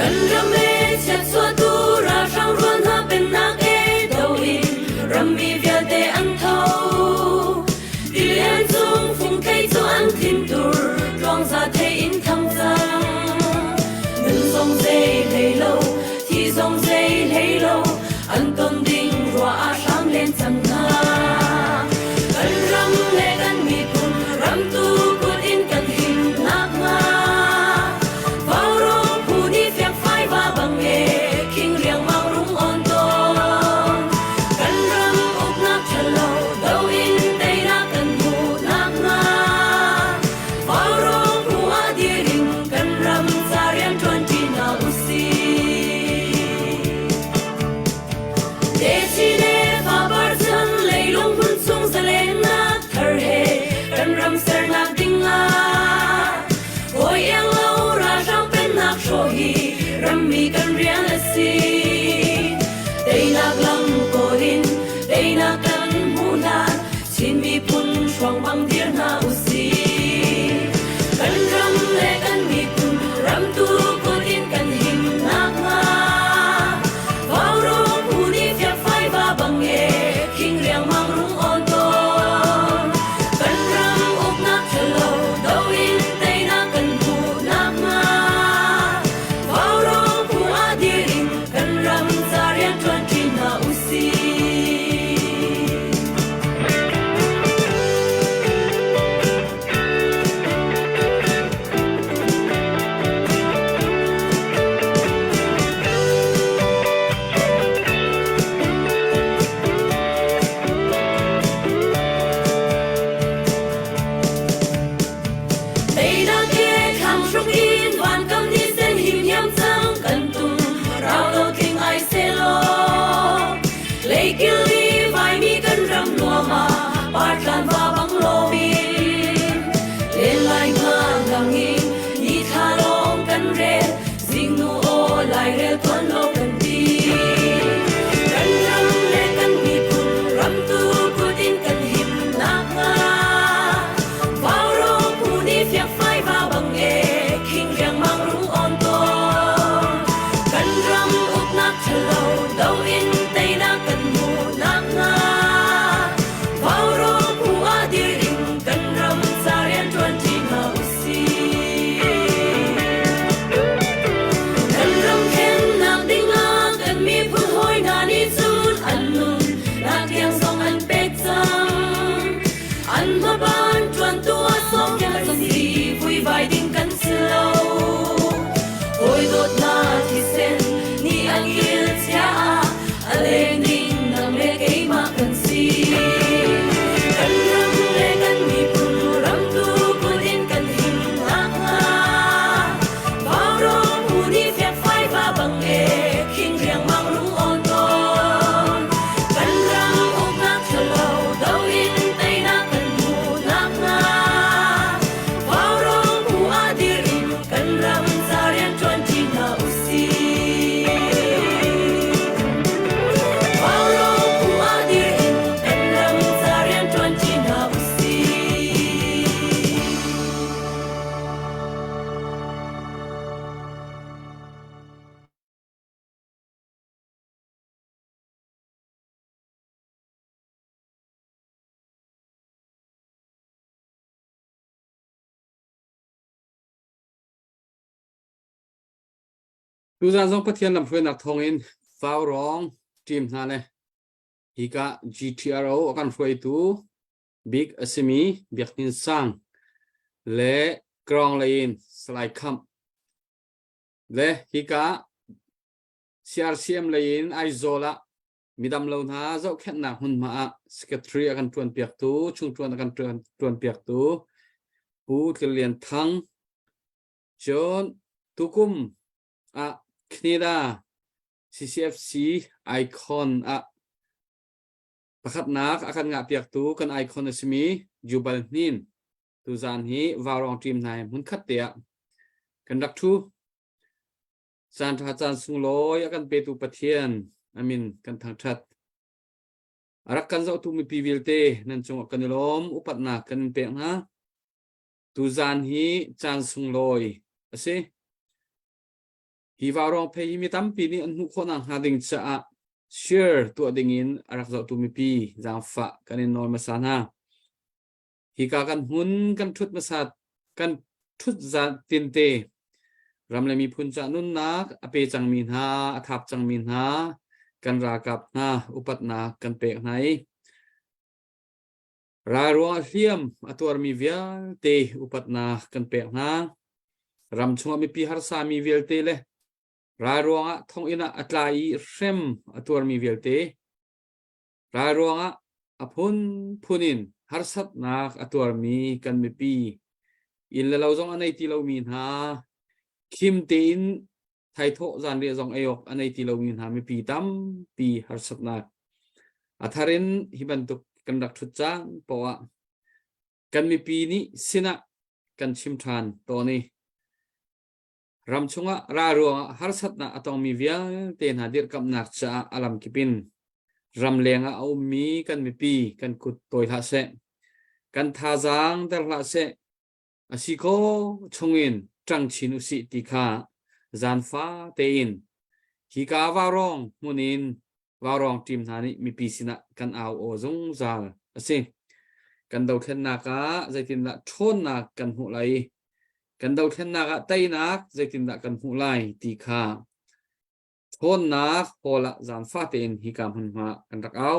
Kan ram e chiatchuahtu ralhrang rual hna pennak e do in rammi vialte an tho. Tilian cung fungthei cu an thin tur tluangza thei in thang cang. Nun zong zei hlei lo, thi zong zei hlei lo, an ton ding ruah ah hram len cang hna. Kan ram le kan miphun ramtu kut in kan him nakhnga Vaurawng phu nih fiakfai va bang e khing riangmang rung on tawn. Kan ram uknak ṭhalo do in teinak kan hmuh nakhnga Vaurawng phu ah dir in kan ram ca rian ṭuanṭi hna usih. Techi le fapar chan leilung hmun chung zalennak thar he kan ram sernak ding ah hawi iang lo ralhrang pennak hrawh hi rammi kan rian a si. Teinak lam kawl in teinak kan hmuh hlan Chin miphun hruang bang dir hna usih. Kan ram le kan miphun ramtu kut in kan him nakhnga Vaurawng phu nih fiakfai va bang e khing riangmang rung awn tawn. Kan ram uknak ṭhalo do in teinak kan hmuh nakhnga Vaurawng phu ah dir in kan ram ca rianṭuan ṭi hna usih. Teinak he thlang hruk in vankam ni sen him hiam cang kan tum rau lo tling ai selaw Leikil i vaimi kan ram nuam ah partlan va bang lomin len lai nga lang in ni thla lawng kan rel zingnu aw lairel tuan lo kan ti kan ram le kan miphun ramtu kut in kan him nakhnga Vaurawng phu nih fiakfai va bang e khing riangmang rung on tawn kan ram uknak ṭhalo do in teinak kan hmuh nakhnga Vaurawng phu ah dir in kan ram ca rian ṭuan ṭi hna usih. Kan ram thlennak dingah kan miphun hawi hna nih cun an nun nak tiang zong an pek cang. An hmaban ṭuantu ah sawmkel kan si, vuivai ding kan si lo. Hawi dawtnak thisen nih an kil chia ah a leng ding nang le keimah kan si. Kan ram le kan miphun ramtu kut in kan him nakhnga Vaurawng phu nih fiakfai va bang e khing riangmang rung awn tawn. Kan ram uknak ṭhalo do in teinak kan hmuh nakhnga Vaurawng phu ah dir in kan ram ca rian ṭuanṭi hna usih. Vaurawng phu ah dir in kan ram ca rian ṭuanṭi hna usih. Tuzan zong Pathian lamhruainak thawngin Vaurawng team hna le hika GTRO a kan hruaitu bik a simi Biakinn Sang le Krong lei in Salai Khamh le hika CRCM lei in Aizawl ah midam lo hna zohkhenhnak hmunhma ah secretary a kan ṭuan piaktu chungṭuan a kan ṭuan piaktu Pu Tlir Lian Thang cun tukum ah Canada CCFC icon ah pakhatnak a kan ngah piaktu kan icon a simi Jubal Hnin tuzaan hi Vaurawng team hna he hmunkhat te ah kan rak ṭhu Caan ṭha caan sunglawi a kan petu Pathian a min kan thangṭhat. A rak kan zohtu mipi vialte nan cungah kan i lawm, upatnak kan in pek hna. Tuzaan hi caan sunglawi a si. Hi vaurawng phei hi mi tampi nih an hmuh khawhnak hnga ding caah share tuah ding in a rak zohtu mipi zaangfah kan in nawl hmasa hna. Hika kan hmun kan ṭhut hmasa kan ṭhut zan tinte ram le miphun ca nunnak a pe cangmi hna, a thap cangmi hna, kan ralkap hna upatnak kan pek hna i Ral ruangah hliam a tuarmi vialte upatnak kan pek hna. Ram chungah mipi harsami vialte le ral ruangah thonginn ah a tla i hrem a tuarmi vialte, ral ruangah a phunphun in harsatnak a tuarmi kan mipi, inn le lo zong a nei ti lomi hna, khim tein thaithawh zanriah zong ei awk a nei ti lomi hna mipi tampi harsatnak a thar in hi bantuk kan rak ṭhut caan poah ah kan mipi nih sinah kan chim ṭhan tawn i ram chungah ral ruangah harsatnak a tongmi vialte hna dirhkamhnak caah a lamkip in ramleng ah a ummi kan mipi kan kut tawi hlah seh, kan thazaang der hlah seh, A si khawh chungin ṭang chin usih ti kha zaanfa tein hika vaurawng hmun in vaurawng ṭim hna nih mipi sinah kan au aw zungzal a si. Kan dothlennak ah zeitindah ṭhawnnak kan hmuh lai i kan dothlennak ah teinak zeitindah kan hmuh lai ti kha ṭhawnnak hall ah zaanfa tein hika hmunhma kan rak au.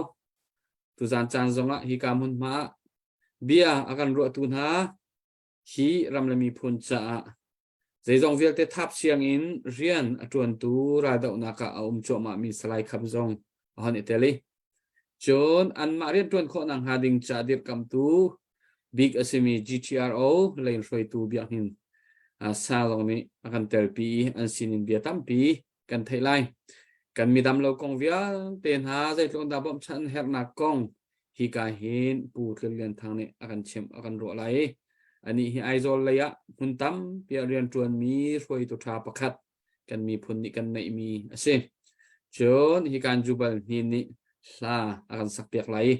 Tuzaan caan zongah hika hmunhma ah bia a kan ruahtu hna hi ram le miphun caah zeizong vialte thap siang in rian a ṭuantu raldohnak ah a um cuahmahmi Salai Kham zong a hon i tel i cun anmah rianṭuan khawhnak hnga ding ca dirhkamtu bik a simi GTRO lei hruaitu Biak Hnin Sa zong nih a kan telpi i an sinin bia tampi kan theih lai. Kan midam lo kong vialte hna zeitluk dah bawmhchanh an herhnak kong hika hin Pu Tlun Lian Thang nih a kan chimh a kan ruah lai i anih hi Aizawl lei ah hmun tampi ah rianṭuanmi hruaitu ṭha pakhat kan miphun nih kan neihmi a si. Cun hi kan Jubal Hnin nih hla a kan sakpiak lai i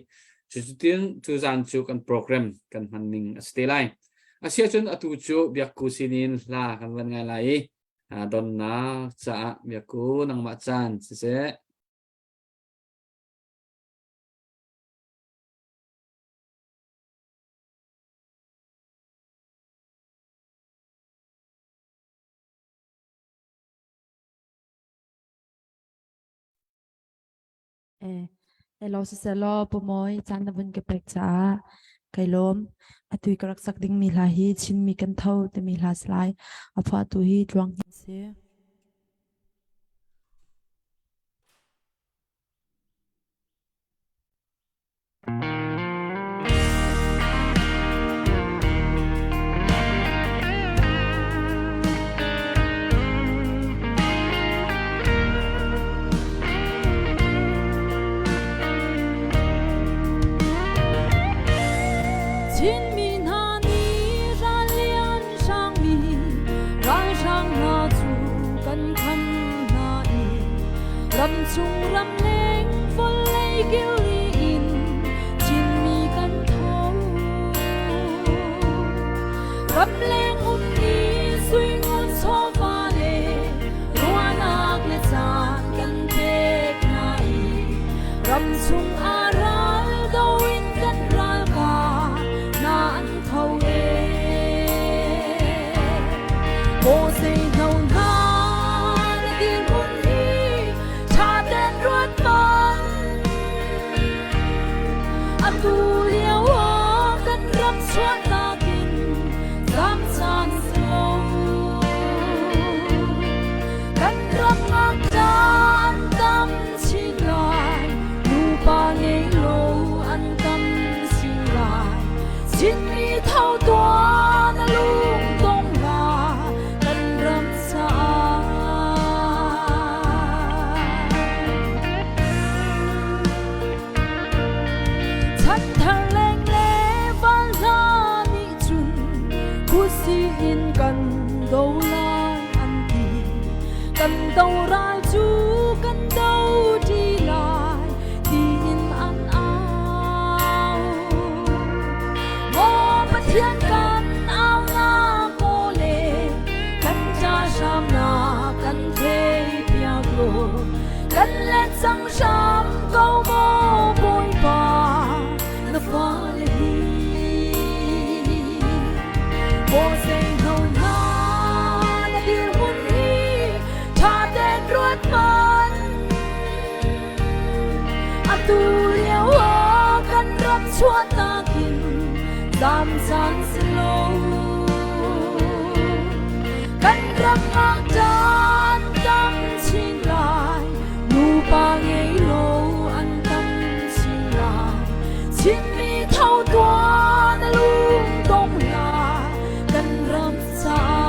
cutin cu zan cu kan program kan hman ning a si te lai. Asiahcun atu cu Biakku sinin hla kan van ngai lai i donnak caah Biakku nangmah caan siseh. Eh, elaw siselaw pumawi caan na vun ka pek caah kai lawm. Atu i ka rak sak dingmi hla hi Chinmi kan tho timi hla si lai. A phuahtu hi Tluang Hnin si. Chinmi hna nih rallian hrangmi ralhrang hna cu kan kham hna i ramchung ramleng vawlei kili in Chinmi kan tho. Ramleng ummi suingun chawva le ruahnak le caan kan pek hna i ramchung ah ral do in kan ralkap hna an tho e. Maw zeihno hna na dirhmun hi ṭha ten ruat hmanh. Atu lio ah kan ram chuahnak in zam caan si lo. Kan ram ngakṭa an tam chin lai, nupa ngei lo an tam chin lai. Chinmi tho tuah na lung dong hlah, kan ram caah. Chanthar leng le val hna nih cun khusi in kan do lai an ti. Kan do ral cu kan do ṭi lai tiin an au. Maw Pathian kan au na maw le kan ca hram na kan the. Kan let cang hram ko maw Bawipa na fale hi. Maw zeihno hna na dirhmun hi ṭha tein ruat hmanh. Atu lio ah kan ram chuahnak in zam caan si lo. Kan ram ah caan tam chin lai, nupa ngei lo an tam chin lai. Chinmi tho tuah na lung dong hlah, kan ram caah.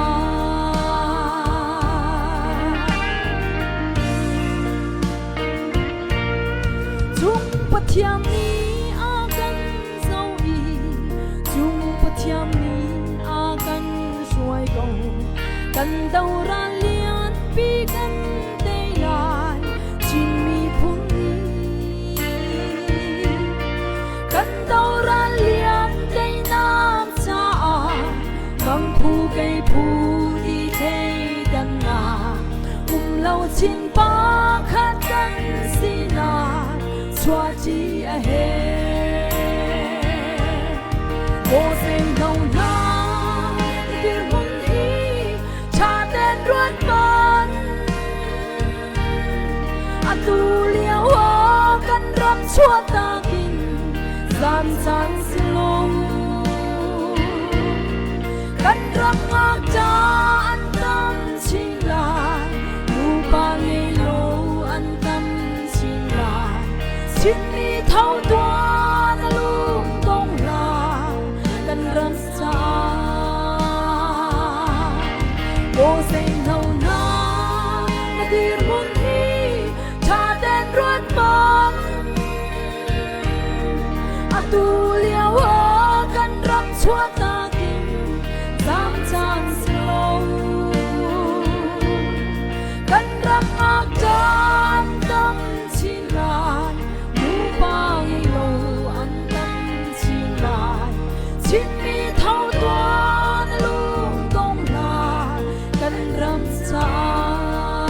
Cung Pathian nih a kan zoh i cung Pathian nih a kan hruai ko. Kan doral lianpi kan tei lai Chin miphun nih. Kan doral lian teinak caah Mangphu kei phu ti thleidannak um lo chin pakhat kan sinak chuahṭi a herh. Moses no hna dirhmun hi ṭha tein ruat hmanh. Atu lio ah kan ram chuahtak in zan caan si lo. Kan ram ngakṭa an tam chin lai, nupa ngei lo an tam chin lai. Chinmi tho tuah na lung dong hlah, kan ram caah. Moses no hna na dirhmun hi ṭha tein ruat hmanh. Atu lio ah kan ram chuahtak in zam caan si lo. Kan ram ngakṭan tam chin lai, nupa ngei lo an tam chin lai. Chinmi tho tuah na lung dong hlah, kan ram caah.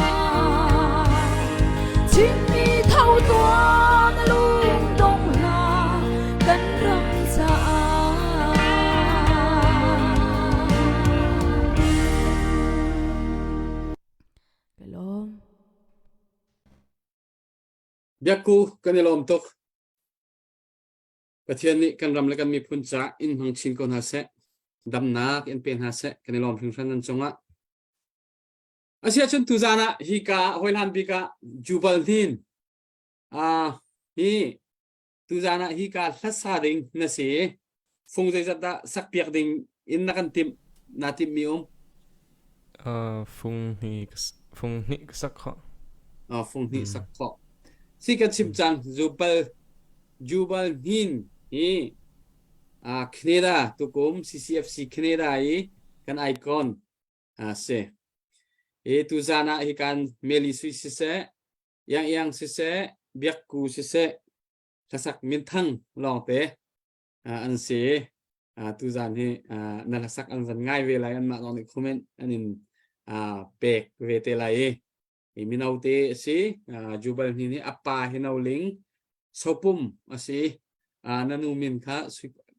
Chinmi tho tuah na lung dong hlah, kan ram caah. Ka lawm. Biakku kan i lawm tuk. Pathian nih kan ram le kan miphun caah in hmang chin ko hna seh. Damnak in pe hna seh. Kan i lawm hringhran nan cungah. Asiahcun tuzaan ah hika hawihlan bik ah Jubal Hnin ah hi tuzaan ah hika hlasa ding na si. Fung zeizat dah sakpiak ding in na kan timh na timhmi um? Uh, fung hnih fung hnih ka sak khawh. Uh, fung hnih sak khawh. Si kan chim cang Jubal Jubal Hnin hi uh, Canada tukum CCFC Canada i kan icon a si. E tuzaan ah hi kan Meli Sui siseh, Yang Yang siseh, Biakku siseh, hlasak minthang lawngte an si. Tuzaan hi na hlasak an van ngai ve lai anmah lawng nih comment an in pek ve te lai i hi mino te a si. Jubal Hnin hi a pa hi no ling sopum a si. Na nu min kha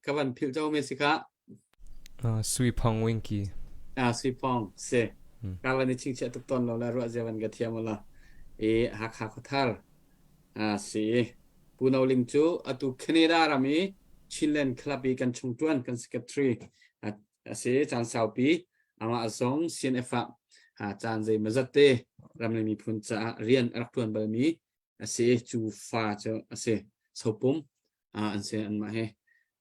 ka van philh cho me si kha. Sui Phong Winky. Sui Phong si. Ka van i chingchiah tuk tawn lo la ruah zia van ka thiam la. I Hakha khuathar si. Pu No Ling cu atu Canada ram i Chinland Club i kan chungṭuan kan secretary a si caan saupi amah zong CNF ah caan zeimawzat te ram le miphun caah rian a rak ṭuan balmi a si cu fa cu a si sopum an si anmah he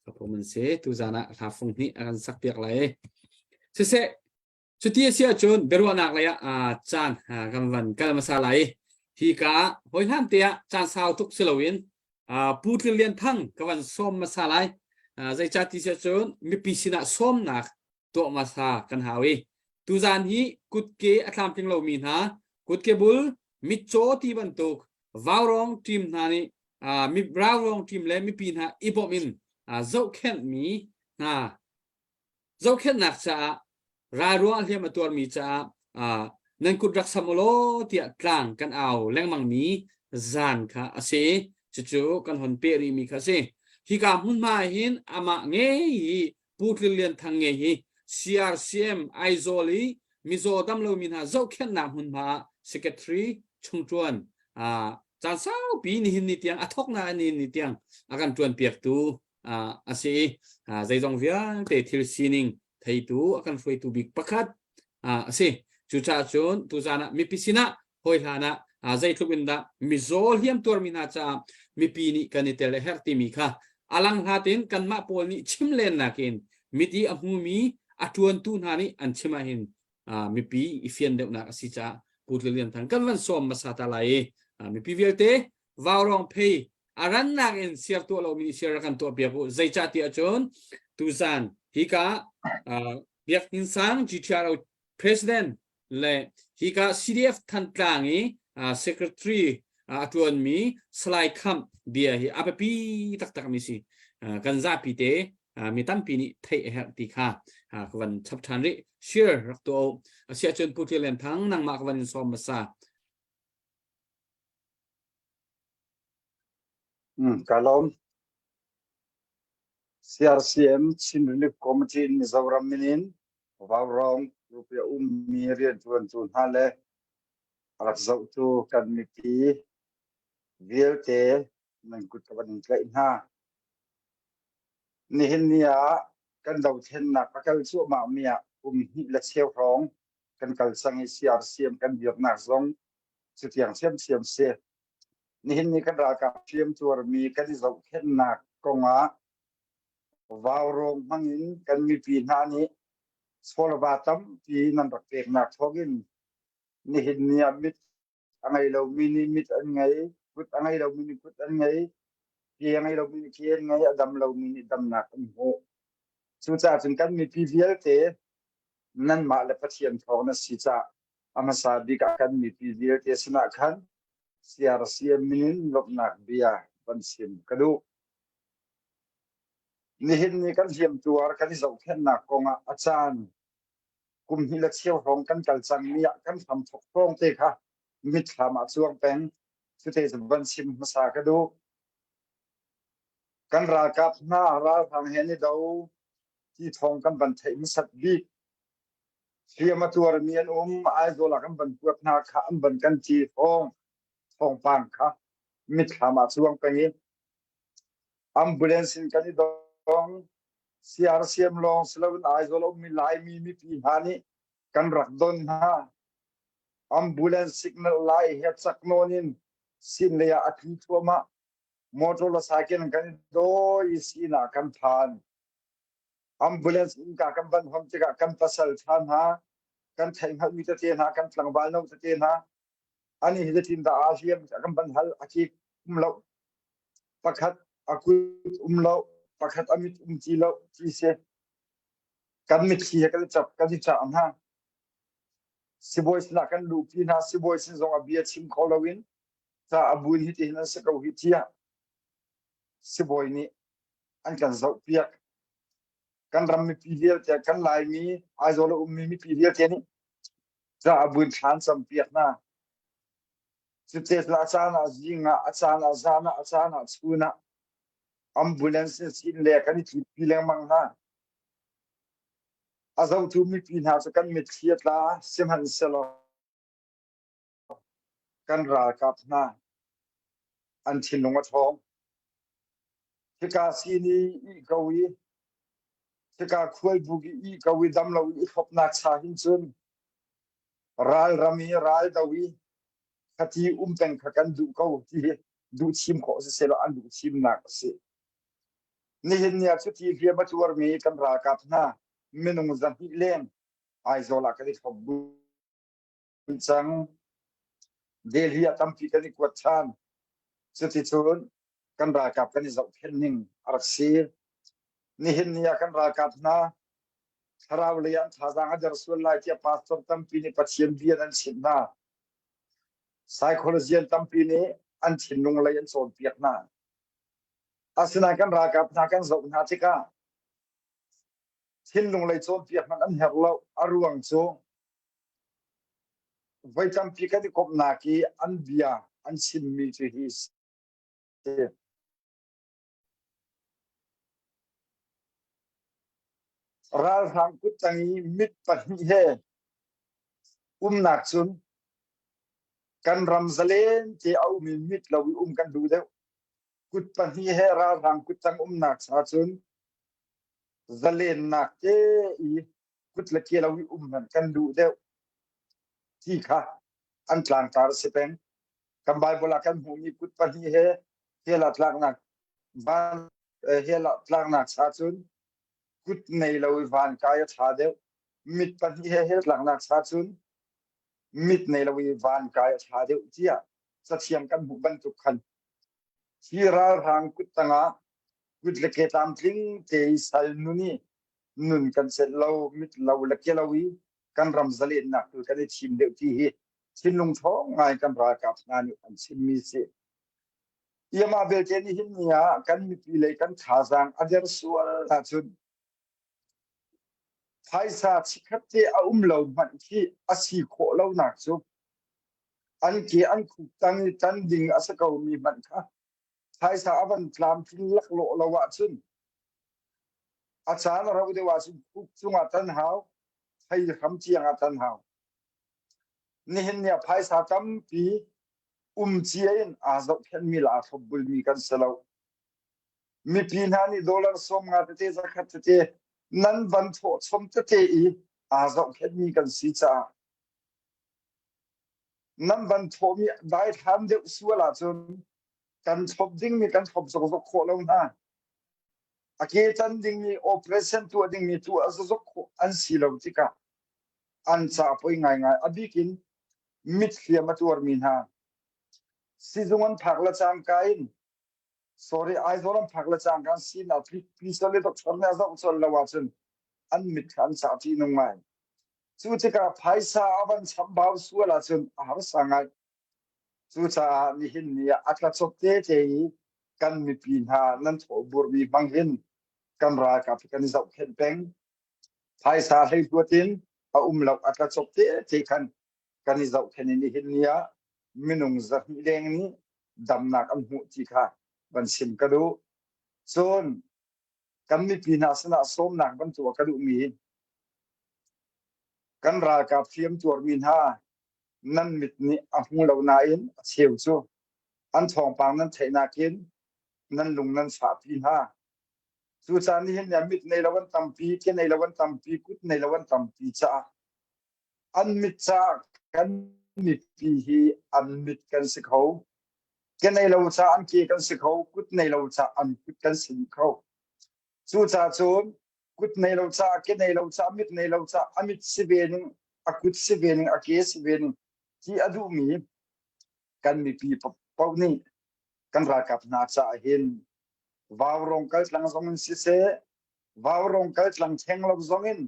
sopum an si tuzaan ah hla fung hnih a kan sak piak lai siseh Cuti a si ahcun biaruahnak lei ah caan kan van kal hmasa lai. Hi ka ah hawihlan te ah caan sau tuk si loin Pu Tling Lian Thang ka van sawm hmasa lai. Zeicah ti si ahcun mipi sinah sawmnak tuah hmasa kan hau i tuzaan hi kutke a tlamtling lomi hna kutke bul mitcaw ti bantuk vaurawng team hna nih raurawng team le mipi hna i bawmh in zohkhenhmi hna Zohkhenhnak caah ral ruangah hliam a tuarmi caah nan kut rak sam u law tiah tlang kan au lengmangmi zan kha a si. Cucu kan hon peh rihmi kha a si. Hika hmunhma ah hin amah ngei hi Pu Tlin Lian Thang nge hi CRCM Aizawl i mizaw damlomi hna zohkhenhnak hmunhma ah secretary chungṭuan caan saupi nihin ni tiang a thawknak nihin ni tiang a kan ṭuanpiaktu a si i zeizong vialte thil sining theitu a kan hruaitu bik pakhat a si. Cucaah cun tuzaan ah mipi sinah hawi hlan ah zeitluk in dah mizaw hliam tuarmi hna caah mipi nih kan i tel a herh timi kha a lang hlat in kanmah pawl nih chim len nakin mit i a hmumi a ṭuantu hna nih an chim ahhin mipi i fian deuhnak a si caah Pu Tlil Lian Thang kan van sawm hmasa ta lai i mipi vialte vaurawng phei a rannak in siar tuah lomi nih siar kan tuah piak u zeicah ti ahcun tuzan hika Biakinn Sang GTRO President le hika CDF Thantlang i secretary a ṭuanmi Salai Khamh bia hi a biapi taktak mi si. Kan zapi te mi tampi nih theih a herh ti kha ka van chap ṭhan rih. Share rak tuah u. Asiahcun Pu Ṭial Lian Thang nangmah ka van in sawm hmasa. Ka lawm. CRCM Chin Relief Committee in Mizoram min in Vaurawng group i a ummi rianṭuantu hna le a rak zohtu kan mipi vialte nan kut ka van in tlaih hna. Nihin ni ah kan dothlennak a kal cuahmahmi ah kum hnih le cheu hrawng kan kal cang i CRCM kan dirnak zong cutiang ṭhiamṭhiam si. Nihin ni kan ralkap hriamtuarmi kan i zohkhenhnak kongah vaurawng hmangin kan mipi hna nih chawlva tampi nan rak peknak thawngin nihin ni ah mit a ngei lomi nih mit an ngei, kut a ngei lomi nih kut an ngei, ke a ngei lomi nih ke an ngei, a dam lomi nih damnak an hmuh. Cucaah cun kan mipi vialte nanmah le Pathian thawng na si caah a hmasa bik ah kan mipi vialte sinah khan CRCM min in lawmhnak bia van chim ka duh. Nihin ni kan hliamtuar kan i zohkhenhnak kongah a caan kum hnih le cheu hrawng kan kal cangmi ah kan hramthok hrawng te kha mitthlam ah cuang peng. Cute cu van chim hmasa ka duh. Kan ralkap hna ralhrang he an i do ti thawng kan van theih hmasat bik. Hliam a tuarmi an um, Aizawl ah kan van kuat hna kha an van kan ti thawng thawngpang kha mitthlam ah cuang peng i ambulance in kan i dong. CRCM lawng si loin Aizawl a ummi Laimi mipi hna nih kan rak don hna. Ambulance signal lai he cak nawn in sin lei ah a tli thluahmah. Motor le cycle in kan i dawi i sin ah kan phan. Ambulance innka kan van hon tikah kan pasal ṭha hna, kan theihhngalhmi tete hna, kan tlangval no tete hna, ani hi zeitin dah aa hliam tiah kan van hal. A kik um lo. Pakhat a kut um lo, pakhat a mit um ti lo ti si. Kan mitthli he kan i cap, kan i cah hna. Sibawi sinah kan luhpi hna. Sibawi sin zong a bia chim kho loin ca a buin hi tihin an si ko hi tiah sibawi nih an kan zohpiak. Kan ram mipi vialte, kan Laimi, Aizawl a ummi mipi vialte nih ca a buin thlan campiak hna. Cutet a caan ah zing ah, a caan ah zan ah, a caan ah chun ah ambulance in sin le kan i tlukpi lengmang hna. A zohtu mipi hna cu kan mitthli a tla, sihmanhsehlaw kan ralkap hna an thinlung a ṭhawng. Hika sin i ih ko i hika khualbuk i ih ko i dam lo i i thlopnak cha hin cun ralram i raldo i khati um peng kha kan duh ko ti hi duh chim khawh si sehlaw an duh chimnak a si. Nihin ni ah cuti hliam a tuarmi kan ralkap hna minung 200 leng Aizawl ah kan i thlop cang. Delhi ah tampi kan i kuat ṭhan. Cuticun kan ralkap kan i zohkhenh ning a rak si. Nihin ni ah kan ralkap hna thlarau lei ah thazaang a der sual lai tiah pastor tampi nih Pathian bia an chimh hna. Psychologian tampi nih an thinlung lei an cawnpiak hna. Asinain kan ralkap hna kan zoh hna tikah thinlung lei cawnpiak hmanh an herh lo. A ruang cu voi tampi kan i komhnak i an bia an chimmi cu hi si. Ralhrang kuttang i mit pahnih he umnak cun kan ram zalen te a um i mit lo i um kan duh deuh. Kut pahnih he ralhrang kuttang umnak cha cun zalennak te i kut le ke lo i um hmanh kan duh deuh ti kha an tlangtar a si peng. Kan Bible ah kan hmuhmi kut pahnih he hell ah tlaknak van hell ah tlaknak cha cun kut nei lo i van kai a ṭha deuh. Mit pahnih he hell tlaknak cha cun mit nei lo i van kai a ṭha deuh tiah cathiang kan hmuh bantuk khan hi ralhrang kut tangah kut le ke tlamtling te i sal nun i nun kan celh lo mit lo le ke lo i kan ram zalennak tu kan i thim deuh ti hi thinlung ṭhawng ngai kan ralkap hna nih an chimmi si. Iamah belte nihin ni ah kan mipi lei kan thazaang a der sual ahcun phaisa chikkhat te a um lo hmanh khi a si khawh lonak cu an ke an khuk tang i tan ding a si ko mi hmanh kha phaisa a van tlamtling laklawh lo ahcun a caan a rauh deuh ahcun khuk cungah tan hau thei hram tiang ah tan hau nihin ni ah phaisa tampi um cia in aa zohkhenhmi le aa thlopbulmi kan si lo. Mipi hna nih dollar 50 tete zakhat tete nan van thawh chom tete i aa zohkhenhmi kan si caah nan van thawhmi daithlan deuh sual ahcun kan thlop dingmi kan thlop zokzok khawh lo hna. A ke tan dingmi operation tuah dingmi tuah zokzok khawh an si lo tikah an ca poi ngaingai. A bik in mit hliam a tuarmi hna sizung an phak le cangka in sorry Aizawl an phak le cangka an sinak pisal le doctor nih a zoh colh lo ahcun an mit kha an sah ṭihnung ngai. Cu tikah phaisa a van chambau sual ahcun a harsa ngai. Cucaah nihin ni ah a tlacop tete i kan mipi hna nan thawhburmi hmang hin kan ralkap kan i zohkhenh peng. Phaisa hleihluat in a um lo a tlacop tete khan kan i zohkhenh i nihin ni ah minung 200 leng nih damnak an hmuh ti kha van chim ka duh. Cun kan mipi hna sinah sawmnak van tuah ka duhmi kan ralkap hliam tuarmi hna nan mit nih a hmu lo nain a cheu cu an thawngpang nan theihnak in nan lung nan fahpi hna. Cucaah nihin ni ah mit nei lo an tampi, ke nei lo an tampi, kut nei lo an tampi caah an mit caah kan mipi hi an mit kan si kho. Ke nei lo caah an ke kan si kho, kut nei lo caah an kut kan si dih kho. Cucaah cun kut nei lo caah, ke nei lo caah, mit nei lo caah a mit si ve ning, a kut si ve ning, a ke si ve ning ti a duhmi kan mipi paoh nih kan ralkap hna caah hin Vaurawng kaltlang zong in siseh, Vaurawng kaltlang theng lo zong in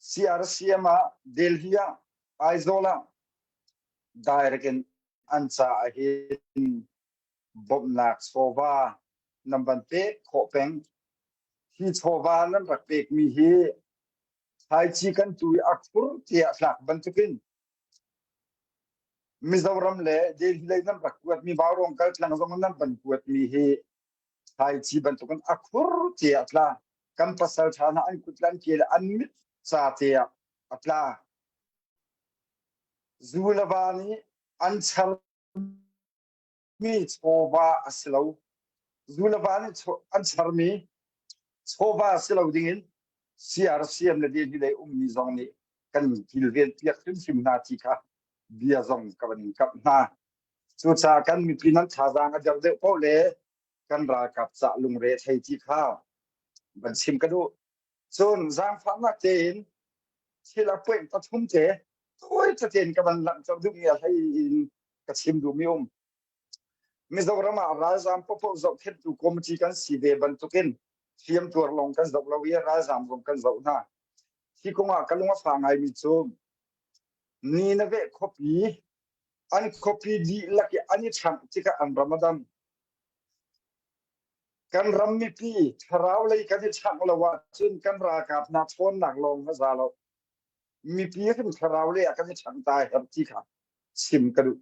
CRCM ah Delhi ah Aizawl ah direct in an caah hin bawmhnak chawva nan van pek khawh peng. Hi chawva nan rak pekmi hi thlaici kan tu i a khur tiah tlak bantukin Mizoram le Delhi lei nan rak kuatmi Vaurawng kaltlang zong nan van kuatmi hi thlaici bantukin a khur tiah tla. Kan pasal ṭha hna an kut le an ke le an mit ca te ah a tla. Zu le va nih an charmi chawva a si lo. Zu le va nih an charmi chawva a si lo dingin CRCM le Delhi lei ummi zong nih kan kilven piak hrimhrim hna ti kha bia zong ka van in kamh hna. Cucaah kan mipi nan thazaang a der deuh paoh le kan ralkap cah lungre thei ti kha van chim ka duh. Cun zaangfahnak tein thil a point pathum te tawi tein ka van langhter duhmi a hlei in ka chim duhmi um. Mizoram ah ralzaam paohpaoh zohkhenhtu committee kan si ve bantukin hliamtuar lawng kan zoh lo i ralzaam zong kan zoh hna. Hi kong ah ka lung a fa ngaimi cu Nineveh khuapi an khuapi dihlak i an i ṭhangh tikah an ram a dam. Kan ram mipi thlarau lei kan i ṭhangh lo ahcun kan ralkap hna ṭhawnnak lawng a za lo. Mipi hrim thlarau lei ah kan i ṭhangh ta a herh ti kha chim ka duh.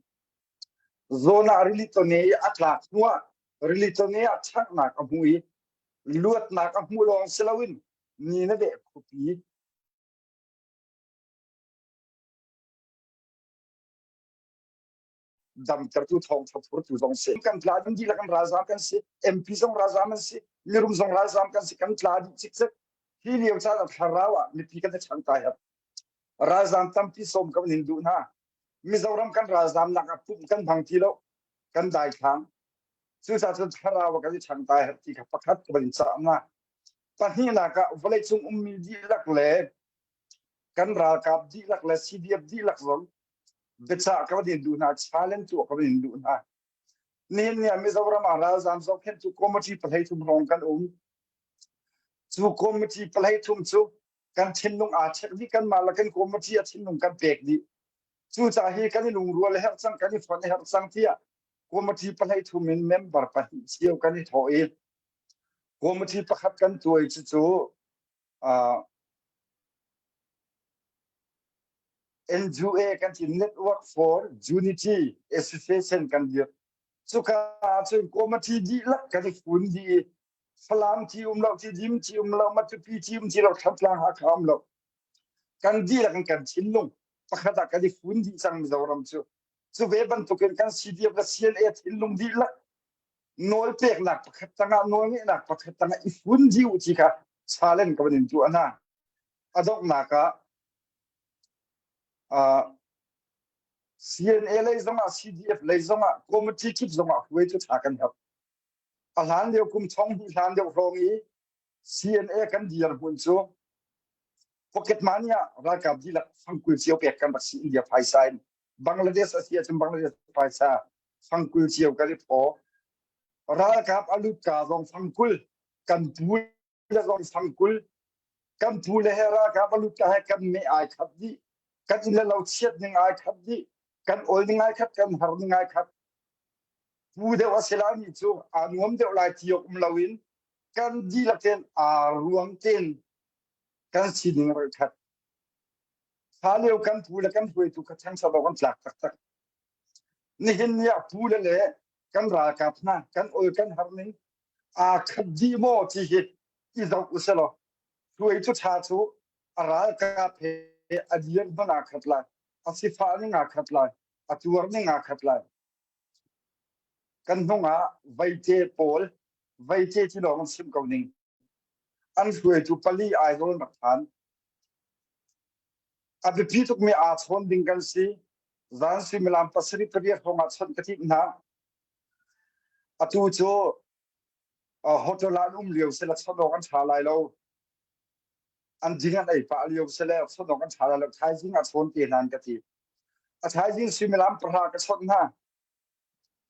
Zawn ah rili tawne i a tlak hnuah rili tawne ah ṭhanghnak a hmu i luatnak a hmuh lawng si loin Nineveh khuapi damtertu thawngṭha phurtu zong si. Kan tla ding dihlak kan ralzaam kan si. MP zong ralzaam an si. Mirum zong ralzaam kan si. Kan tla dih cikcek. Hi lio caan ah thlarau ah mipi kan i chang ta herh. Ralzaam tampi sawm kan in duh hna. Mizoram kan ralzaamnak ah pumh kan hmang ti lo. Kan daithlang. Cucaah cun thlarau ah kan i chang ta herh ti kha pakhat ka van in cah hna. Pahnihnak ah vawleicung ummi dihlak le kan ralkap dihlak le CDF dihlak zong biachah ka van in duh hna challenge tuah ka van in duh hna nihin ni ah Mizoram ah ralzaam zohkhenhtu committee pahlei thum hrawng kan um cu committee pahlei thum cu kan thinlung aa check dih kanmah le kan committee a thinlung kan pek dih cucaah hi kan i lungrual herh cang kan i fonh herh cang tiah committee pahlei thum in member pahnih cio kan i thawh i committee pakhat kan tuai cucu uh, NUA kan ti Network for Unity Association kan dirh. Cuka ahcun committee dihlak kan i fun dih i Falam ti um lo, Tidim ti um lo, Matupi ti um ti lo, Thantlang Hakha um lo. Kan dihlak in kan thinlung pakhat ah kan i fun dih cang Mizoram cu. Cu ve bantukin kan CDF le CNA thinlung dihlak nawl peknak pakhat tangah nawlngeihnak pakhat tangah i fun dih u ti kha challenge ka van in tuah hna. A donghnak ah Uh, CNA lei zongah CDF lei zongah committee kip zongah hruaitu ṭha kan herh. A hlan lio kum thong hnih hlan deuh hrawng i CNA kan dirhmun cu pocket money ah ralkap dihlak fangkul cio pek kan rak si India phaisa in Bangladesh a si ahcun Bangladesh phaisa fangkul cio kan i phaw. Ralkap a lut ka zong fangkul kan pu le zong fangkul kan pu le he ralkap a lut ka he kan meh ai khat dih kan inn le lo chiat ning ai khat dih kan ol ning ai khat kan har ning ai khat pu deuh a si lai mi cu aa nuam deuh lai ti awk um loin kan dihlak tein aa ruang tein kan sining rak khat fa lio kan pu le kan hruaitu kha changsa lo kan tlak taktak nihin ni ah pu le le kan ralkap hna kan ol kan har ning aa khat dih maw ti hi i zoh uselaw hruaitu ṭha cu a ralkap he a dir hmanh aa khat lai a sifah ning aa khat lai a tuar ning aa khat lai kan hnung ah veite pawl veite ti lawng an chim ko ning an hruaitu pali Aizawl rak phan a biapi tukmi aa chawn ding kan si zan suimilam pasarih pariat hrawng ah chawnh ka timh hna Atu cu hotel ah an um lio sila chawnh awk an ṭha lai lo. An ding an ei pah lio sile chawnh awk an ṭha lai lo. Thaizing ah chawn te hna an ka ti. A thaizing suimilam pahra ka chawnh hna.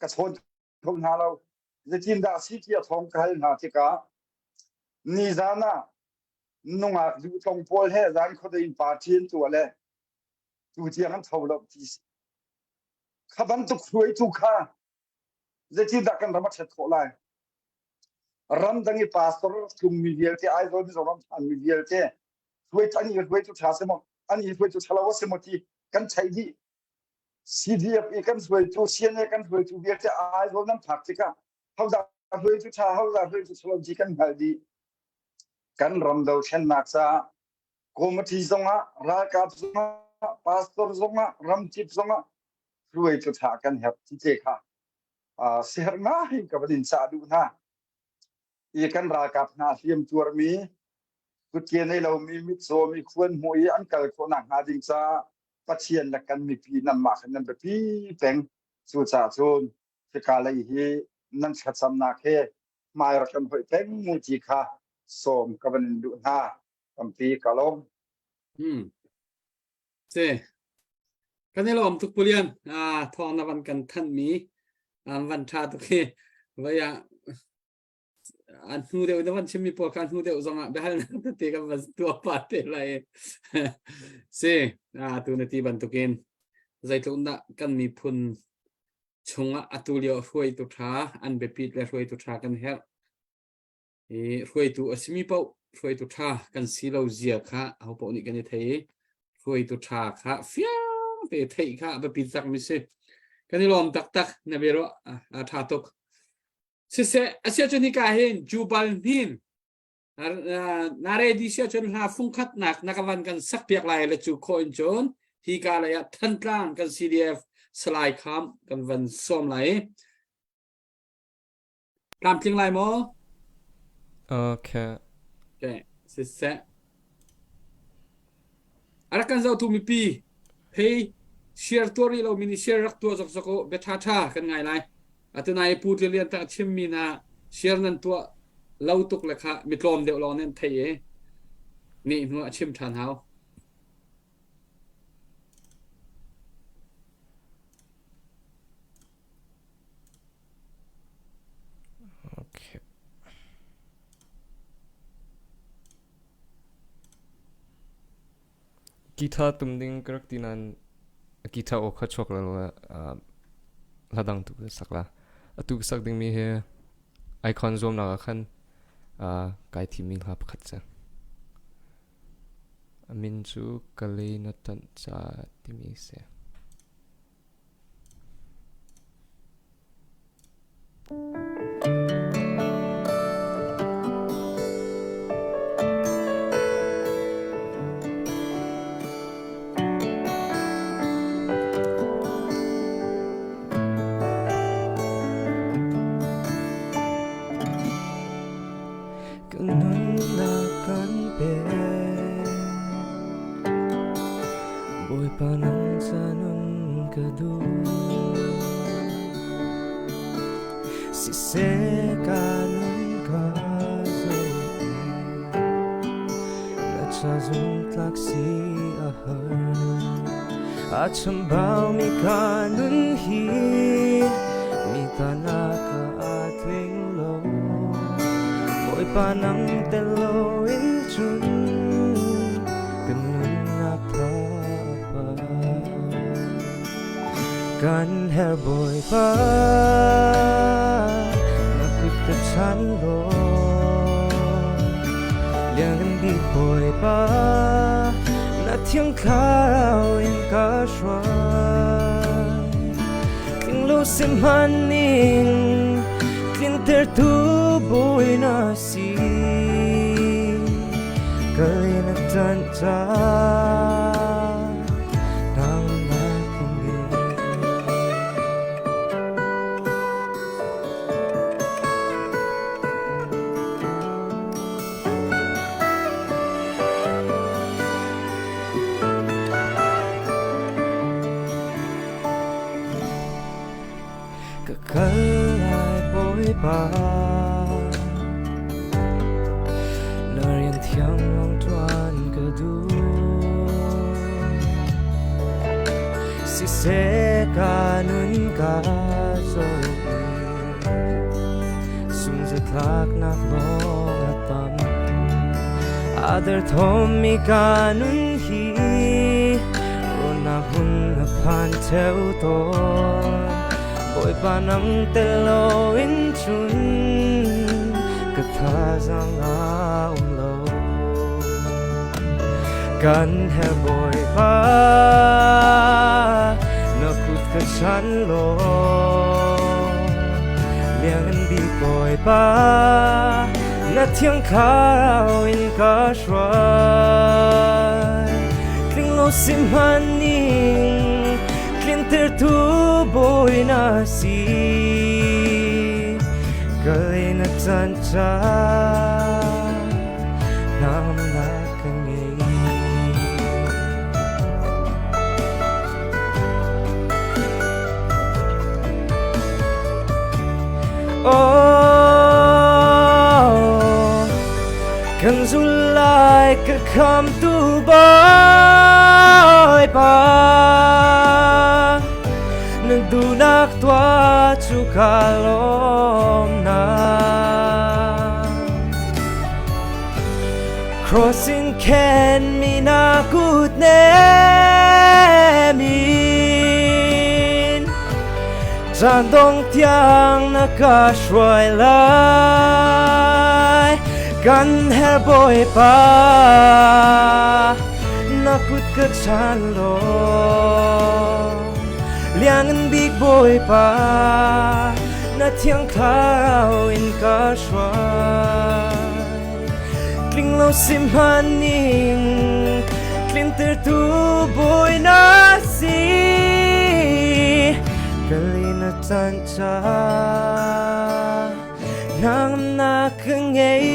Ka chawn kho hna lo. Zeitindah si ti a thawng ka hal hna tikah nizan ah nungak duhtlong pawl he zan khuadei in party an tuah le tu tiang an tho lo ti si. Kha bantuk hruaitu kha zeitindah kan ram a ṭhat khawh lai? Ramdang i pastor tlungmi vialte, Aizawl Mizoram phanmi vialte, hruaitu an i hruaitu ṭha si maw, an i hruaitu ṭhalo a si maw ti kan theih dih. CDF i kan hruaitu, CNA kan hruaitu vialte Aizawl nan phak tikah hodah hruaitu ṭha, hodah hruaitu ṭhalo ti kan hngalh dih. Kan ram dothlennak caah committee zongah, ralkap zongah, pastor zongah, ramkip zongah hruaitu ṭha kan herh ti te kha siherh ngai ka van in cah duh hna. I kan ralkap hna hliam tuarmi, kutke nei lomi, mitcawmi, khuan hmu i an kal khawh nak hnga ding caah Pathian le kan mipi nanmah khan nan biapi peng. Cucaah cun hika lei hi nan thlacamnak he hmai rak kan hoih peng mu ti kha sawm ka van in duh hna. Tampi ka lawm. Hmm. Si. Kan i lawm tuk Pulian. Ah, thawng na van kan thanh mi an van tha tuk hi. Vai ah an hnu deuh na van chim mi pawl kha hnu deuh zong ah biahalnak tete kan van tuah pa te lai. Si. Ah, tu na ti bantukin zeitluk dah kan miphun chungah atu lio hruaitu tha an biapit le hruaitu tha kan herh. I hruaitu a simi paoh hruaitu ṭha kan si lo zia kha ahopaoh nih kan i thei i hruaitu ṭha kha fiang te theih kha a biapi takmi si. Kan i lawm taktak na bia a tha tuk. Siseh asia cun hika hin Jubal hnin na ready sia cun hla fungkhat nak na ka van kan sak piak lai le cu kho in cun hi ka lei ah Thantlang kan CDF Salai Kham kan van sawm lai. Tlamtling lai maw? Okay. Okay, siseh. A rak kan zohtu mipi hei share tuah rih lomi nih share rak tuah zokzok u bia ṭhaṭha kan ngai lai. Atu nai Pu Tlian Lian tak a chimmi hna share nan tuah lo tuk le kha mi tlawm deuh lawng nih an theih i neh hnu ah chim ṭhan hau. Okay. Guitar tum ding ka rak ti nain guitar aw kha chuak lo hla dang tu ka sak la. Atu ka sak dingmi hi icon zuamnak ah khan kai thimmi hla pakhat si. A min cu Kalay na ṭanh ca timi si. Kan nunnak kan pek Bawipa nang ca nun ka duh Siseh ka nun ka zoh i Na ca zumtlak si a har A chambaumi ka nun hi Mi ta na ka a tling lo Bawipa nang tel loin cun kan nunnak tha pa Kan herh Bawipa na kut ka chan law Lian bik Bawipa na thiang thlarau in ka hruai Tling lo sihmanhning tlintertu bawi na si Ka le na ṭanh ca nang na ka ngei. Ka kal lai Bawipa Na rian thiang lawng ṭuan ka duh Siseh ka nun ka zoh i Sungzatlaknak lawng a tam A derthawmmi ka nun hi Ruahnak hun a phan theo tawn Bawipa nang tel loin cun ka thazaang a um lo Kan herh Bawipa na kut ka chan law Lian bik Bawipa na thiang thlarau in ka hruai Tling lo sihmanhning tlintertu Bawi na si Ka le na chan ca nang na ka ngei Oh, kan zul lai ka khamtu Bawipa na duhnak tuah cu ka lawmnak Crossing khen mi na kut nem in Caan dong tiang na ka hruai lai Kan herh Bawipa na kut ka chan law Liangan bik Bawipa. Bawipa na thiang thlarau in ka hruai tling lo sihmanhning tlintertu Bawi na si kalina caan ca nang na ka ngei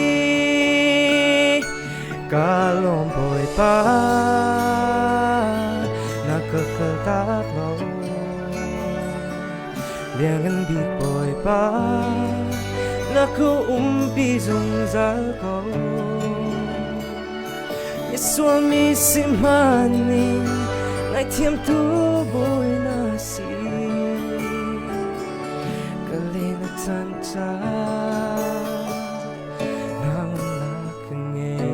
ka lawm Bawipa na ka kaltak lo liangan bik Bawipa na ka umpi zungzal ko misual mi sihmanhning ngaihthiamtu Bawi na si ka len a can ca nang na ka ngei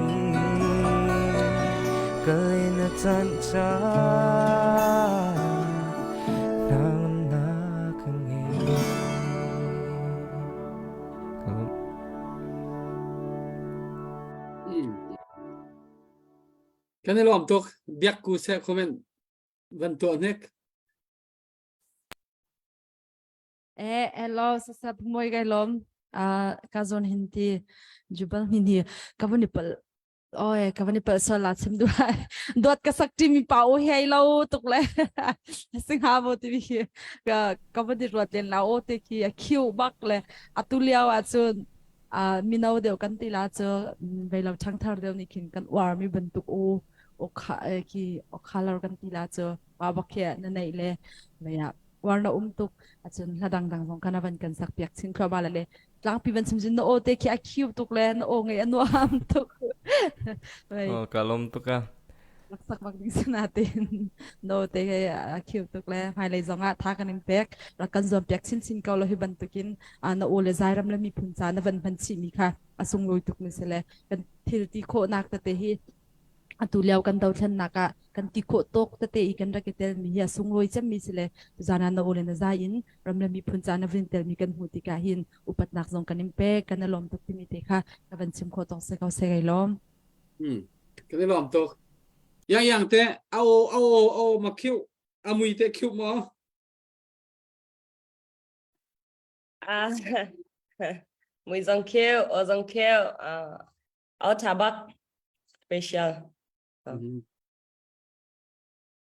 ka len a can ca nang na ka ngei. Kan i lawm tuk. Biak ku seh comment van tuah hnik. Eh, hello, sasa moi kai lom. Ah, ka zon hin ti jubal hin hi ka van i pal oi ka van i pal sal la chim du dot ka sak ti mi pa o hei lo tuk le sing ha bo ti hi ka ka van i ruat len la o te khi a khiu bak le atu liao ah cun a mino deuh kan ti la cu vei lo ṭhangthar deuh nih khin kan uar mi bantuk u o kha khi o color kan ti la cu pa bak khi na neih le mei ah uar na um tuk acun hla dangdang zong kana van kan sak piak chin thluahmah le tlangpi van chim cun na aw te khi a cute tuk le na aw ngei a nuam tuk. Oh, ka lawm tuk a. Sak bak ding sana tin no te a cute tuk le hmailei zong ah tha kan in pek rak kan zuam piak chin chin ko lo hi bantukin na aw le zairam le miphun ca na van hman chih mi kha a sunglawi tuk mi si le kan thil ti khawhnak tete hi atu lio kan dothlennak ah kan ti khawh tawk tete i kan rak i telmi hi a sunglawi cemmi si le tuzan ah na u le na zai in ram le miphun ca na vun telmi kan hmuh tikah hin upatnak zong kan in pek kan i lawm tuk timi te kha ka van chim khawh tawk se ko se kai lawm. Hmm. Kan i lawm tuk. Yang yang te a o a o o ma khiu a mui te khiu mo. Ah, mui zong khiu, o zong khiu, ah Au tha bak. Special.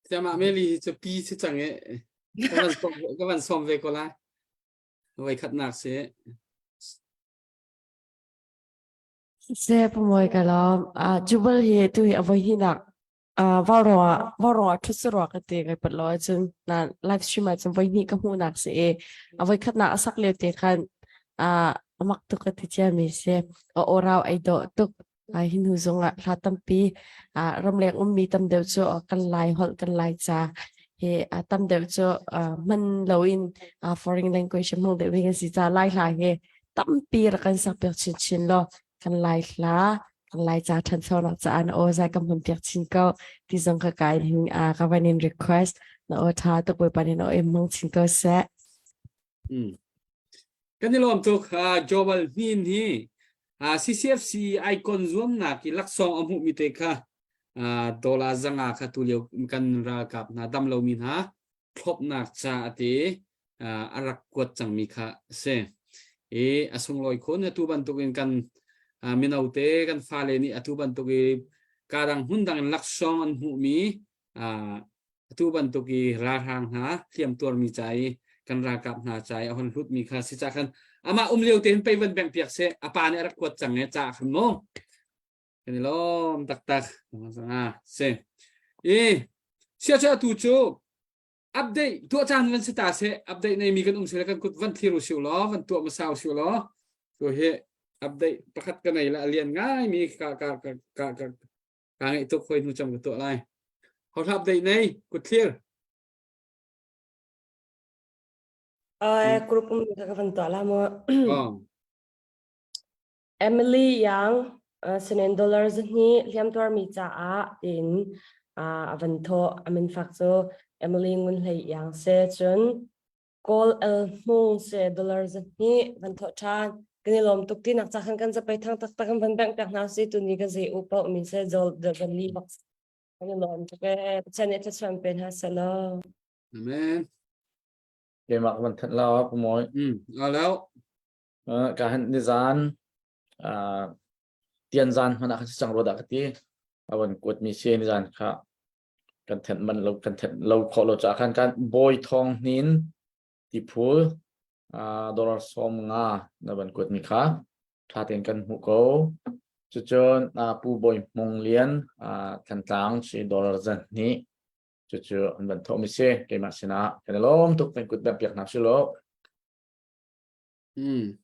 Siamah Meli hi cu pi si cang i ka van sawm ve ko lai. Voi khatnak si. Se pumoi ka lawm. Ah jubal hi tu hi avoi hi nak vauruang ah ṭhut saruak ka ti kai pat lo ahcun na live stream ahcun voi hnih ka hmuhnak si i a voi khatnak a sak lio te khan a mak tuk ka ti ciami si. A aw ai dawh tuk. Hi hnu zongah hla tampi ramleng ummi tam deuh cu kan Lai holh kan Lai ca hi tam deuh cu hman loin foreign language hmang deuh mi kan si ca Lai hla hi tampi rak kan sak piak chinchin law kan Lai hla kan Lai ca ṭhanchonak caah na aw zai ka hman piak chin ko ti zong ka kai hin ka van in request na aw ṭha tuk Bawipa nih na aw in hmang chin ko seh. Kan i lawm tuk Joel Hnin hi CCFC icon zuamnak i laksawng a hmuhmi te kha dollar zanga kha tu lio kan ralkap hna dam lomi hna thlopnak ca a ti a rak kuat cangmi kha a si. I a sunglawi khun atu bantukin kan mino te kan fale nih atu bantuk i kadang hmun dang in laksawng an hmuhmi atu bantuk i ralhrang hna hliam tuarmi ca i kan ralkap hna ca i a hon hlutmi kha si ca khan amah um lio tein pei van bengh piak seh a pa nih a rak kuat cang e ca khan mu kan i lawm taktak si i sia cu atu cu update tuah caan van si ta seh update nei mi kan um sile kan kut van thlir u siu law van tuah hmasa u siu law tu hi update pakhat ka nei la a lian ngai mi ka ka ka ka ka ka ngeih tuk hoi hnu cam ka tuah lai ho hla update nei kut thlir. Oi, group um ka van tuah la mu. Emily Yang sinen dollar zahnih hliamtuarmi caah tiin a van thawh. A min fak cu Emily Ngun Hlei Yang si. Cun Kawl El Hmung si dollar zahnih van thawh ṭhan. Kan i lawm tuk tinak ca khan kan zapei thang taktak kan van bengh piak hna si tuni ka zei u paoh mi se zol van li bak. Kan i lawm tuk ee. Pathian nih thluachuah pe hna seh law. Amen. Keimah ka van thanh la ka mawi. Mm, alo. Ka han nizan uh, tian zan hman ah khan si cang rua dah ka ti. A van kuat mi si nizan kha kan thenh man lo kan thenh lo khawh lo caah khan kan bawi thong hnin tiphul uh, dollar 50 na van kuat mi kha tha tein kan hmuh ko. Cucun uh, Pu Bawi Hmung Lian uh, Thantlang si dollar 200 cucu an van thawhmi si keimah sinah kan i lawm tuk kan kut bengh piak hna si lo. Hmm.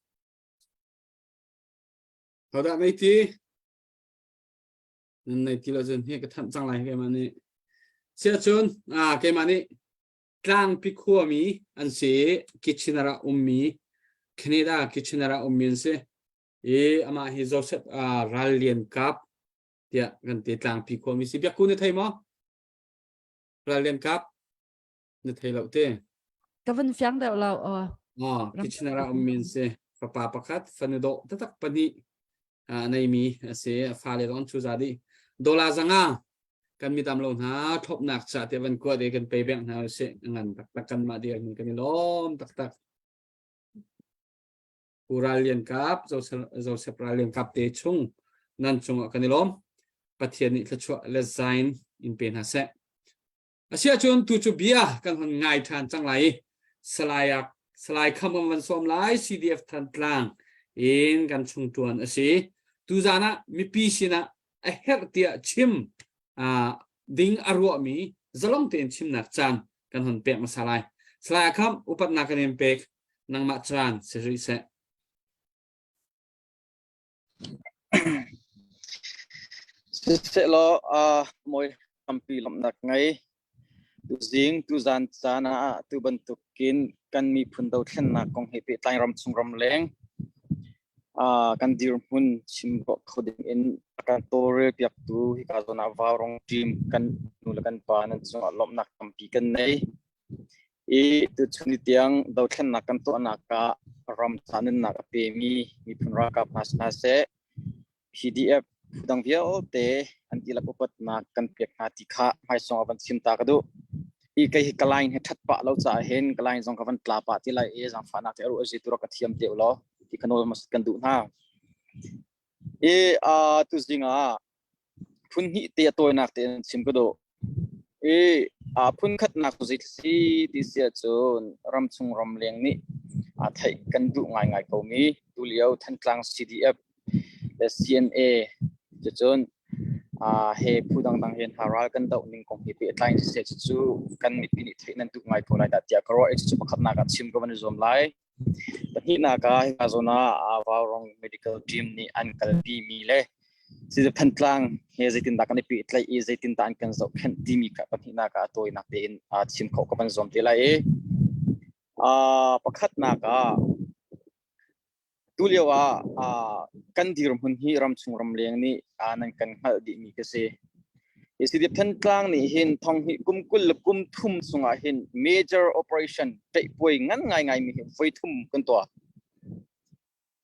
Hodah nei ti? Nan nei ti lo cun hi ka thanh cang lai keimah nih. Siah cun ah keimah nih tlangpi khuami an si i Kitchener ah ummi Canada Kitchener ah ummi an si. I amah hi Joseph uh, Ral Lian Kap tiah kan ti tlangpi khuami si. Biakku na thei maw? Ral Lian Kap na thei lo te. Ka van fiang deuh lo. Oh. Oh, Kitchener ah ummi an si. Fapa pakhat, fanu dawh taktak pahnih a neimi a si. A fale zong an chuza dih. Dola zanga kan midam lo hna thlopnak ca te van kuat i kan pay bank hna usih. Ngan taktak kan mah dir kan i lawm taktak. Pu Ral Lian Kap, Joseph Ral Lian Kap te chung nan cungah kan i lawm. Pathian nih thluachuah le zain in pe hna seh. Asiahcun tu cu bia kan hon ngai ṭhan cang lai i Salai Salai Kham kan van sawm lai CDF Thantlang in kan chung ṭuan a si. Tuzaan ah mipi sinah a herh tiah chim ding a ruahmi zalong tein chimnak caan kan hon pek hmasa lai. Salai Kham upatnak kan in pek nangmah caan si rih seh. Siseh law mawi tampi lawmhnak ngei. Tuzing tuzan caan ah tu bantukin kan miphun dothlennak kong he pehtlai ramchung ramleng kan dirhmun chim khawh kho ding in a kan tawlrel piaktu hika zawn ah Vaurong team kan nu le kan pa nan cungah lawmhnak tampi kan nei. I tuchun ni tiang dothlennak kan tuahnak ah ram ca nunnak a pemi miphun ralkap hna si hna seh, PDF phudang vialte an dihlak upatnak kan pek hna ti kha hmaisong a van chim ta ka duh. I kei hi ka line he ṭhat pah lo caah hin ka line zong ka van tla pah ti lai i zaangfahnak te aru azi tu rak ka thiam te ulaw ti ka nawl hmasat kan duh hna. I uh, tuzing ah phun hnih te a tawinak tein chim ka duh. I aa phun khatnak cu zei si ti si ahcun ramchung ramleng nih aa theih kan duh ngaingai komi tulio Thantlang CDF le CNA cucun aa he phu dangdang he hna ral kan doh ning kong he pehtlai in siseh cucu kan mipi nih theih nan duh ngai ko lai dah tiah ka ruah i cucu pakhatnak ah chim ka van i zuam lai. Pahnihnak ah hika zawn ah Vaurong Medical Team nih an kalpi mi le Sizu Thantlang he zeitindah kan i pehtlaih i zeitindah an kan zohkhenh timi kha pahnihnak ah a tawinak tein chim khawh ka van zuam te lai i pakhatnak ah Tulio ah kan dirhmun hi ramchung ramleng nih nan kan hngalh dihmi ka si. Hi CDF Thantlang nih hin thonghnih kum 20 le kum thum chungah hin major operation ṭeihpuai ngan ngaingai mi hi voi thum kan tuah.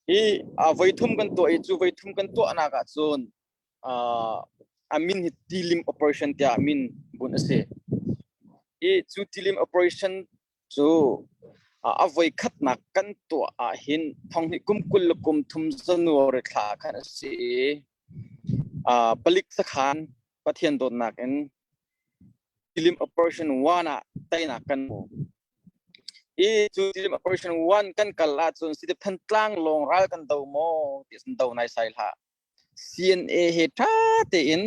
Hi voi thum kan tuah i cu voi thum kan tuahnak ah cun a min hi tilim operation tiah min bunh a si. I cu tilim operation cu a voi khatnak kan tuah ah hin thonghnih kum 20 le kum thum January thla khan a si i palik sakhan Pathian dawtnak in tilim operation 1 ah teinak kan hmu. I cu tilim operation 1 kan kal ahcun Sidip Thantlang lawng ral kan do maw ti do nai sai hlah. CNA he ṭha tein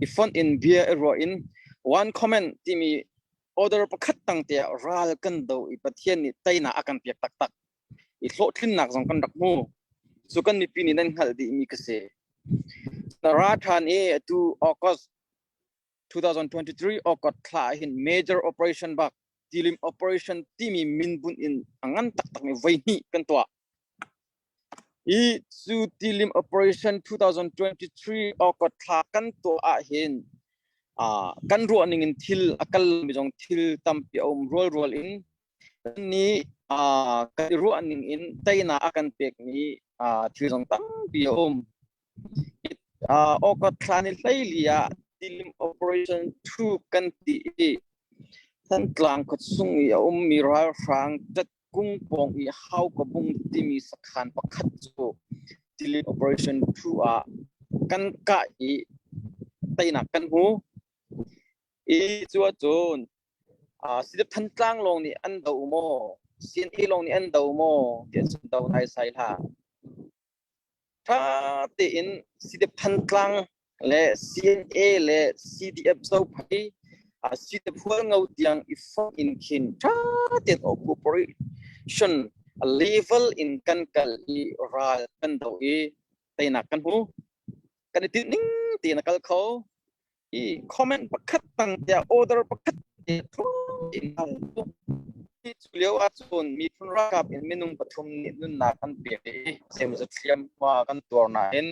i fonh in bia i ruah in one comment timi order pakhat tang te ah ral kan do i Pathian nih teinak a kan pek taktak i hlawhtlinnak zong kan rak hmu. Cu kan mipi nih nan hngalh dihmi ka si. Na ra ṭhan i atu August 2023 August thla ah hin major operation bak tilim operation timi min bunh in a ngan taktakmi voi hnih kan tuah. Hi cu tilim operation 2023 August thla kan tuah ahhin kan ruah ning in thil a kal mi zong thil tampi a um rualrual in nih kan i ruah ning in teinak a kan pekmi thil zong tampi a um. August thla ni hleili ah tilim operation 2 kan ti i. Thantlang khuachung i a ummi ralhrang Tatkung pawng i Haukabung timi sakhan pakhat cu Tilim Operation 2 ah kan kah i teinak kan hmu. I cu ahcun CDF Thantlang lawng nih an do maw, CNA lawng nih an do maw ti ahcun do naisai hlah. Ṭha tein CDF Thantlang le CNA le CDF Zophei CDF Hualngo tiang i fonh in khin ṭha tein cooperation level in kan kal i ral kan do i teinak kan hmu. Kan i tinh ning tein a kal kho. I comment pakhat tang tiah order pakhat te in cu lio ahcun miphun ralkap in minung pathum nih nunnak an pek i zeimawzat hliamhma kan tuar nain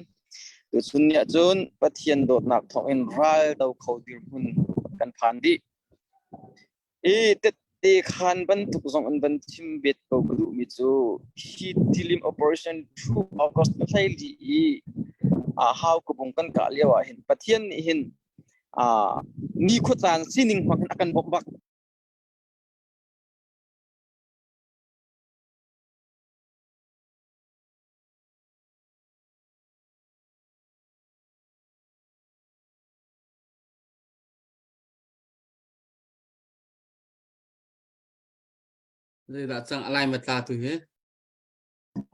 tuchun ni ahcun Pathian dawtnak thawngin ral do kho dirhmun kan phan dih. I tette khan bantuk zong in van chim bet ko ka duhmi cu hi tilim operation 2 August 14 i hau kabung kan kah lio ah hin Pathian nih hin ni khuacaan sining hmang hin a kan bawmh bak. Zeidah cang alai matla tu hi?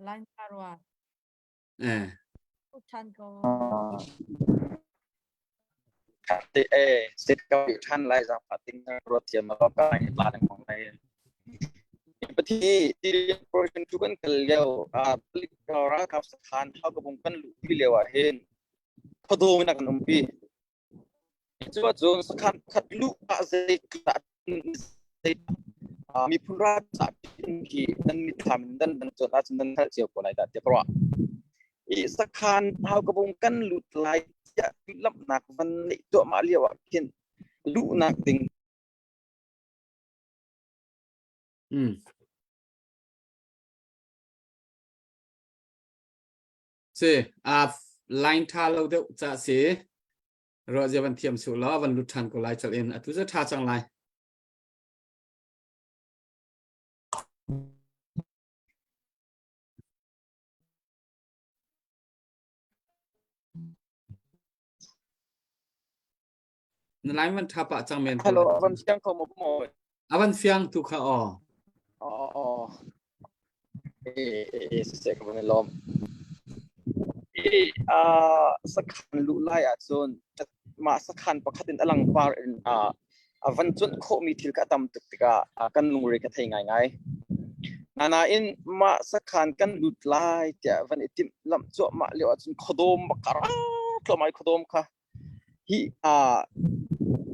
Alai tla rua. Eh. Than ko. Te e set ka than lai za pa ting na ro thiam ma ka ni tla lengmang lai. Pati ti operation tu kan kal lio a palik ralkap sakhan hau ka bung kan lu pi lio ah hin khodong na kan umpi. Cu ahcun sakhan khat luh ah zeitluk miphun ralzam hi nan mitthlam in nan nan cuanh ahcun nan hngalh cio ko lai dah tiah ka ruah. I sakhan haukabung kan lut lai tiah lamhnak van neih duahmah lio ah khin luhnak ding Si, a line tha lo deuh ca si. Ruah zia van thiam su law van lut than ko lai chal in atu za tha cang lai. Na line van tha pah cang men. Hello, van fiang ko mo mo. Avan fiang tu kha aw. Aw aw. Eh eh se ka van lom. Eh a sakhan lu lai ah cun mah sakhan pakhat in alang par in a a van cuanh khawhmi thil ka tam tuk tikah kan lungre ka thei ngaingai. Nain mah sakhan kan lut lai tiah van i timh lamh cuahmah lio ahcun khuadawm bak ka ra thluahmah i khuadawm kha hi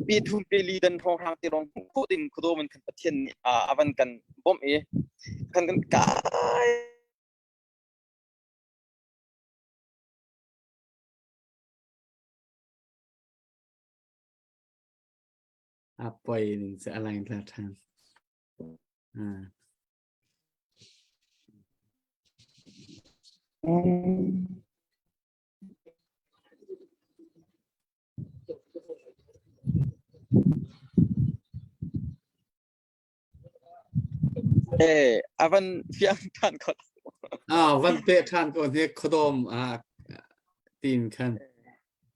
pe thum pe li dan hrawnghrang te lawng hmuh khawh ding khuadawm in khan Pathian nih a van kan bawmh i kan kan kai A poi ning cu a lang tla ṭhan. Eh, a van fiang ṭhan kho. Ah, van pe ṭhan ko hne khuadawm ah tin khan.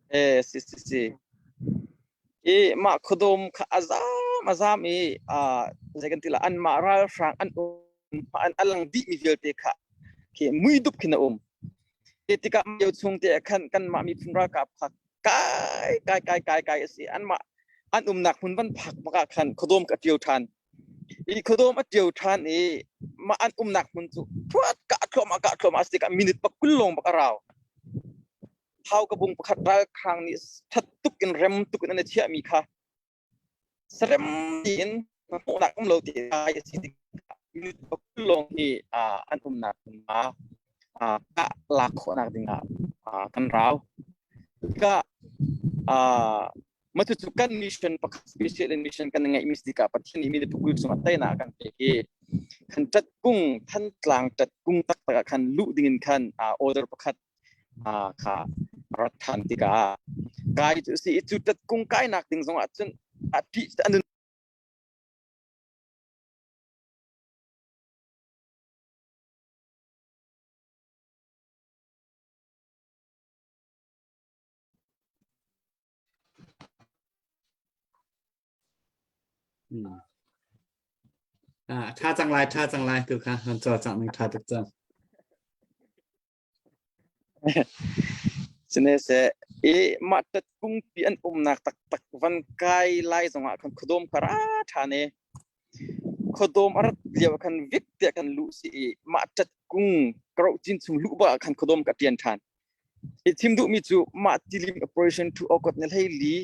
Eh, si si si. I mah khuadawm kha a zam a zam i ah zei kan ti la an mah ralhrang an um an alang dih mi vialte kha khi mui dup khin a um. Te tikah lio chung te ah khan kanmah miphun ralkap kha kai kai kai kai kai a si. Anmah an umnak hmun van phak bak ah khan khuadawm ka ṭio ṭhan. I khuadawm a ṭio ṭhan i mah an umnak hmun cu thuat kah thluahmah kah thluahmah a si tikah minute pakul lawng bak a rau. Hau ka bung pakhat ralhrang nih ṭhat tuk in rem tuk in an i chiahmi kha Sarem tiin hmuhnak um lo ti ai a si tikah minute pakul lawng hi an umnak hmunhma kah lak khawhnak dingah kan rau. Tikah mah cucu kan mission pakhat special mission kan ngeihmi si tikah Pathian nih minute pakul chungah teinak a kan pek i khan ṭatkung Thantlang ṭatkung taktak ah khan luh dingin khan order pakhat kha rat ṭhan tikah kai cu si i cu tatkung kainak ding zongah cun a ṭih a nun. Hmm. Ah, tha cang lai, tha cang lai tu kha han cho cang ning tha tuk cang. Sine se i mah tat kungpi an umnak taktak van kai lai zongah khan khuadawm kha ra ṭhan i khuadawm a rat lio ah khan vik tiah kan luh si i mah tat kung karoh cin chung luh bak ah khan khuadawm ka ṭian ṭhan. I thim duhmi cu mah tilim operation to okot ni hlei li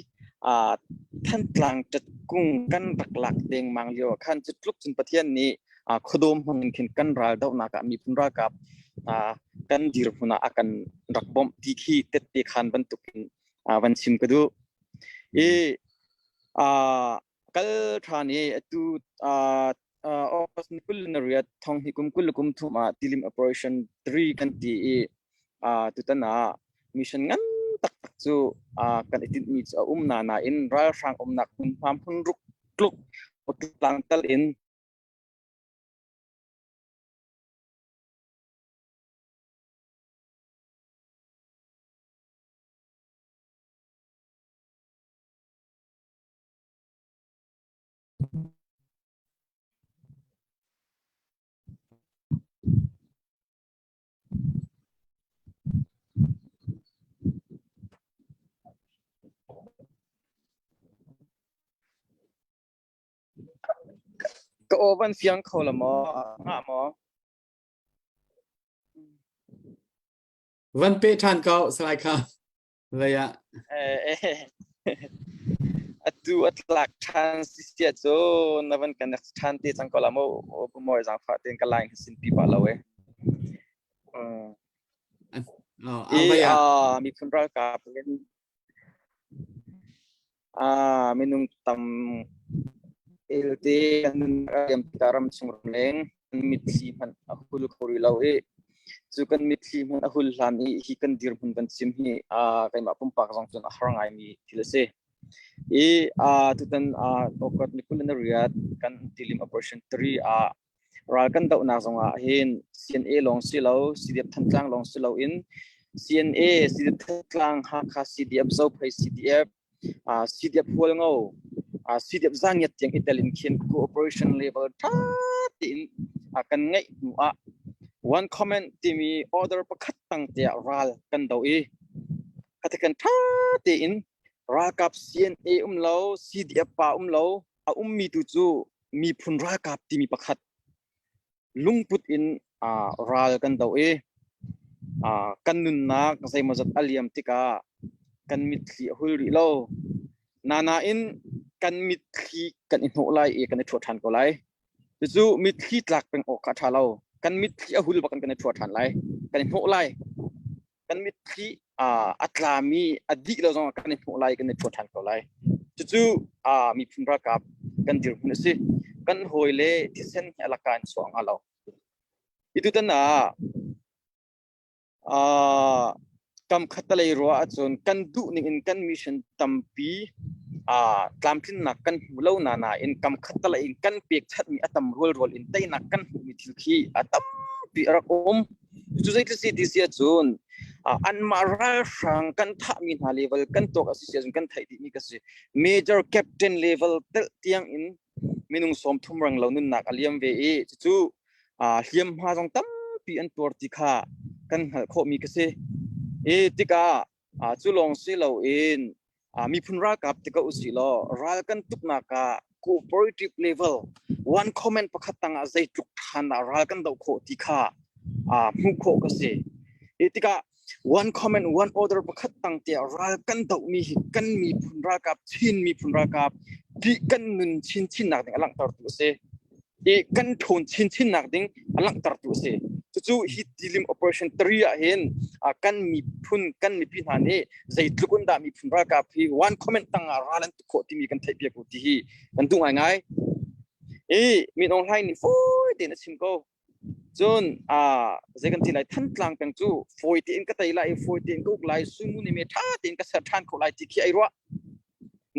Thantlang ṭatkung kan rak lak dengmang lio ah khan cu tluk cun Pathian nih khuadawm hmang in khin kan ral dohnak ah miphun ralkap kan dirhmun ah a kan rak bawmh ti khi tette khan bantukin van chim ka duh. I kal ṭhan i atu August ni 28 thong hi kum 20 kum thum ah tilim operation 3 kan ti i tutan ah mission ngan taktak cu kan i tinhmi cu a um na nain ralhrang umnak hmunhma hmun ruk tluk tlang tal in Ka aw van fiang kho la maw? Ngah maw? Van pe ṭhan ko, Salai Kha. Lei ah. Atu a tlak ṭhan si sia cu na van kan ṭhan te cang ko la mu mawi zaangfah tein ka line sin pi pa lo e. I miphun ralkap in minung tam elte an nunnak a liam tikah ramchung ramleng kan mitthli hmanh a hul kho rih lo i cu kan mitthli hmanh a hul hlan i hi kan dirhmun kan chim hi keimah pumpak zong cun a har ngaimi thil a si. I tutan August ni 28 kan tilim operation 3 ah ral kan dohnak zongah hin CNA lawng si lo CDF Thantlang lawng si loin CNA CDF Thantlang Hakha CDF Zophei CDF CDF Hualngo CDF Zangiat tiang i tel in khin cooperation level tha tein kan ngeih hnu ah one comment timi order pakhat tang te ah ral kan do i khathikan tha tein ralkap CNA um lo CDF pa um lo a ummi tu cu miphun ralkap timi pakhat lungput in ral kan do i kan nunnak zeimawzat a liam tikah kan mitthli a hul rih lo. Nanain kan mitthli kan i hnawh lai i kan i ṭhuah ṭhan ko lai. Cucu mitthli tlak peng awk kha a ṭha lo. Kan mitthli a hul bak in kan i ṭhuah ṭhan lai. Kan i hnawh lai. Kan mitthli a tlami a dih lo zongah kan i hnawh lai kan i ṭhuah ṭhan ko lai. Cucu miphun ralkap kan dirhmun a si. Kan hawile thisen hi a laka in chuah hnga lo. Hi tutan ah kam khattalei ruah ahcun kan duh ning in kan mission tampi tlamtlinnak kan hmu lo na nain kam khattalei in kan pekchanhmi a tam rualrual in teinak kan hmuhmi thil khi a tampi a rak um. Cu zeitluk si ti si ahcun anmah ralhrang kan thahmi hna level kan tuak a si si ahcun kan theih dihmi ka si. Major captain level telh tiang in minung 30 rang lo nunnak a liam ve i cucu hliamhma zong tampi an tuar ti kha kan hngalh khawhmi ka si. I tikah cu lawng si loin miphun ralkap ti ko usih law ral kan tuknak ah cooperative level one comment pakhat tangah zeitluk ṭhan dah ral kan doh khawh ti kha hmuh khawh ka si. I tikah one comment one order pakhat tang tiah ral kan dohmi hi kan miphun ralkap Chin miphun ralkap ti kan nun chinchin nak ding a langhtertu a si. I kan ṭhawn chinchin nak ding a langhtertu a si. Cucu hi tilim operation 3 ah hin kan miphun kan mipi hna nih zeitluk in dah miphun ralkap hi one comment tang ah ral an tuk khawh timi kan theih piak u ti hi kan duh ngaingai. I Min Aung Hlaing nih fawi tein a chim ko. Cun zei kan ti lai Thantlang peng cu fawi tein ka tei lai i fawi tein ka uk lai suimu nih me ṭha tein ka ser ṭhan khawh lai ti khi ai ruah.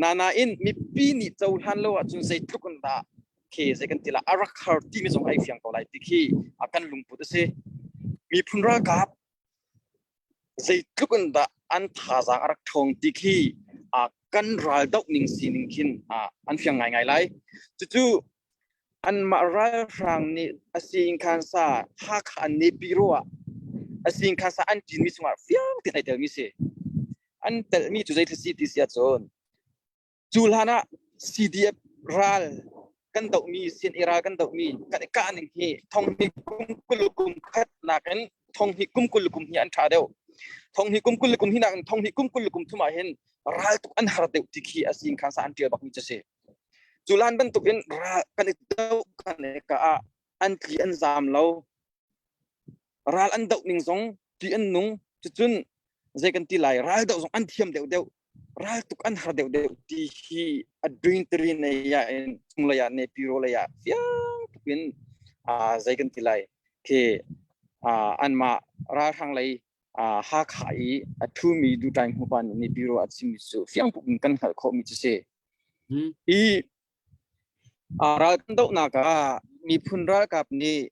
Nanain mipi nih cohlan lo ahcun zeitluk in dah khi zei kan ti lai a rak har timi zong ai fiang ko lai ti khi kan lungput a si. Miphun ralkap zeitluk in dah an thazaang a rak ṭhawng ti khi. kan ral doh ning sining khin an fiang ngaingai lai. Cucu anmah ralhrang nih a siing khan sa Hakha an Nepiro ah a siing khan sa an ṭinmi chungah fiang tein ai telmi si. An telmi cu zei si ti si ahcun cu hlan ah CDF ral kan dohmi CNA ral kan dohmi kan i kah ning hi thonghnih kum 20 kum khat nakin thonghnih kum 20 kum hi an ṭha deuh. Thonghnih kum 20 kum hi nakin thonghnih kum 20 kum thum ah hin ral tuk an har deuh ti khi a si khan sa an ṭial bakmi cu si. Cu lan bantukin ral kan i doh kan i kah ah an tli an zaam lo. Ral an doh ning zong ti an nung. Cucun zei kan ti lai ral doh zong an thiam deuh deuh. Ral tuk an har deuh deuh ti hi a duin tiri nei ah in chunglei ah ne piro lei ah fiang tuk in zei kan ti lai khi anmah ralhrang lei Hakha i a ṭhumi duṭai hmupa nih nih biro a chimmi cu fiang tuk in kan hngalh khawhmi cu si. Hi ral kan dohnak ah miphun ralkap nih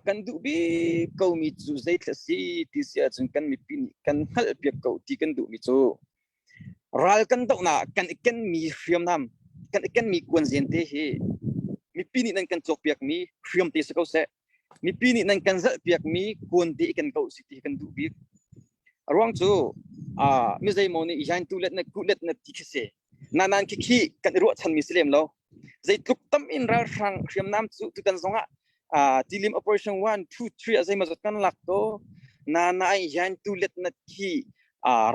kan duh bik komi cu zeithla si ti si ahcun kan mipi nih kan hngalhpiak ko ti kan duhmi cu ral kan dohnak kan i kenmi hriamnam kan i kenmi kuanzen te hi mipi nih nan kan cawkpiakmi hriam te si ko seh. Mipi nih nan kan zalhpiakmi kuan te i kan ko si ti kan duh bik. A ruang cu mi zeimaw nih yain tu let na ku let na ti khi si. Na nan khi khi kan i ruahchanmi si lem lo. Zeitluk tam in ralhrang hriamnam cu tutan zongah tilim operation 1 2 3 a zeimaw zat kan lak to na na ai yain tu let na khi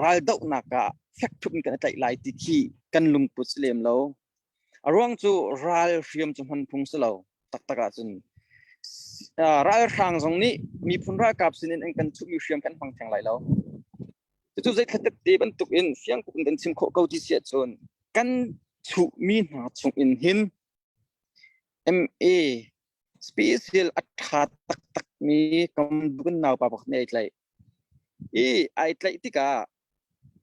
ral dohnak ah fek thup in kan i tlaih lai ti khi kan lungput si lem lo. A ruang cu ral hriam cu hman phung si lo taktak ahcun ralhrang zong nih miphun ralkap sinin an kan chuhmi hriam kan hmang theng lai lo. Cucu zeithlatet te bantuk in fiang in kan chim khawh ko ti si ahcun kan chuhmi hna chung in hin MA special a ṭha taktak mi kam kan naupa pakhat nih ai tlaih. I ai tlaih tikah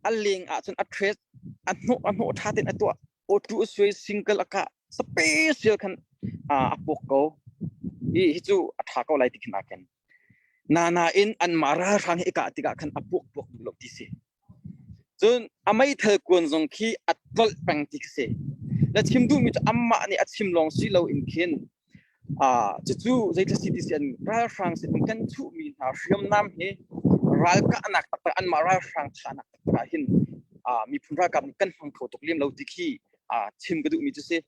a leng ahcun a trace a hnawh a hnawh ṭha tein a tuah auto a suai single a kah special khan a puk ko i hi cu a ṭha ko lai ti khin aa ken na nain anmah ralhrang hi i kah tikah khan a puak puak duh lo ti si cun a meithal kuan zong khi a tlolh peng ti khi si na chim duhmi cu amah nih a chim lawng si lo in khin Cucu zeitluk si ti si an ralhrang sin in kan chuhmi hna hriamnam hi ralkahnak taktak anmah ralhrang thahnak taktak ah hin miphun ralkap nih kan hmang kho tuk lem lo ti khi chim ka duhmi cu si.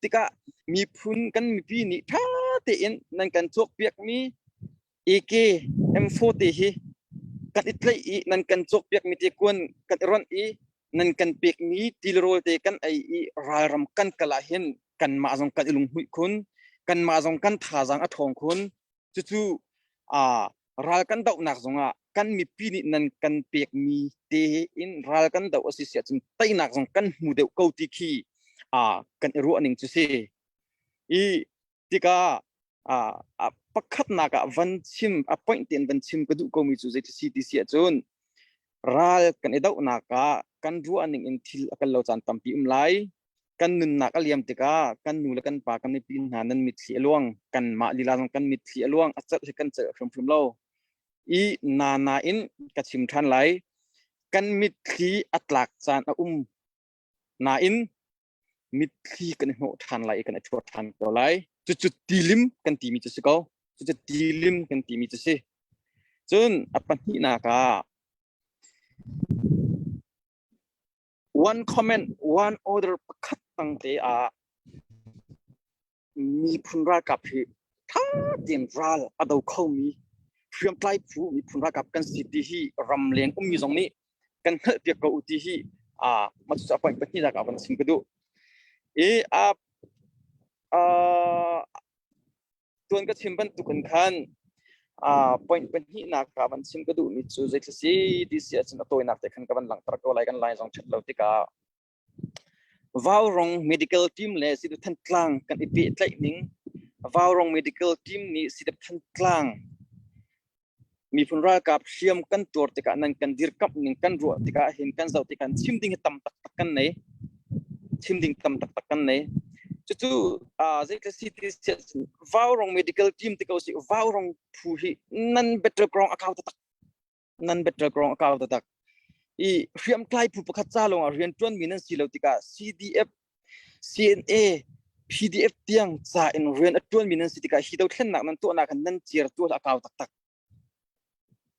Tikah miphun kan mipi nih ṭha tein nan kan cawkpiakmi AK M4 te hi kan i tlaih i nan kan cawkpiakmi te kuan kan i ronh i nan kan pekmi tilrawl te kan ei i ralram kan kal ah hin kanmah zong kan i lunghmuih khun kanmah zong kan thazaang a ṭhawng khun cucu ral kan dohnak zongah kan mipi nih nan kan pekmi te in ral kan doh a si si ahcun teinak zong kan hmu deuh ko ti khi kan i ruah ning cu si i tikah pakhatnak ah van chim a point tein van chim ka duh komi cu zeiti si ti si ahcun ral kan i dohnak ah kan ruah ning in thil a kal lo caan tampi um lai kan nunnak a liam tikah kan nu le kan pa kan mipi hna nan mitthli a luang kanmah lila zong kan mitthli a luang a celh hi kan celh hrimhrim lo i na na in ka chim ṭhan lai kan mitthli a tlak caan a um nain mitthli kan i hnawh ṭhan lai i kan i ṭhuat ṭhan ko lai. Cucu tilim kan timi cu si ko. Cucu tilim kan timi cu si. Cun a pahnihnak ah one comment, one order pakhat tang te ah miphun ralkap hi ṭha tein ral a do khomi hriamtlai phu miphun ralkap kan si ti hi ramleng ummi zong nih kan hngalhpiak ko u ti hi mah cucu a point pahnihnak ah van chim ka duh. I a tuan ka chim bantukin khan point pahnihnak ah van chim ka duhmi cu zeithil si ti si ahcun a tawinak te khan ka van langhter ko lai kan lai zong ṭhat lo tikah Vaurong Medical Team le Sidep Thantlang kan i pehtlaih ning Vaurong Medical Team nih Sidep Thantlang miphun ralkap hriam kan tuar tikah nan kan dirkamh ning kan ruah tikah hin kan zoh tikah chim ding hi tam taktak kan nei chim ding tam taktak kan nei cucu zeitluk si ti Vaurong Medical Team ti ko si Vaurong phu hi nan battleground a kau taktak nan battleground a kau taktak. I hriamtlai phu pakhat ca lawng ah rian ṭuanmi nan si lo tikah CDF, CNA, PDF tiang ca in rian a ṭuanmi nan si tikah hi dothlennak nan tuahnak hin nan ciar tual a kau taktak.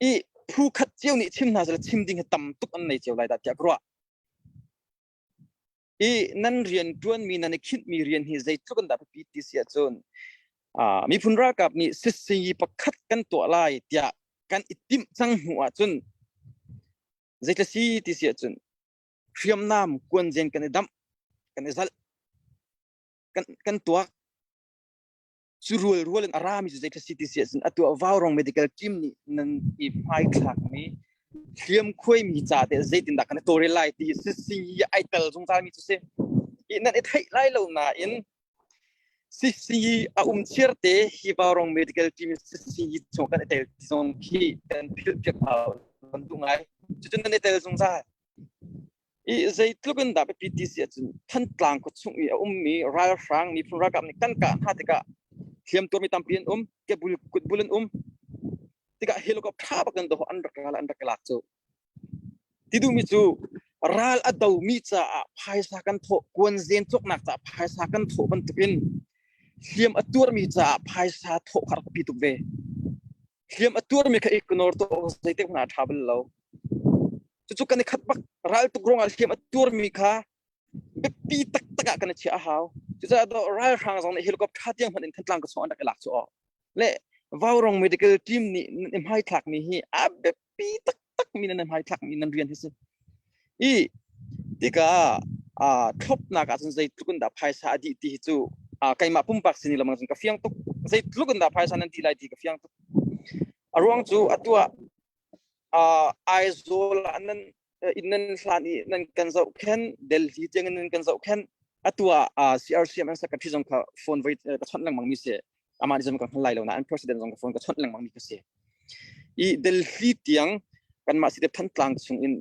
I phu khat cio nih chim hna seh chim ding hi tam tuk an nei cio lai dah tiah ka ruah. I nan rian ṭuanmi nan i khinhmi rian hi zeitluk in dah biapi ti si ahcun miphun ralkap nih sisii pakhat kan tuah lai tiah kan i timh cang hnu ahcun zeitla si ti si ahcun hriamnam kuanzen kan i damh kan i zalh kan kan tuak Cu rualrual in a rami cu zeitluk si ti si ahcun atu ah Vaurong Medical Team nih nan i hmaithlakmi hliamkhuaimi ca te zeitindah kan i tawlrel lai ti sisi ai tel zungzalmi cu si. I nan i theih lai lo nain sisi a um chiar te hi Vaurong Medical Team sisi chung kan i tel ti zong khi kan philh piak hau kan duh ngai. Cucun nan i tel zungzal. I zeitluk in dah biapi ti si ahcun Thantlang khua chung i a ummi ralhrang miphun ralkap nih kan kah hna tikah hliamtuarmi tampi an um, kebul kutbul an um. Tikah helicopter tha bak in dawh an rak ral an rak lak cu. Ti duhmi cu ral a domi caah phaisa kan thawh, kuanzen cawknak caah phaisa kan thawh bantukin hliam a tuarmi caah phaisa thawh kha rak biapi tuk ve. Hliam a tuarmi kha ignore tuah awk zeitik hmanh ah a ṭha bal lo. Cucu kan i khat bak. Raltuk ruangah hliam a tuarmi kha biapi taktak ah kan i chiah a hau. Cucaah ralhrang zong nih helicopter tiang hmanh in Thantlang ka chung an rak i lak cu aw. Le Vaurong medical team nih nan i hmaithlakmi hi a biapi taktak mi nan i hmaithlakmi nan rian hi si. I tikah aa thlopnak ah cun zeitluk in dah phaisa a dih ti hi cu keimah pumpak sin i lamang cun ka fiang tuk. Zeitluk in dah phaisa nan dih lai ti ka fiang tuk. A ruang cu atu ah Aizawl ah nan inn nan hlan i nan kan zohkhenh, Delhi tiang in nan kan zohkhenh. Atu ah CRCM an secretary zong kha phone voi ka chawnh lengmang mi si. Amah nih cun ka hngal lai lo nain president zong ka phone ka chawnh lengmang mi ka si. I Delhi tiang kanmah si Thantlang chung in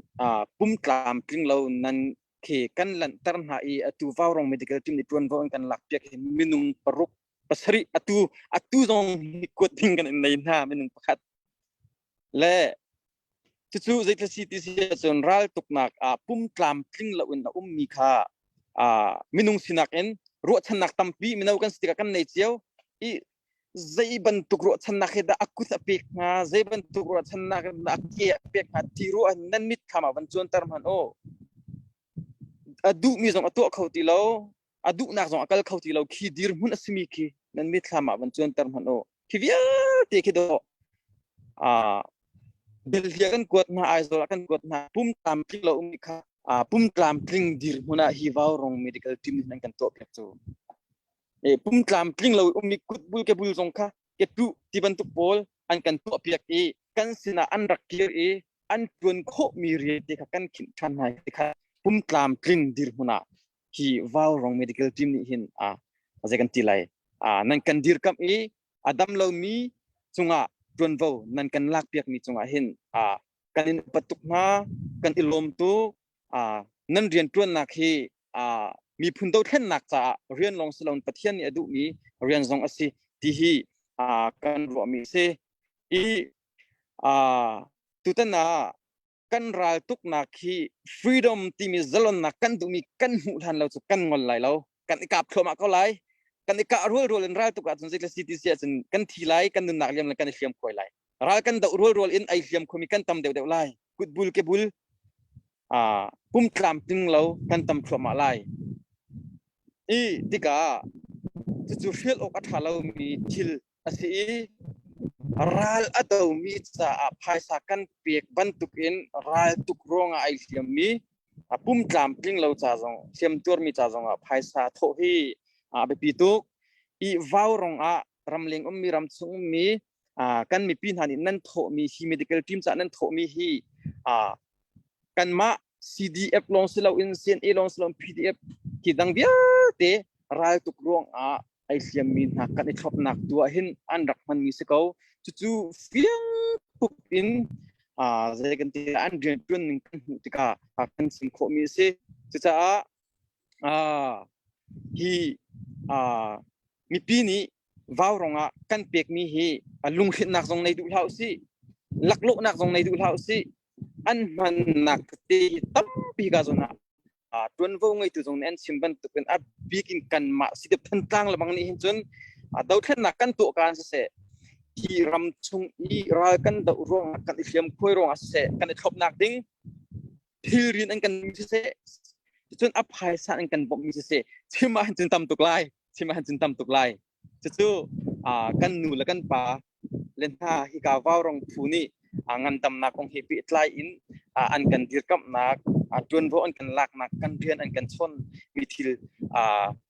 pumtlam tling lo nan khi kan lanhter hna i atu Vaurong medical team nih ṭuanvo an kan lakpiak hi minung paruk pasarih atu atu zong hi kuat ding kan in nei hna minung pakhat le cucu zeitluk si ti si ahcun raltuknak ah pumtlam tling loin a ummi kha minung sinak in ruahchannak tampi mino kan si tikah kan nei cio i zei bantuk ruahchannak he dah a kut a pek hnga zei bantuk ruahchannak in dah a ke a pek hnga ti ruah nan mitthlam ah van cuanter hmanh u a duhmi zong a tuah kho ti lo a duhnak zong a kal kho ti lo khi dirhmun a simi khi nan mitthlam ah van cuanter hmanh u khi vialte khi dawh a Delhi kan kuat hna Aizawl ah kan kuat hna pum tlamtling lo ummi kha pum tlamtling dirhmun ah hi Vaurong medical team nih nan kan tuah piak cu e pum tlamtling lo ummi kutbul ke bul zong kha ke tu ti bantuk pawl an kan tuah piak i kan sinah an rak kir i an tuan khawhmi rian te kha kan khinh ṭhan hna ti kha pum tlamtling dirhmun ah hi Vaurong medical team nih hin a zei kan ti lai a nan kan dirkamh i a dam lomi cungah ṭuanvo nan kan lakpiakmi cungah hin a kan in upat tuk hna kan i lawm tuk a nan rian ṭuannak hi a miphun dothlennak caah rian lawng si loin Pathian nih a duhmi rian zong a si ti hi a kan ruahmi a si i a tutan ah kan ral tuknak hi freedom timi zalonnak kan duhmi kan hmuh hlan lo cu kan ngol lai lo kan i kap thluahmah ko lai kan i kah rual rual in ral tuk ahcun zeitluk si ti si ahcun kan thi lai kan nunnak liam le kan i hliam khuai lai ral kan doh rual rual in ai hliam khomi kan tam deuh deuh lai kutbul ke bul a pum tlam tling lo kan tam thluahmah lai i tikah cucu hrial awk a ṭha lomi thil a si i ral a domi caah phaisa kan pek bantukin ral tuk ruangah ai hliammi a pum tlamtling lo ca zong hliam tuarmi ca zongah phaisa thawh hi a biapi tuk i vaurong ah ramleng ummi ramchung ummi kan mipi hna nih nan thawhmi hi medical team caah nan thawhmi hi kanmah CDF lawng si loin CNA lawng si loin PDF hi dang vialte raltuk ruangah ai hliammi hna kan i thlopnak tu ah hin an rak hmanmi si ko. Cucu fiang tuk in zei kan ti an rianṭuan ning kan hmuh tikah kan chim khawhmi a si. Cucaah hi mipi nih vaurong ah kan pekmi hi lunghrinhnak zong nei duh hlah usih, laklawhnak zong nei duh hlah usih. an hmannak tete hi tampi ka zawn ah ṭuanvo ngeitu zong nih an chim bantukin a bik in kanmah CDF Thantlang lebang nih hin cun dothlennak kan tuah kaan siseh hi ram chung i ral kan doh ruangah kan i hliamkhuai ruangah siseh kan i thlopnak ding thilrin an kan siseh cun a phaisa an kan bawmhmi siseh chim ah hin cun tam tuk lai chim ah hin cun tam tuk lai Cucu kan nu le kan pa le hna hika Vaurong phu nih ngandamnak kong he pehtlai in an kan dirkamhnak, ṭuanvo an kan laknak, kan rian an kan chawn mi thil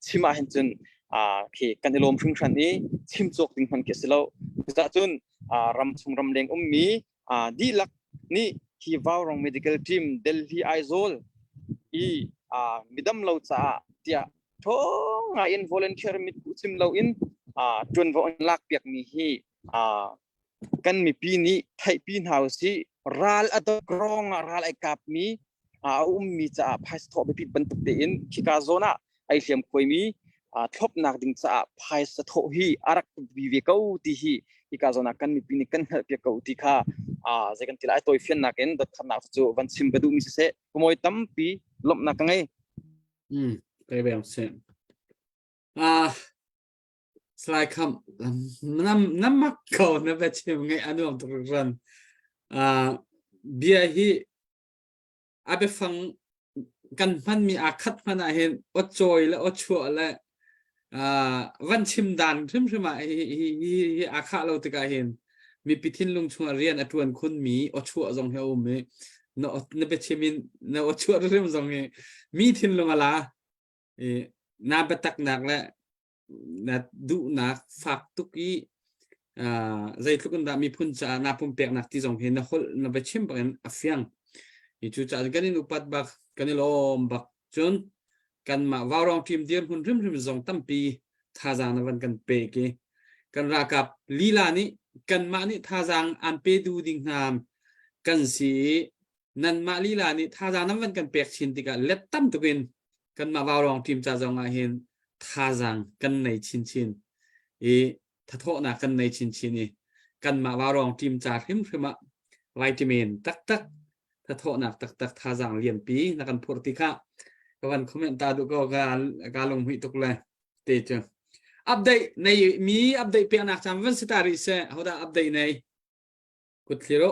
chim ahhin cun khi kan i lawm hringhran i chim cawk ding hmanh khi a si lo. Cucaah cun ramchung ramleng ummi dihlak nih hi Vaurong Medical Team Delhi Aizawl i midam lo caah tiah ṭhawng ngai in volunteer mitkuh cim loin ṭuanvo an lakpiakmi hi kan mipi nih theihpi hna usih. Ral a dok rong ah ral ai kapmi a ummi caah phaisa thawh biapit bantuk tein khika zawn ah ai hliam khuaimi thlopnak ding caah phaisa thawh hi a rak bi ve ko ti hi hika zawn ah kan mipi nih kan hngalhpiak ko ti kha zei kan ti lai tawifiannak in dotkhatnak cu van chim ka duhmi siseh mawi tampi lawmhnak ka ngei. Mm, kai bang se. Ah, slai kham nam nam mak ko na ba chim ngai anuam tuk ran. Ah, bia hi a biafang kan hman mi a khat hman ah hin o chawi le o chuah le ah van chim dan hrimhrim ah hi hi hi hi a khah lo tikah hin mipi thinlung chungah rian a ṭuan khunmi aw chuah zong hi a um i na na biachim in na aw chuah hrim zong hi mi thinlung a la i na biataknak le na duhnak fak tuk i zeitluk in dah miphun caah naa pumpeknak ti zong hi na holh na biachim bak in a fiang i cu caah kan in upat bak kan i lawm bak cun kanmah Vaurawng team dirhmun hrimhrim zong tampi thazaang na van kan pek i kan ralkap lila nih kanmah nih thazaang an pe du ding hna kan si i nanmah lila nih thazaang nan van kan pek chin tikah let tam tukin kanmah Vaurawng team ca zong ah hin thazaang kan nei chinchin i thathawhnak kan nei chinchin i kanmah Vaurawng team ca hrimhrim ah vitamin taktak thathawhnak taktak thazaang lianpi na kan phurh ti kha ka van comment ta duh ko ka ka lunghmuih tuk le te cu update nei mi update peknak cam van si ta rih seh hodah update nei kut thlir u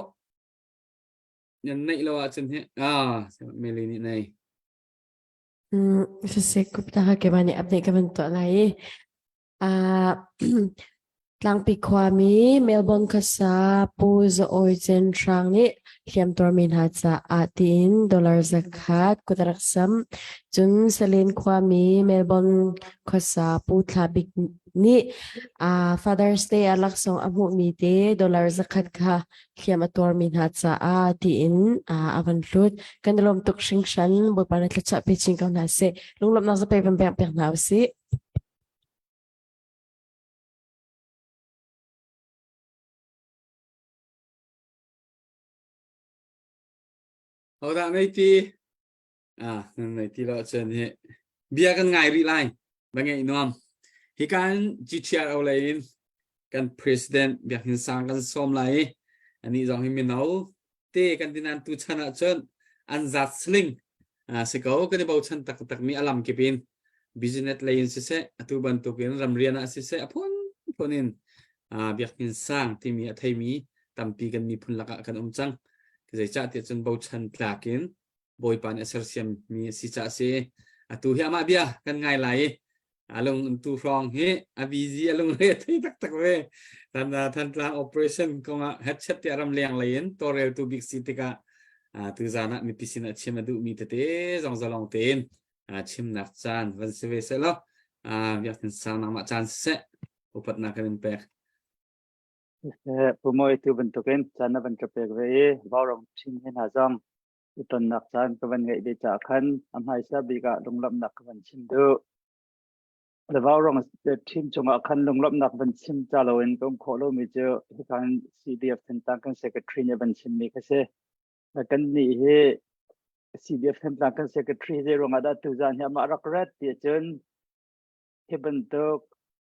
nan neih lo ahcun hi ah Meli nih nei Siseh kupta ka ke nih update ka van tuah lai i Tlangpi khuami Melbourne khuasa Pu Za Awi Cen Hrang nih hliamtuarmi hna caah tiin dollar 100 kut a rak samh. Cun Salen khuami Melbourne khuasa Pu Thla Bik nih Father's Day ah laksawng a hmuhmi te dollar 100 kha hliam a tuarmi hna caah tiin a van hlut. Kan i lawm tuk hringhran. Bawipa na thluachuah pe chin ko hna seh. Lunglawmhnak zapei van pek piak hna usih. Hodah nei ti? Ah, nan nei ti lo cun hi bia kan ngai rih lai. Ba ngeih nuam. Hi kan GTRO lei in kan president Biakinn Sang kan sawm lai i anih zong hi mino te kan tinan tu chan ah cun an zat sling si ko kan i bochan taktak mi alam kip in business lei in siseh atu bantukin ramrian ah siseh a phun phun in biakinn sang timi a theimi tampi kan miphun lakah kan um cang zeicah tiah cun bochan tlak in Bawipa nih a sersiam mi a si caah si atu hi amah bia kan ngai lai i a lung tu hrawng hi a busy a lung re thei taktak ve tan Thantlang operation kongah headset tiah ram leng lei in tawlreltu bik si tikah tu zan ah mipi sin ah chim a duhmi tete zong zalong tein chimnak caan van si ve seh law biakinn sang nangmah caan siseh upatnak kan in pek. Pu Mawi tu bantukin caan na van ka pek ve i Vaurawng Chin he hna zong i tonnak caan ka van ngeih ve caah khan a hmaisa bik ah lunglawmhnak ka van chim duh. Le Vaurawng team cungah khan lunglawmhnak van chim ca loin ka um khawh lomi cu hikhan CDF Thantlang kan secretary nih van chimmi kha si. Kan nih hi CDF Thantlang kan secretary zei ruangah dah tuzaan hi amah rak rat ti ahcun hi bantuk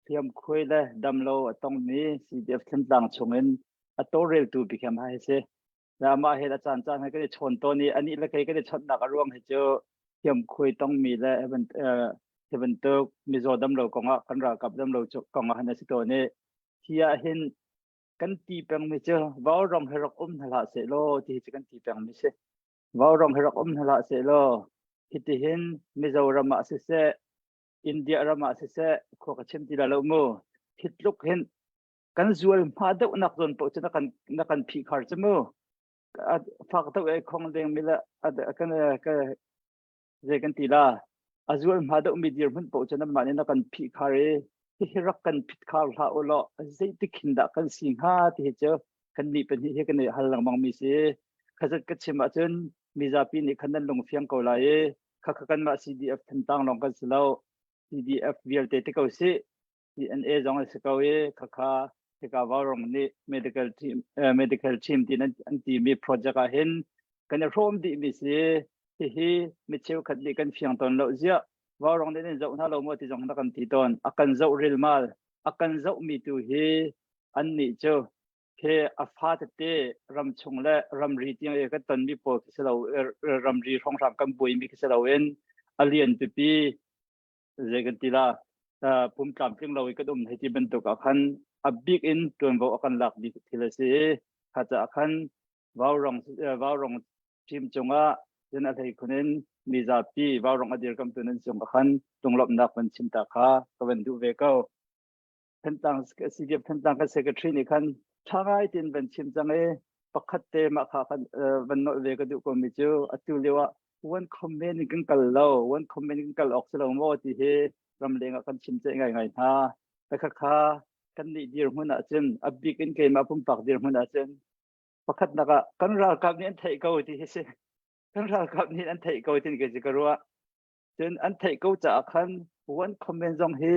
hliamkhuai le damlo a tongmi CDF Thantlang chungin a tawlreltu bik hi amah hi si. Le amah he a caan caan he kan i chawn tawn i anih le kei kan i chawnhnak a ruang hi cu thiamkhuai tongmi le hi bantuk mizaw damlo kongah kan ralkap damlo kongah han a si tawn i hi ah hin kan ti pengmi cu vaurawng hi rak um hna hlah seh law ti hi cu kan ti pengmi si. Vaurawng hi rak um hna hlah seh law hitihin Mizoram ah siseh India ram ah siseh khua ka chim ti la lo mu hi tluk hin kan zual hma deuh nak zawn paoh cu na kan na kan phih khar cu mu fak deuh ei khong deng mi le kan ka zei kan ti la a zual hma deuh mi dirhmun paoh cu nanmah nih na kan phih khar i hihi rak kan phit khar hlah u law zeitik hin dah kan si hnga ti hi cu kan nih pahnih hi kan i hal lengmang mi si khazat ka chim ahcun mizapi nih khan nan lung fiang ko lai i khakha kanmah CDF Thantlang lawng kan si lo CDF vialte te ko si CNA zong a si ko i khakha hika Vaurawng nih medical team eh, medical team ti an an timi project ah hin kan i hrawm dih mi si hihi mi cheukhat nih kan fiang tawn lo ziah Vaurawng nih nan zoh hna lo maw ti zong na kan ti tawn a kan zoh rilmal a kan zoh mi tu hi an nih cu he a fa tete ram chung le ramri tiang i kan ton mi pawl khi si lo ramri hrawnghrang kan buai mi khi si lo in a lian pipi zei kan ti la pum tlamtling lo i kan um hei ti bantuk ah khan a bik in ṭuanvo a kan lak bik thil a si i kha caah khan vaurong vaurong team cungah cun a hlei khun in mizapi vaurong a dirkamtu nan cung ah khan lunglawmhnak van chim ta kha ka van duh ve ko. Thantlang CDF Thantlang kan secretary nih khan ṭha ngai tein van chim cang i pakhat te mah kha khan van nolh ve ka duh ko mi cu atu lio ah one comment in kan kal lo one comment in kan kal awk si lo maw ti hi ramleng ah kan chim ceih ngai ngai hna ka kha kan nih dirhmun ah cun a bik in keimah pumpak dirhmun ah cun pakhatnak ah kan ralkap nih an theih ko ti hi si kan ralkap nih an theih ko tin kei ka ruah cun an theih ko caah khan one comment zong hi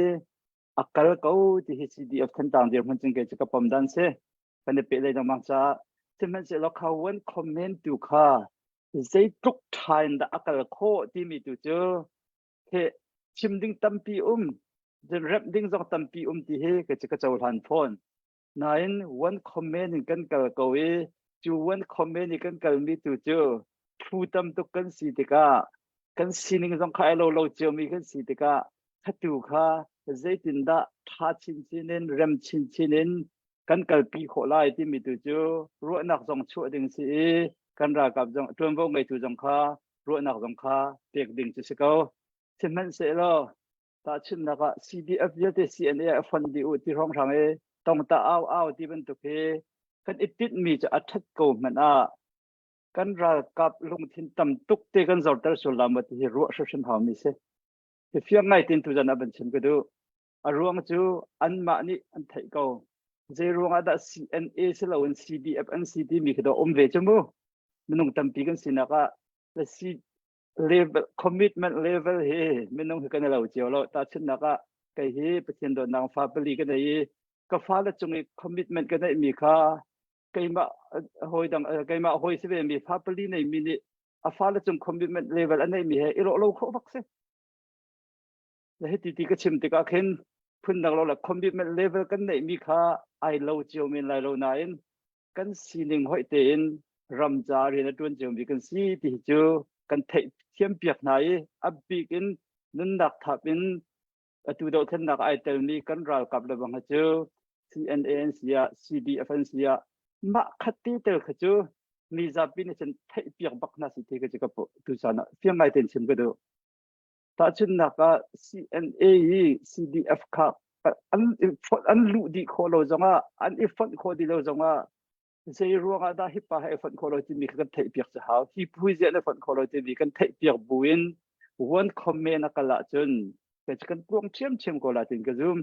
a kal ko ti hi CDF Thantlang dirhmun cun kei cu ka pom dan si kan i peh lei lengmang caah sihmanhsehlaw kha one comment tu kha zeitluk ṭha in dah a kal khawh timi tu cu he chim ding tampi um remh ding zong tampi um ti hi ka cu ka cohlan fawn nain one comment in kan kal ko i cu one comment i kan kalmi tu cu phu tam tuk kan si tikah kan sining zong kha ai lo lo ciomi kan si tikah khatu kha zeitindah ṭha chinchin in rem chinchin in kan kalpi khawh lai timi tu cu ruahnak zong chuah ding si i kan ralkap zong ṭuanvo ngeitu zong kha ruahnak zong kha pek ding cu si ko. Sihmanhsehlaw tahchunhnak ah CDF vialte CNA a fonh dih u ti hrawnghrang i tongta au au ti bantuk hi kan i tinhmi cu a ṭhat ko hmanh ah kan ralkap lungthin tam tuk te kan zorter sual la maw ti hi ruah hrimhrim haumi si. Hi fiang ngai tin tuzan ah van chim ka duh. A ruang cu anmah nih an theih ko. Zei ruang ah dah CNA si loin CDF an si timi khi dawh um ve cu mu. Minung tampi kan sinak ah le C level commitment level hi minung hi kan i lo cio lo. Tahchunhnak ah kei hi Pathian dawtnak fa pali ka nei i ka fale cung i commitment ka neihmi kha keimah hawi dang keimah hawi si ve mi fa pali nei mi nih a fale cung commitment level a neihmi he i rawh lo khawh bak si. Le hiti ti ka chim tikah khin phundang lo le commitment level kan neihmi kha ai lo cio men lai lo nain kan sining hoih tein ram ca rian a ṭuan ciomi kan si ti hi cu kan theih thiam piak hna i a bik in nunnak thap in atu dohthlennak ai telmi kan ralkap le bang cu CNA an si ah CDF an si ah mah khat te tel kha cu mizapi nih cun theih piak bak hna si ti ka cu ka tuchan ah fiang ngai tein chim ka duh. Tahchunhnak ah CNA i CDF kha an an luh dih khawh lo zongah an i fonh khawh dih lo zongah zei ruangah dah hi pa he i fonh khawh lo timi kha kan theih piak cu hau. Hi phu hi ziah na fonh khawh lo timi kan theih piak buin one comment a kal ahcun kei cu kan tluang ṭhiamṭhiam ko la tiin ka zum.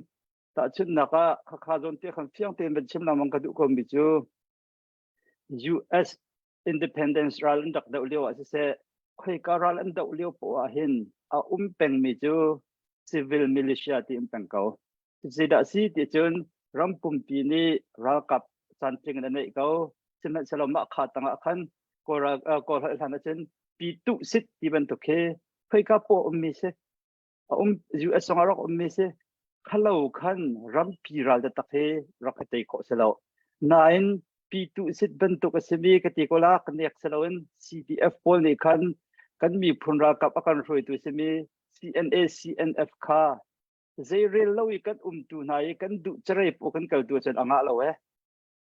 Tahchunhnak ah khakha zawn te khan fiang tein van chim lengmang ka duh ko mi cu US independence ral an rak doh lio ah siseh khoika ral an doh lio poah ah hin a um pengmi cu civil militia ti um peng ko. Zeidah si ti cun ram pumpi nih ralkap cantling in a neih ko. Sihmanhsehlaw mah kha tangah khan Kawl ral Kawl holh hlan ahcun pi tuh sit ti bantuk khi khoika poah ummi si. A um US zong ah rak ummi si. Khalo khan rampi ral taktak hi rak i tei khawh si lo. Nain Pituhsit bantuk a simi ka ti ko la ka nek si loin CDF pawl nih khan kan miphun ralkap a kan hruaitu simi CNA CNF kha zeirel lo i kan umtu hna i kan duh carei paw kan kaltu cun a ngah lo eh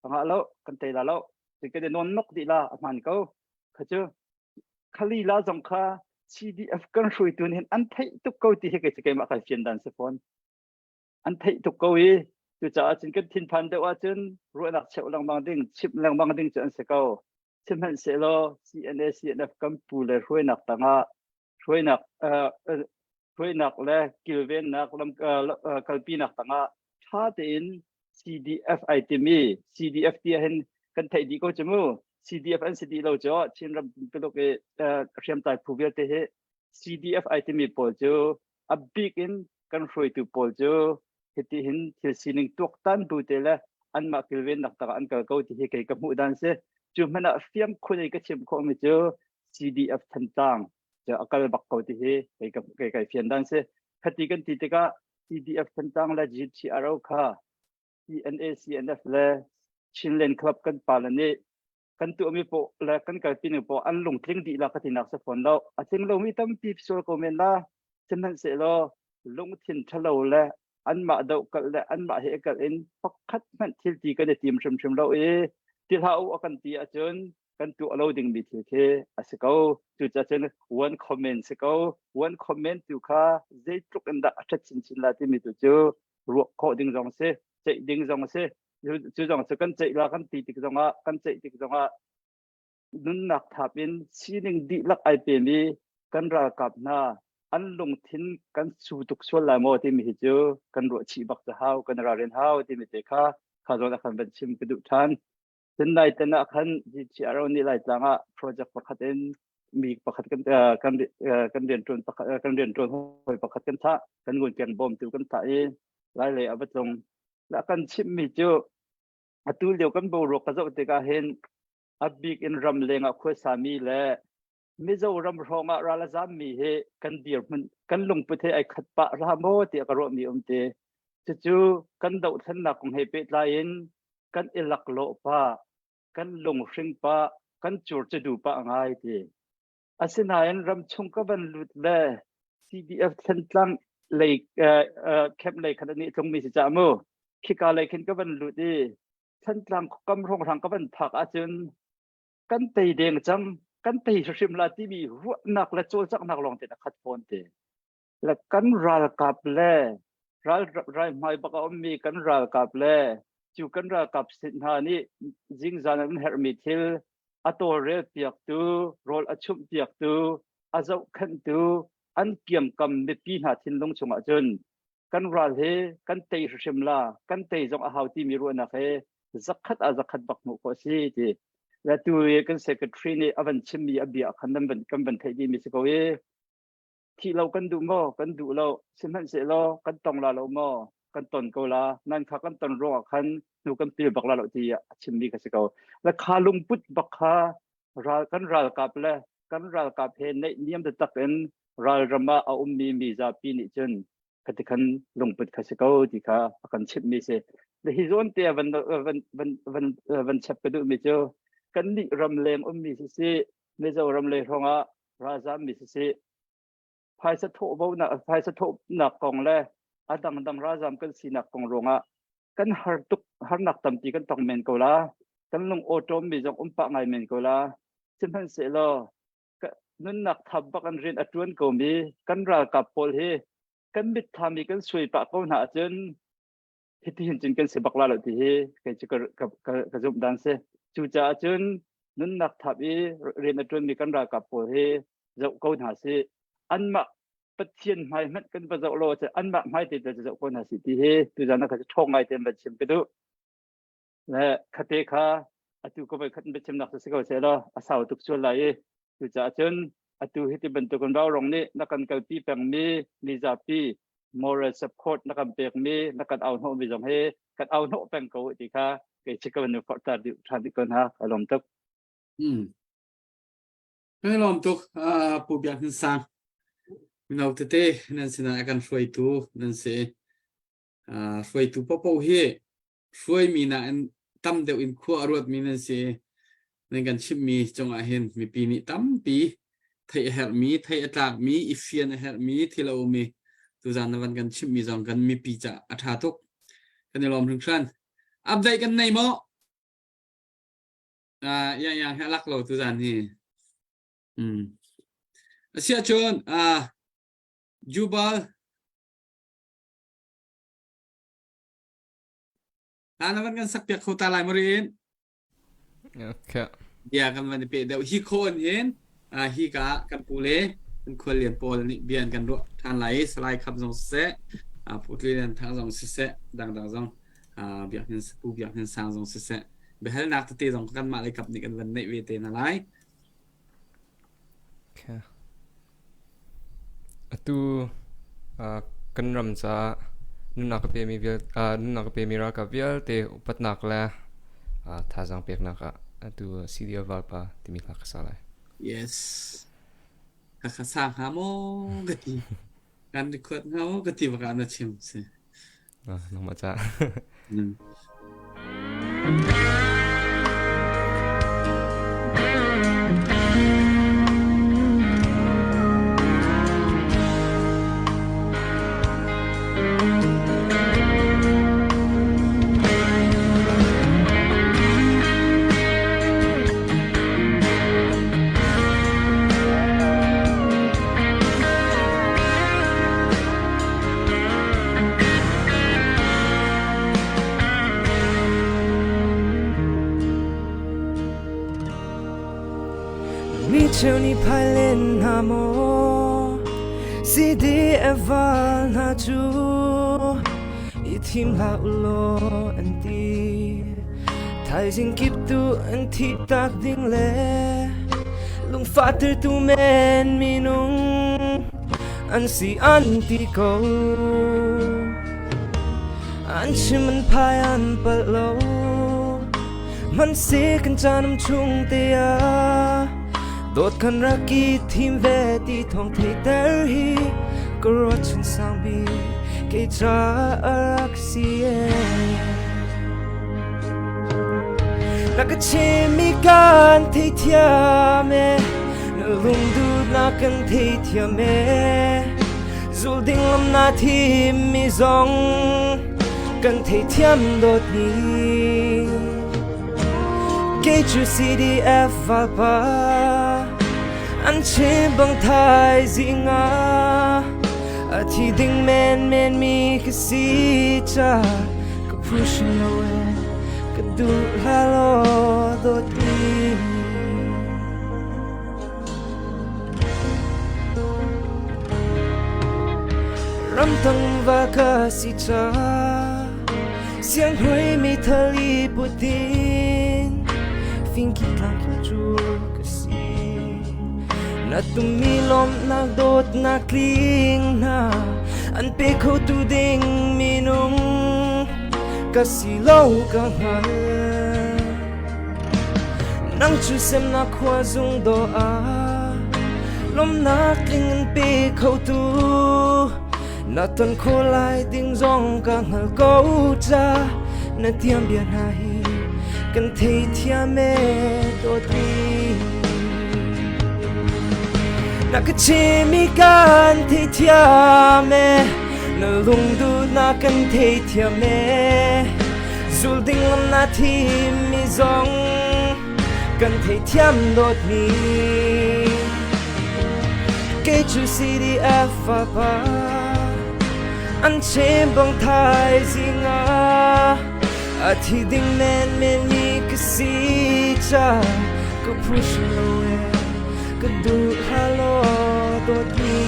a ngah lo kan tei la lo kan i nawn nok dih la a hman ko kha cu khali la zong kha CDF kan hruaitu nih an theih tuk ko ti hi kei cu keimah kai fian dan si fawn an theih tuk ko i cucaah cun kan thinphan deuh ahcun ruahnak cheuh lengmang ding chimh lengmang ding cu an si ko sihmanhsehlaw CNA CNF kan pu le hruainak tangah hruainak hruainak le kilvennak lam kalpinak tangah ṭha tein CDF ai timi CDF ti ahhin kan theih dih ko cu mu CDF an si dih lo cu Chinram tuluk i hriamtlai phu vialte hi CDF ai timi pawl cu a bik in kan hruaitu pawl cu hiti hin thil sining tuaktan bu te le anmah kilvennak tak ah an kal ko ti hi kei ka hmuh dan si cu hmanh ah fiang khun i ka chim khawh mi cu CDF Thantlang cu a kal bak ko ti hi kei ka kei kai fian dan si khati kan ti tikah CDF Thantlang le GTRO kha CNA CNF le Chinland Club kan pa le nih kan tuahmi paoh le kan kalpi ning paoh an lungtling dih la ka tinak si fawn lo a tling lomi tampi sual ko men la sihmanhsehlaw lungthin ṭhalo le anmah dohkalh le anmah he kalh in pakhat hmanh thil ti kan i tim hrimhrim lo i ti hlah u a kan ti ahcun kan tuah lo dingmi thil khi a si ko cucaah cun one comment si ko one comment tu kha zeitluk in dah a ṭhat chinchin la timi tu cu ruah khawh ding zong a si ceih ding zong a si cu zong cu kan ceih la kan ti tik zongah kan ceih tik zongah nunnak thap in sining dihlak ai pemi kan ralkap hna an lungthin kan su tuk sual lai maw timi hi cu kan ruah chih bak ca hau kan ralrin hau timi te kha kha zawn ah khan van chim ka duh than cun lai tan ah khan GTRO nih Laitlang ah project pakhat in mi pakhat kan kan kan rian tuan pakhat kan rian tuan hoi pakhat kan thah kan ngun keng bawm tu kan thah i lai lei a va tlung La kan chimmi cu atu lio kan boruak ka zoh tikah hin a bik in ramleng ah khuasami le Mizoram hrawng ah ral a zammi hi kan dirhmun kan lungput he ai khat pah hlah maw tiah ka ruahmi um te. Cucu kan dohthlennak kong he pehtlai in kan i laklawh pah, kan lunghring pah, kan curcudu pah ngai ti. Asinain ramchung ka van lut le CDF Thantlang lei camp lei khan an i tlungmi si cah mu. Khika lei khin ka van lut i Thantlang kam hrawnghrang ka van phak ahcun kan tei deng cang, kan tei hrimhrim la timi ruahnak le cawlcanghnak lawng tein a khat fawn te. Le kan ralkap le ral ral hmai bak a ummi kan ralkap le cu kan ralkap sin hna nih zingzan an herhmi thil a tawlrel piaktu rawl a chumh piaktu a zohkhenhtu an kiangkam mipi hna thinlung chungah cun kan ral hi kan tei hrimhrim la kan tei zong a hau timi ruahnak he zakhat ah zakhat bak hmuh khawh a si ti le tu i kan secretary nih a van chimmi a bia khan nan van kan van theih dihmi si ko i Thih lo kan duh maw? Kan duh lo. Sihmanhsehlaw kan tong la lo maw? Kan ton ko la. Nan kha kan ton ruangah khan hnu kan pil bak la lo ti a chimmi kha si ko. Le kha lungput bak kha ral kan ralkap le kan ralkap he neih niam taktak in ralram ah a ummi mi zapi nih cun khati khan lungput kha si ko ti kha a kan chimhmi si. Le hi zawn te van van van van van chap ka duhmi cu kan nih ramleng ummi sisih Mizoram lei hrawngah ralzam mi sisih phaisa thawhbonak phaisa thawhnak kong le a dangdang ralzam kan sinak kong ruangah kan har tuk harnak tampi kan tong men ko la kan lung awṭawm mi zong um pah ngai men ko la sihmanhsehlaw nunnak thap bak an rian a ṭuan ko mi kan ralkap pawl hi kan mitthlam i kan suai pah ko hna ahcun hiti hin cun kan si bak la lo ti hi kei cu ka, ka, ka, ka zumh dan si. Cucaah cun nunnak thap i rian a ṭuanmi kan ralkap pawl hi zoh ko hna si. Anmah Pathian hmai hmanh kan va zoh lo ahcun anmah hmai te te zoh ko hna si ti hi tuzan ah kha ṭhawng ngai tein van chim ka duh. Le khate kha atu ka voi khat in biachimnak cu si ko seh law a sau tuk sual lai i cucaah cun atu hi ti bantukin Vaurawng nih na kan kalpi pengmi mizapi moral support na kan pekmi na kan au hnawhmi zong hi kan au hnawh peng ko ti kha kei chi ka van forhter dih ṭhan dih ko hna ka lawm tuk. Hmm. Kan lawm tuk Pu Biak Hnin Sang. Mino tete nan sinah a kan hruaitu nan si. Hruaitu popo hi hruaimi nain tam deuh in khua a ruatmi nan si. Nan kan chimhmi cungah hin mipi nih tampi theih a herhmi, theih a tlakmi, i fian a herhmi thil a um i tuzan na van kan chimhmi zong kan mipi caah a ṭha tuk. Kan i lawm hringhran. Update kan nei maw? Uh, yang yang he lak lo tuzan hi. Asiahcun uh, Jubal Hla na van kan sak piak kho ta lai marin. Okay. Bia kan van i pe deuh hi khawn hin hi ka kan pu le kan khual lian pawl nih bia an kan ruah ṭhan lai i Salai Khap zong siseh Pu Tli Lian Thang zong siseh dangdang zong Biak Hnin Pu Biak Hnin Sang zong siseh biahalnak tete zong kanmah lei kap nih kan van neih ve te hna lai. Okay. Atu kan ram caah nunnak a pemi nunnak a pemi ralkap vialte upatnak le thazaang peknak ah atu CDF Valpa timi hla ka sa lai. Yes. Ka ka sa hnga maw ka ti. Kan record hnga maw ka ti bak ah na chim si. Nangmah ca. Mi cheu nih phai len hna maw CDF val hna cu i thim hlah u law an ti thaizing kip tu an thi tak ding le lungfahter tu men minung an si an ti ko an chim an phai an palh lo man se kan caan chung te ah dawt kan rak i thim ve ti thawng theiter hi ka ruat chung sang bik kei ca a rak si Na ka chim i kan theithiam e Na lungduhnak kan theithiam e Zul ding lam na thim mi zong kan theithiam dawt ni Kei cu CDF valpa an chim bang thaizing ah a thi ding men men mi ka si ca ka phuhrim lo e ka duh hlah law dawt mi Ramtang va ka si ca sianghlui mi thali putin fingki tlang kim cu ka si na tummi lawmhnak dawtnak tling hna an pe kho tu ding minung ka si lo ka hngal Nang cu semnak khua zung dawh ah lawmhnak tling an pe kho tu na ton kho lai ding zong ka hngal ko ca na tiam bia hna hi kan theithiam e dawtmi na ka chim i kan theithiam e na lungduhnak kan theithiam e Zul ding lam na thim mi zong kan theithiam dawtmi kei cu CDF fapa an chem bang thaizing ah a thi ding men men mi ka si ca ka push lo e ka duh hlah law dawtmi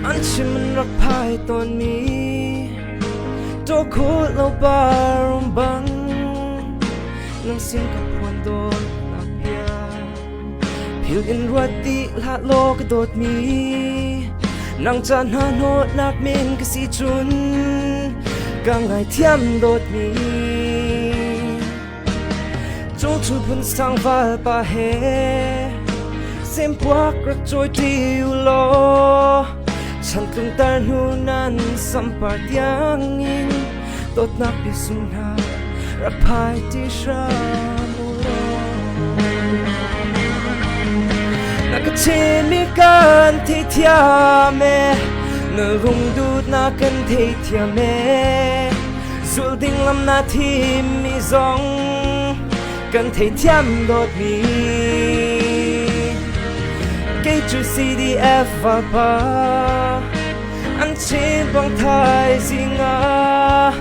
An chim an rak phai tawnmi Tawkhul lo par um bang Nang sin ka phuan dawtnak bia Philh in ruat ti hlah law ka dawtmi. Nang ca hna hnawhnak min ka si cun ka ngaithiam dawtmi. Cungcu phun sang valpa he sempuak rak cawi ṭi u law chantlung tar hnu nan sampar tiangin dawtnak biasung hna rak phai ti hram u law. Na ka chimmi kan theithiam e na lungdut na kan theithiam e Zulh ding lam na thimmi zong kan theithiam dawtmi. Kei cu CDF valpa an chin bang thaizing ah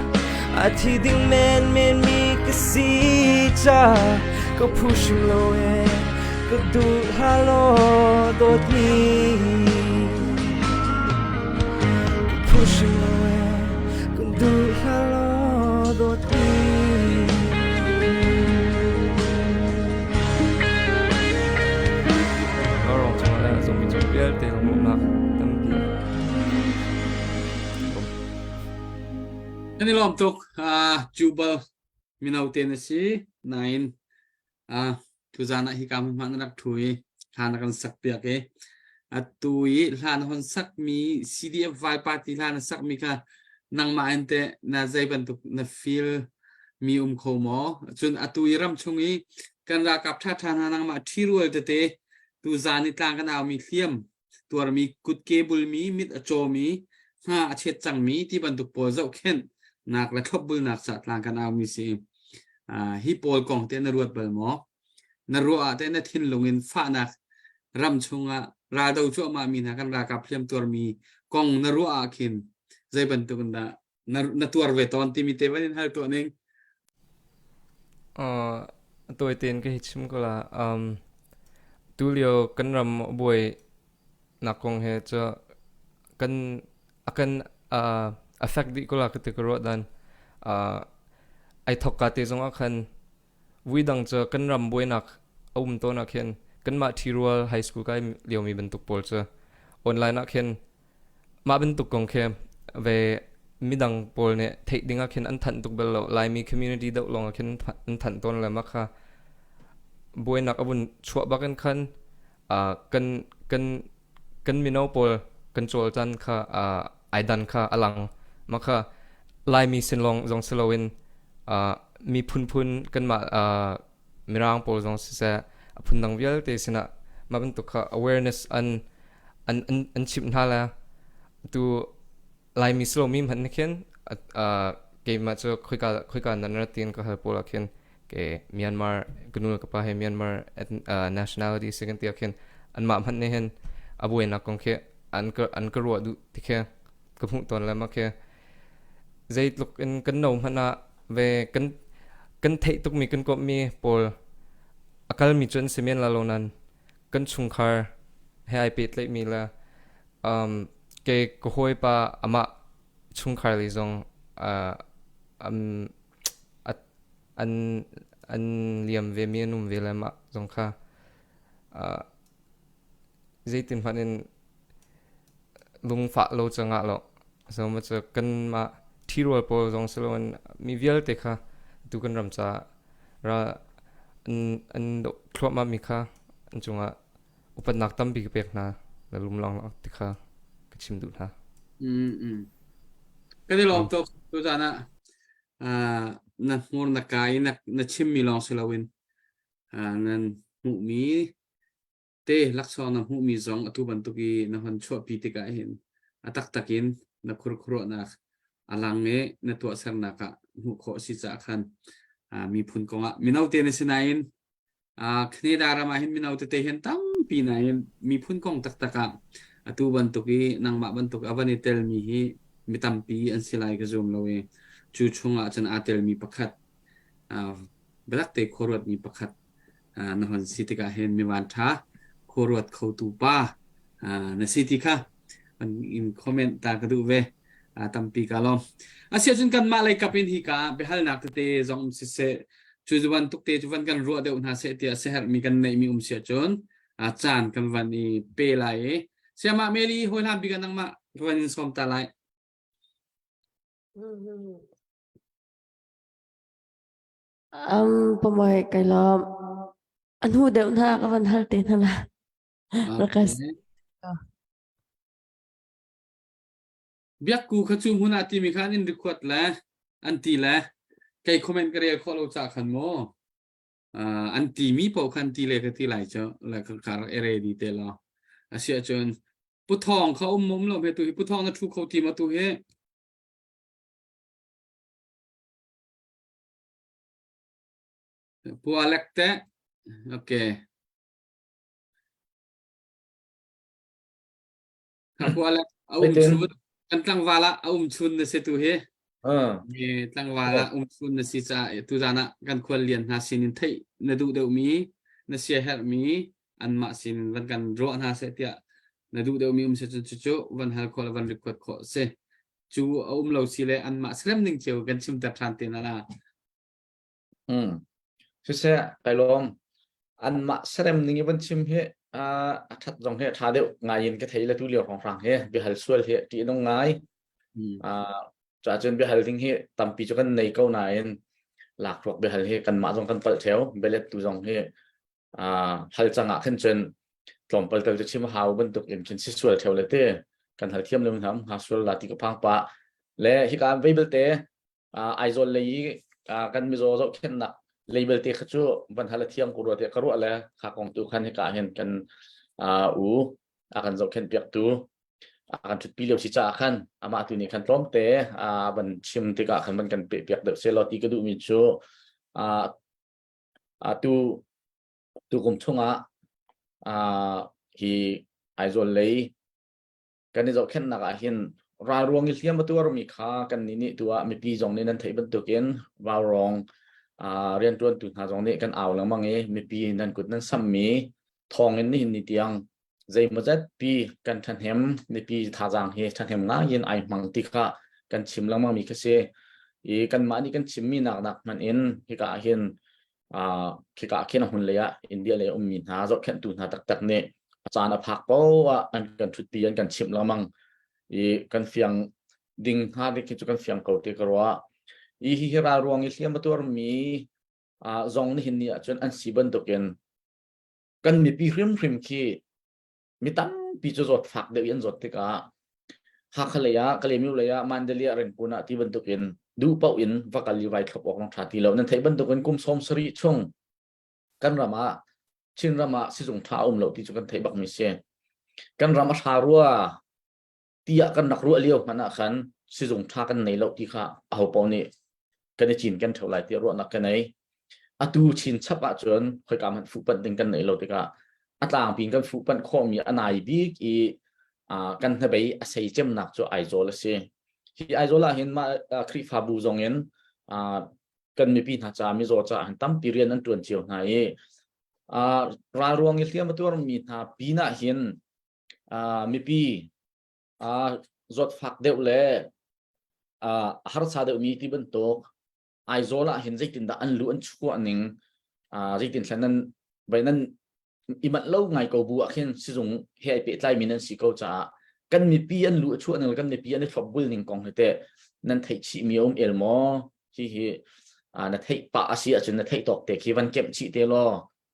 a thi ding menmen mi ka si ca ka phu hrim lo e ka duh hlah law dawtmi. Ka phu hrim lo e Kun duh hlah law dawtmi. Rong cung le zummi cung vialte lunglawmhnak tampi. Kan i lawm tuk. Jubal mino te na si. Nain Tuzaan ah hika hmunhma na rak ṭhu i hla na kan sakpiak i atu i hla na hon sakmi CDF Vai Party hla na sakmi kha nangmah in teh na zei bantuk na feel mi um kho maw? Cun atu i ram chung i kan ralkap ṭhaṭha hna nangmah ṭhirual tete tuzaan i tlang kan aumi hliam tuarmi kutke bulmi mit a cawmi hna a chet cangmi ti bantuk pawl zohkhenh nak le thlopbulnak ca tlang kan aumi si. Hi pawl kong te na ruat bal maw? Na ruah ah teh na thinlung in fahnak ram chungah raldo cuahmah mi hna kan ralkap hliam tuarmi kong na ruah ah khin zei bantuk in dah na, na tuar ve tawn timi te van in hal tuah ning. Uh, tawi tein ka hi chim ko la. Um, tulio kan ram buai nak kong he cu kan akan uh, affect dih ko la ka ti ka ruah dan uh, ai thok ka te zong ah khan vui dang cu kan ram buainak a um tawn ah khin kanmah ṭhirual high school kai liomi bantuk pawl cu online ah khin Mah bantuk kong khi ve midang pawl nih theih ding ah khin an thanh tuk bal lo. Laimi community deuh lawng ah khin an thanh tawn le mah kha buainak a vun chuah bak in khan uh, kan kan kan mino pawl kan cawlcan kha uh, ai dan kha a lang. Mah kha Laimi sin lawng zong si loin uh, mi phunphun kanmah uh, Mirang pawl zong siseh a phundang vialte sinah mah bantuk kha awareness an an an an chimh hna le tu Laimi si lomi hmanh nih khin uh, keimah cu khoika khoika nan rat tiin ka hal pawl ah khin ke Myanmar ka nu le ka pa he Myanmar uh, nationality si kan ti ah khin anmah hmanh nih hin a buainak kong khi an ka an ka ruah duh ti khi ka hmuh tawn le mah khi zeitluk in kan no hmanh ah ve kan kan theih tukmi kan kawmmi pawl a kalmi cu an si men la lo nan kan chungkhar he ai pehtlaihmi le um, ke ka hawipa amah chungkhar lei zong uh, um, an an liam ve mi an um ve le mah zong kha uh, zeitin hmanh in lungfah lo cu ngah lo so ma cu kanmah ṭhirual pawl zong si loin mi vialte kha tu kan ram caah ra an an doh thluahmah mi kha an cungah upatnak tampi ka pek hna na lum lawng ti kha ka chim duh hna. Mm mm. Kan i lawm tuk tuzaan ah uh, na hmur na ka i na, na chimmi lawng si loin uh, nan hmuhmi te laksawng na hmuhmi zong atu bantuk i na hon chuahpi tikah hin a taktak in na khurkhuruahnak a lang i na tuahsernak ah hmuh khawh a si caah khan miphun kongah mino te na si nain Canada ram ah hin mino tete hin tampi nain miphun kong taktak ah atu bantuk i nangmah bantuk a van i telmi hi mi tampi an si lai ka zum lo i cu chungah cun aa telmi pakhat biatak te khuaruatmi pakhat na hon si tikah hin mi vanṭha khuaruat khotu pa na si ti kha in comment ta ka duh ve tampi ka lawm asiahcun kanmah lei kap in hi ka biahalnak tete zong um siseh cu bantuk te cu van kan ruah deuh hna seh tiah siaherhmi kan neihmi um si ahcun caan kan van i pe lai i. Siamah Meli hawi hlan bik ah nangmah ka van in sawm ta lai. Um, pamoy kai lawm. An hu deuh hna ka van hal te hna la. Rakas. Biakku kha cu hmun ah timi kha an in record le an ti le kei comment ka rel khawh lo ca khan maw uh, an timi paoh khan ti le ka ti lai cu le ka ka rak ready te lo asi ahcun Pu Thawng kha um um lo he tu hi Pu Thawng na thu kho ti ma tu hi Pu Alec te okay Pu Alec a um chun kan tlangval ah a um chun na si tu hi mi tlangval ah um chun na si ca tu zan ah kan khual lian hna sin in theih na duh deuh mi na sia herh mi anmah sin van kan ruah hna seh tiah na duh deuh mi um se cun cucu van hal khawh le van record khawh si cu a um lo si le anmah serem ning cio kan chim ter than te na la Hmm. Siseh, kai lawm. Anmah serem ning i van chim hi a that zong hi a tha deuh ngai in ka thei le tu lio hrawnghrang hi biahal sual hi ṭih a nung ngai. Uh, cun biahal ding hi tampi cu kan nei ko nain lakhruak biahal hi kanmah zong kan palh theo belet tu zong hi uh, hal cang ah khin cun tlawmpal tel cu chim hau bantuk in cun si sual theo le te kan hal thiam lo nam ha sual la ti ka phang pa le hika vei belte Aizawl lei i kan mizaw zohkhenhnak lei belte kha cu van hal a thiam ko rua tiah ka ruah le kha kong tu khan hika hin kan u a kan zohkhenh piaktu a kan ṭhutpi lio si caah khan amah tu nih khan tlawmte van chim tikah khan van kan peh piak deuh selaw ti ka duhmi cu tu tukum chungah hi Aizawl lei kan i zohkhenhnak ah hin ral ruang i hliam a tuarmi kha kan nih nih tu ah mipi zong nih nan theih bantukin vaurawng rianṭuantu hna zong nih kan au lengmang i mipi nan kut nan sammi thawng in nihin ni tiang zeimawzat pi kan ṭhahnem mipi thazaang hi ṭhahnem ngai in ai hmang ti kha kan chim lengmang mi kha si i kanmah nih kan chimmi nak nak hmanh in hika ah hin khika ah khin a hmun lei ah India lei a ummi hna zohkhenhtu hna taktak nih a caan a phak paoh ah an kan ṭhutpi an kan chimh lengmang i kan fiang ding hnga ding khi cu kan fiang ko ti ka ruah i hi hi ral ruang i hliam a tuarmi zong nihin ni ahcun an si bantukin kan mipi hrimhrim khi mi tampi cu zawt fak deuh i an zawt tikah Hakha lei ah Kalaymyo lei ah Mandalay ah Rangoon ah ti bantukin duh paoh in va kal i vai thlop awk zong ṭha ti lo nan theih bantukin kum 70 chung kan ram ah Chin ram ah sizung ṭha a um lo ti cu kan theih bakmi si kan ram a ṭha rua tiah kan rak ruah lio hmanh ah khan sizung ṭha kan nei lo ti kha aho paoh nih kan i cin kan ṭheo lai tiah ruahnak ka nei. Atu chin chap ahcun khoika hmanh fuhpanh ding kan neih lo tikah a tlangpi in kan fuhpanh khawhmi a nai bik i kan hnabei a sei cemnak cu Aizawl a si. Hi Aizawl ah hin mah Khrihfabu zong in kan mipi hna ca mizaw caah hin tampi rian an ṭuan cio hna i ral ruang i hliam a tuarmi hna pinah hin mipi zawtfak deuh le harsa deuhmi ti bantuk Aizawl ah hin zeitindah an luh an chuah ning zeitin thlen nan vai nan i manh lo ngai ko bu ah khin sizung he ai pehtlaimi nan si ko caah kan mipi an luh chuah ning le kan mipi an i thlopbul ning kong hi teh nan theih chih mi a um el maw hi hi na theih pah a si ahcun na theih tawk te khi van kemh chih te law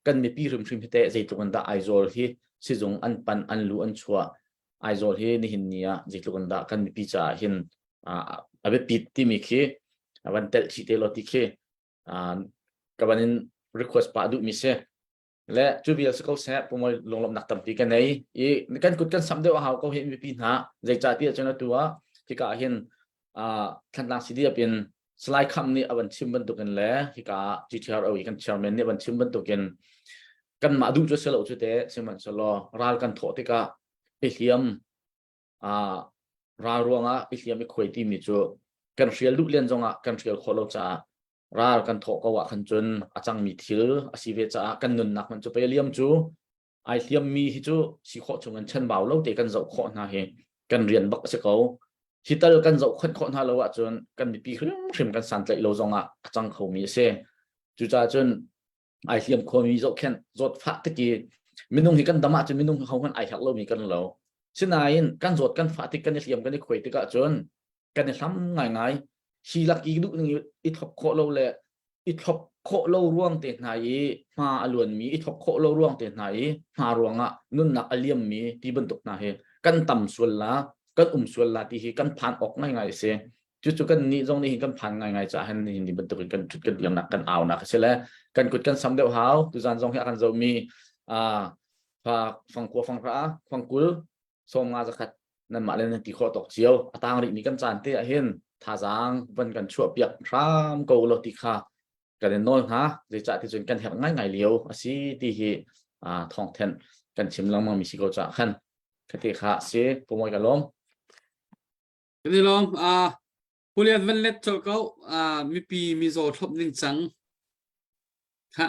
kan mipi hrimhrim hi teh zeitluk in dah Aizawl hi sizung an pan an luh an chuah Aizawl hi nihin ni ah zeitluk in dah kan mipi caah hin a biapit timi khi van telh chih te law ti khi ka van in request pah duhmi si le cu vial si ko seh pumoi lunglawmhnak tampi ka nei i kan kut kan sam deuh a hau ko hi mipi hna zeicah ti ahcun atu ah hika ah hin Thantlang CDF in Salai Kham nih a van chim bantukin le hika GTRO i kan chairman nih a van chim bantukin kanmah duh cu si lo cu te sihmanhsehlaw ral kan thawh tikah i hliam ral ruangah i hliam i khuai timi cu kan hrial duh len zongah kan hrial khawh lo caah ral kan thawh ko ah khan cun a cangmi thil a si ve caah kan nunnak hmanh cu pei liam cu ai hliammi hi cu si khawh chung in chanbau lo te kan zoh khawh hna hi kan rian bak a si ko hi tal kan zoh khawh khawh hna lo ahcun kan mipi hrimhrim kan santlaih lo zongah a cang khomi a si cucaah cun ai hliam khomi zohkhenh zawtfah tiki minung hi kan dam ahcun minung ho hmanh ai herh lomi kan lo. Sinain kan zawt kan fah tik kan i hliam kan i khuai tikah cun kan i hlam ngaingai. Hi lak i duh ning i thlop khawh lo le i thlop khawh lo ruang te hna i hma a luanmi i thlop khawh lo ruang te hna i hma ruangah nunnak a liammi ti bantuk hna hi kan tam sual la kan um sual la ti hi kan phan awk ngaingai a si. Cucu kan nih zong nih hin kan phan ngaingai caah hin nihin ni bantuk in kan ṭhut kan dirnak kan aunak a si le kan kut kan sam deuh hau. Tuzan zong hi a kan zohmi fa fangkua fanghra fangkul 50 zakhat nanmah le nan ti khawh tawk cio a tang rihmi kan caan te ah hin thazaang van kan chuah piak hram ko lo ti kha kan in nawl hna. Zeicah ti cun kan herh ngaingai lio a si ti hi thawngthen kan chim lengmang mi si ko caah khan khati kha si pumoi ka lawm. Kan i lawm. Pulian van let colh ko. Mipi mizaw thlop ning cang. Kha.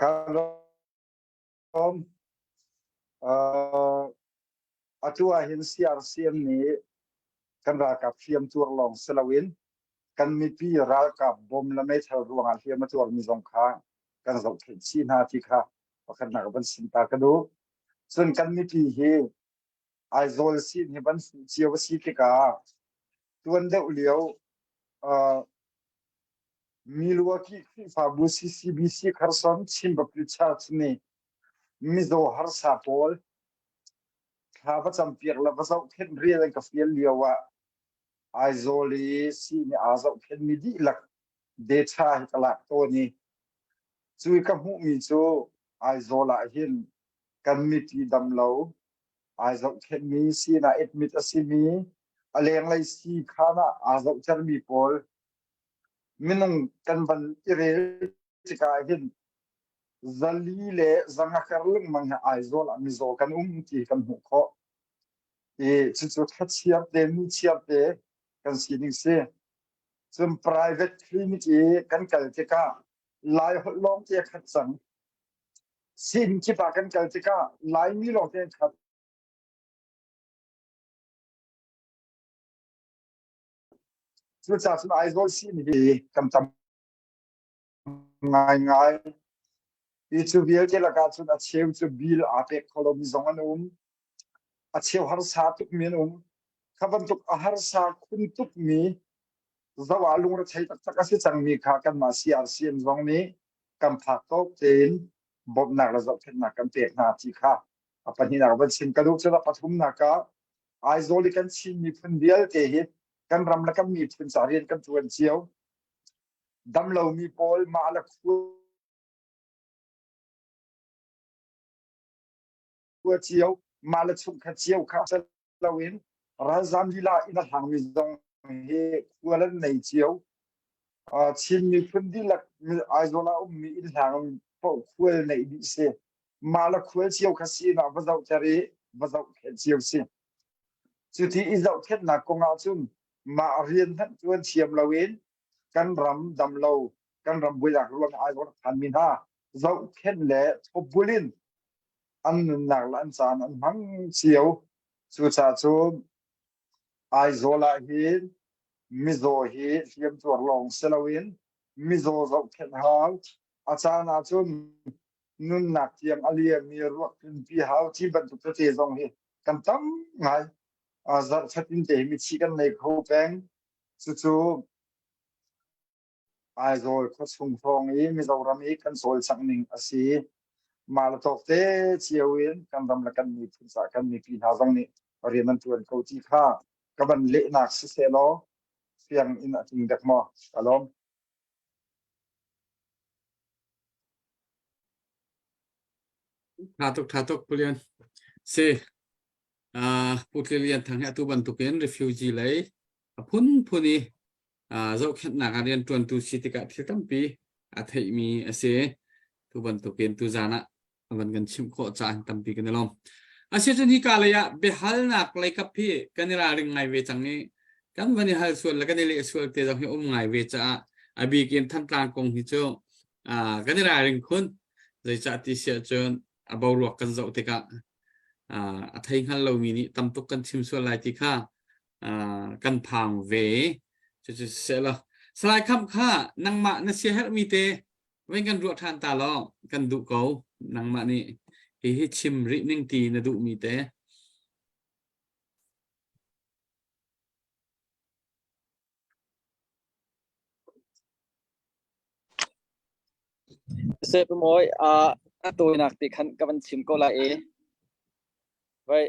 Ka lawm. Atu ah hin CRCM nih kan ralkap hliam tuar lawng si loin kan mipi ralkap bom le meithal ruangah hliam a tuarmi zong kha kan zohkhenh chih hna ti kha pakhatnak van sim ta ka duh. Cun kan mipi hi Aizawl sin hi van fuh cio a si tikah tuan deuh lio uh, Milwaukee Khrihfabu CCBC Kherson Chin Baptist Church nih mizaw harsa pawl thla va campiak le va zohkhenh rian an ka fial lio ah Aizawl i sii nih aa zohkhenhmi dihlak data hi ka lak tawn i cu i ka hmuhmi cu Aizawl ah hin kan mipi damlo ai zohkhenhmi sinah admit a simi a lenglei sii khaan ah aa zohtermi pawl minung kan van i rel tikah hin zali le zanga kar lengmang hi Aizawl ah mizaw kan um ti kan hmuh khawh. I cucu thlachiar te nichiar te kan sining si. Cun private clinic i kan kal tikah Lai holh lawng te a khat cang. Sin kip ah kan kal tikah Laimi lawng te an khat. Cucaah cun Aizawl sin hi kan tam ngaingai. Hi cu vialte lakah cun a cheu cu bill aa pek kho lomi zong an um. A cheu harsa tukmi an um. Kha bantuk a harsa khun tukmi zoh ah lungrethei taktak a si cangmi kha kanmah CRCM zong nih kan phak tawk tein bawmhnak le zohkhenhnak kan pek hna ti kha a pahnihnak van chim ka duh. Cun a pathumnak ah Aizawl i kan Chin miphun vialte hi kan ram le kan miphun ca rian kan ṭuan cio. Damlomi pawl mah le khua cio, mah le chungkhat cio kha loin ralzam lila inn a hlangmi zong hi khual an nei cio. Chin miphun dihlak Aizawl ah ummi inn hlang paoh khual neih dih si. Mah le khual cio kha sin ah va zohter i va zohkhenh cio si. Cuti i zohkhenhnak kong ahcun mah rian hmanh ṭuan thiam loin kan ram damlo, kan ram buainak ruang Aizawl a phanmi hna zohkhenh le thawpbul in an nunnak le an caan an hmang cio. Cucaah cun Aizawl ah hin mizaw hi hliamtuar lawng si loin mizaw zohkhenh hau, a caan ahcun nunnak tiang a liammi ruak tlunpi hau ti bantuk tete zong hi kan tam ngai. Zarh fatin te hi mithi kan nei kho peng. Cucu Aizawl khuachung hrawng i Mizoram i kan cawlcangh ning a si. Mah le tawk te cio in kan ram le kan miphun caah kan mipi hna zong nih rian an ṭuan ko ti kha ka van lehnak siseh law fiang in a tling dek maw? Ka lawm. Tha tuk, tha tuk, Pu Lian. Si, uh, Pu Tli Lian Thang hi atu bantukin refugee lei a phunphun i zohkhenhnak ah rianṭuantu si tikah thil tampi a theihmi a si. Tu bantukin tuzan ah a van kan chimh khawh caah tampi kan i lawm. Asicun hika lei ah biahalnak leikap hi kan i ralring ngai ve cang i kan van i hal sual le kan i leh sual te zong hi um ngai ve caah a bik in Thantlang kong hi cu kan i ralring khun. Zeicah ti si ahcun a boruak kan zoh tikah a thei hngal lomi nih tam tuk kan chim sual lai ti kha kan phang ve. Cucu siseh Salai Kham kha nangmah na siaherhmi te vei kan ruah ṭhan ta law kan duh ko. Nangmah nih Hi hi chim rih ning ti na duhmi te. Se pamoy a a tawinak te khan ka van chim ko lai e. Vai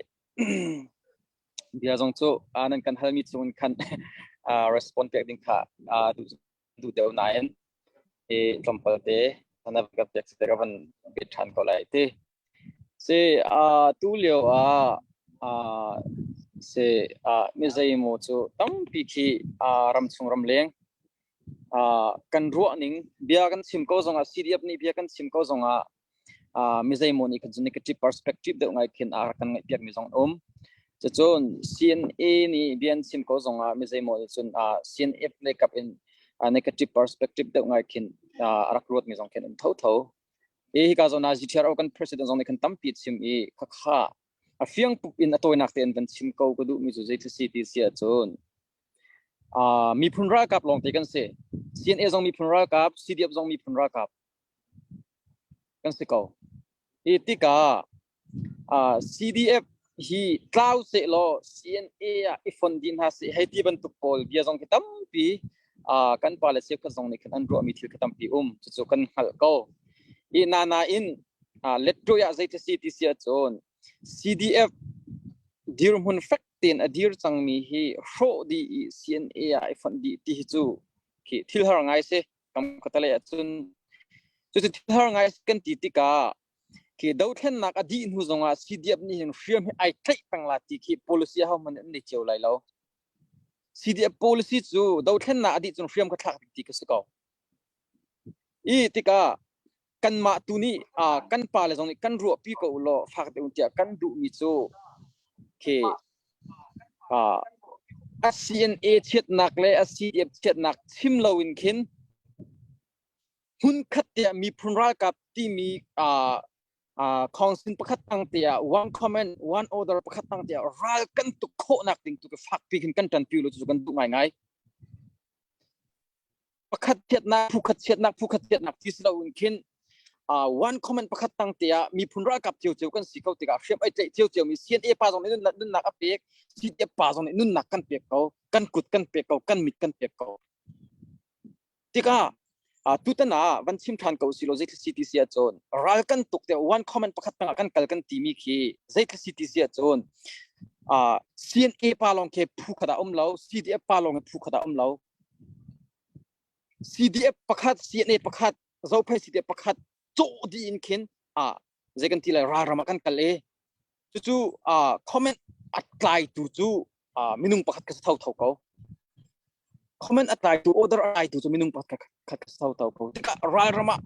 bia zong cu nan kan halmi chung khan respond pek ding kha duh duh deuh nain i tlawmpal te na ka pek te ka van bet ṭhan ko lai ti. Si tu lio ah si mi zeimaw cu tampi khi ramchung ramleng kan ruah ning bia kan chim ko zongah CDF nih bia kan chim ko zongah mi zeimaw nih khan cun negative perspective deuh ngai khin a kan ngaih piak mi zong an um. Cucun CNA nih bia an chim ko zongah mi zeimaw nih cun CNF lei kap in negative perspective deuh ngai khin a rak ruat mi zong khin um thotho. Hi hika zawn ah GTRO kan president zong nih khan tampi chim i khakha a fiang pup in a tawinak tein van chim ko ka duh mi cu zei si ti si ahcun miphun ralkap lawngte kan si. CNA zong miphun ralkap, CDF zong miphun ralkap. kan si ko. Hi tikah uh, CDF hi tlau sehlaw CNA ah i fon dih hna seh hei ti bantuk pawl bia zong khi tampi uh, kan pa le cheukhat zong nih khan an ruahmi thil kha tampi um cucu kan hngalh ko. I na nain uh, letṭuai ah zei si ti si ahcun CDF dirhmun fek tein a dir cangmi hi hrawh dih i CNA ah i fonh dih ti hi cu khi thil har ngai si. Kam khatalei ahcun cucu thil har ngai kan ti tikah khi dothlennak a dih hnu zongah CDF nih hin hriam hi ai tlaih peng la ti khi policy ho hmanh an nei cio lai lo. CDF policy cu dothlennak a dih cun hriam kha thlak ding ti ka si ko. I tikah kanmah tu nih kan pa le zong nih kan ruahpi ko u law fak deuh tiah kan duhmi cu khi a CNA chiatnak le a CDF chiatnak chim loin khin hmunkhat tiah miphun ralkap timi council pakhat tang tiah one comment one order pakhat tang tiah ral kan tuk khawhnak ding tu ka fakpi khin kan ṭanpi lo cu kan duh ngaingai. Pakhat chiatnak phu khat chiatnak phu khat chiatnak ti si loin khin uh, one comment pakhat tang te ah miphun ralkap cio kan si ko tikah hriam ai tlaih cio mi CNA pa zong nih nunnak a pek CDF pa zong nih nunnak kan pek ko kan kut kan pek ko kan mit kan pek ko tikah uh, tutan ah van chim than ko si lo zei si ti si ahcun ral kan tuk te one comment pakhat tang ah kan kal kan timi khi zei si ti si ahcun uh, CNA pa lawng khi phu khat ah um lo CDF pa lawng phu khat ah um lo CDF pakhat CNA pakhat Zophei CDF pakhat cawh dih in khin ah zei kan ti lai ralram ah kan kal i cucu ah comment a tlaitu cu ah minung pakhat ka si thotho ko comment a tlaitu order a tlaitu cu minung pakhat ka si thotho ko tikah ralram ah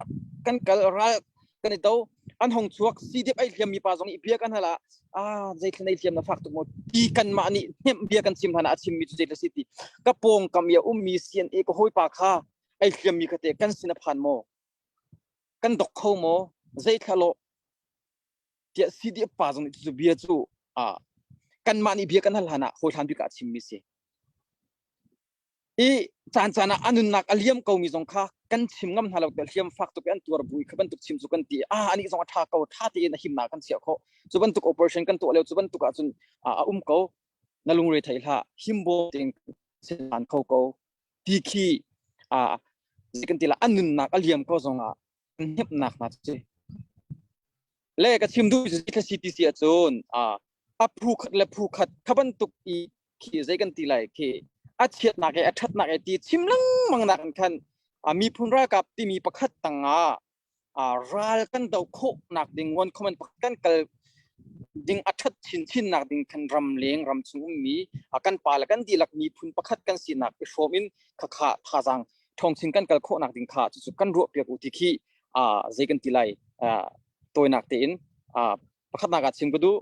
kan kal ral kan i do an hong chuak CDF ai hliam mi pa zong i bia kan hal ah ah zeithla nei hliam na fak tuk maw ti kanmah nih hnemh bia kan chim hlan ah a chim mi cu zeithla si ti ka pawng kam i a ummi CNA ka hawipa kha ai hliam mi kha te kan sin a phan maw kan dok kho maw zeithla lo tiah CDF pa zong nih cu bia cu ah kanmah nih bia kan hal hlan ah hawi hlan bik ah a chim mi si I caan caan ah a nunnak a liam komi zong kha kan chim ngam hna lo tiah hliam fak tuk in an tuar bu i kha bantuk chim cu kan ti ah anih zong a ṭha ko ṭha tein a himnak kan chiah khawh cu bantuk operation kan tuah lio cu bantuk ahcun a um ko na lungre thei hlah himbawm tein sin kho ko ti khi a kan ti la a nunnak a liam ko zong ah hnemhnak hna cu le ka chim duh cu CTC ahcun a phu khat le phu khat kha bantuk i khi zei kan ti lai khi a chiatnak e a ṭhatnak e ti chim lengmang nak in khan miphun ralkap timi pakhat tangah ral kan do khawh nak ding one common pakhat kan kal ding a ṭhat chinchin nak ding khan ram leng ram chung ummi kan pa le kan dihlak miphun pakhat kan sinak i hrawm in khakha thazaang ṭhawng chin kan kal khawh nak ding kha cucu kan ruah piak u ti khi zei kan ti lai tawinak tein pakhatnak ah chim ka duh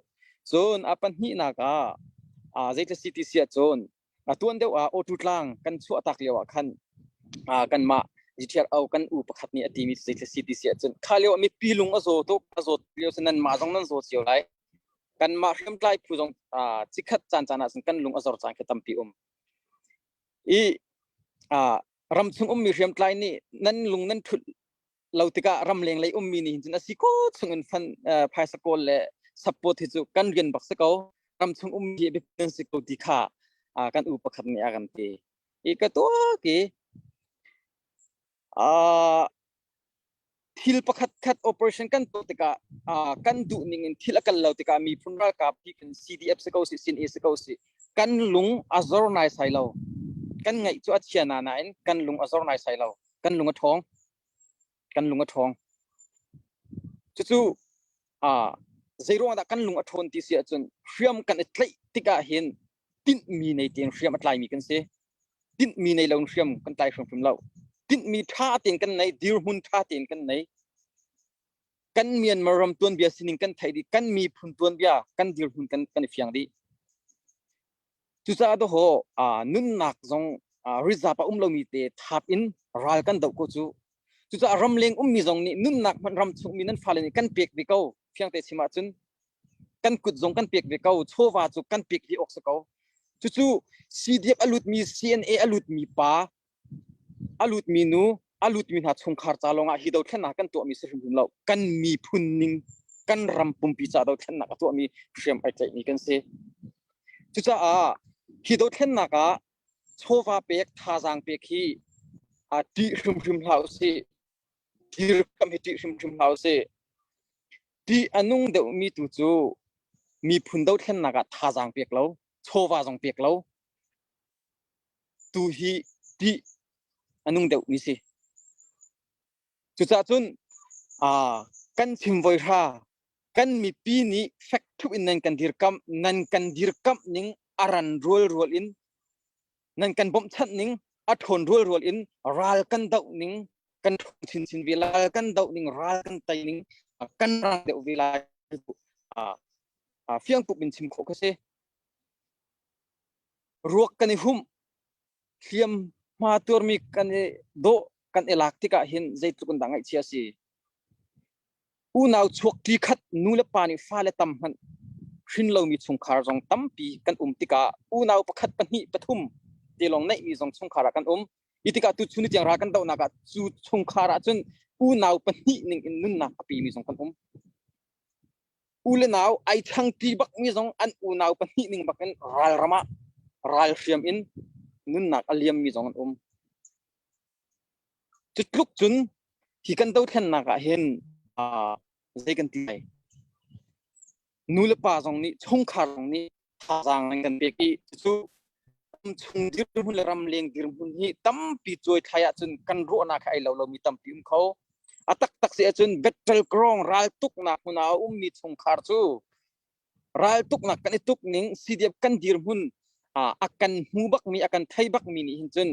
cun a pahnihnak ah zeitluk si ti si ahcun tuan deuh ah auto tlang kan chuah tak lio ah khan kanmah GTRO kan u pakhat nih a timi zeitluk si ti si ahcun kha lio ah mipi lung a zaw tuk a zawt lio si nan mah zong nan zaw cio lai kanmah hriamtlai phu zong cikhat caan caan ah cun kan lung a zor caan khi tampi um i ramchung ummi hriamtlai nih nan lung nan thut. Lo tikah ramleng lei ummi nih hin cun a si ko chung in fund phaisa kawl le support hi cu kan rian bak si ko. Ram chung ummi hi biapi nan si ko ti kha kan u pakhat nih a kan ti. I ka tuak i thil pakhat khat operation kan tuah tikah kan duh ning in thil a kal lo tikah miphun ralkap hi kan CDF si ko si CNA si ko si kan lung a zor nai sai lo. Kan ngaih cu a chia na nain kan lung a zor nai sai lo. Kan lung a ṭhawng. Kan lung a ṭhawng. Cucu zeiruang dah kan lung a ṭhawn ti si ahcun hriam kan i tlaih tikah hin tinhmi nei tein hriam a tlaimi kan si. Tinhmi nei lo in hriam kan tlai hrimhrim lo. Tinhmi ṭha tein kan nei, dirhmun ṭha tein kan nei. Kan Myanmar ram tuanbia sining kan theih dih, kan miphun tuanbia kan dirhmun kan, kan i fiang dih. Cucaah dawhaw nunnak zong rizap a um lomi te thap in ral kan doh ko cu. Cucaah ramleng ummi zong nih nunnak hmanh ram chungmi nan fale nih kan pek ve ko. Fiangte chim ahcun kan kut zong kan pek ve ko. Chawva cu kan pek ve awk si ko. Cucu CDF a lutmi, CNA a lutmi pa A lutmi nu, a lutmi hna chungkhar ca lawngah hi dothlennak kan tuahmi si hrimhrim lo. Kan miphun ning, kan ram pumpi ca dothlennak a tuahmi hriam ai tlaihmi kan si. Cucaah hi dothlennak ah chawva pek, thazaang pek hi a ṭih hrimhrim hlah usih. Dirkamh hi ṭih hrimhrim hlah usih. Ṭih a nung deuhmi tu cu miphun dothlennak ah thazaang pek lo, chawva zong pek lo, tu hi ṭih a nung deuhmi si. Cucaah cun kan chim voi hra kan mipi nih fek ṭhup in nan kan dirkamh nan kan dirkamh ning a ran rualrual in nan kan bawmhchanh ning a ṭhawn rualrual in ral kan doh ning kan ṭhawng chinchin ve lai kan doh ning ral kan tei ning kan rang deuh ve lai fiang tuk in chim khawh ka si. Ruak kan i humh, hliam hma tuarmi kan i dawh kan i lak tikah hin zeitluk in dah ngaihchia a si. Unau chuak ṭi khat nu le pa nih fale tam hmanh hrin lomi chungkhar zong tampi kan um tikah unau pakhat pahnih pathum te lawng neihmi zong chungkhar ah kan um. Hi tikah tuchun ni tiang ral kan dohnak ah cu chungkhar ah cun unau pahnih ning in nunnak a pemi zong kan um. U le nau ai changṭi bakmi zong an unau pahnih ning bakin ralram ah ralhriam in nunnak a liammi zong an um. Cu tluk cun hi kan dothlennak ah hin uh, zei kan ti lai. Nu le pa zong nih chungkhar zong nih thazaang an kan pek i cucu ramchung dirhmun le ramleng dirhmun hi tampi cuai thlai ahcun kan ruahnak he ai lo lomi tampi um kho. A taktak si ahcun battleground raltuknak hmun ah a ummi chungkhar cu raltuknak kan i tuk ning CDF kan dirhmun a kan hmu bakmi a kan thei bakmi nih hin cun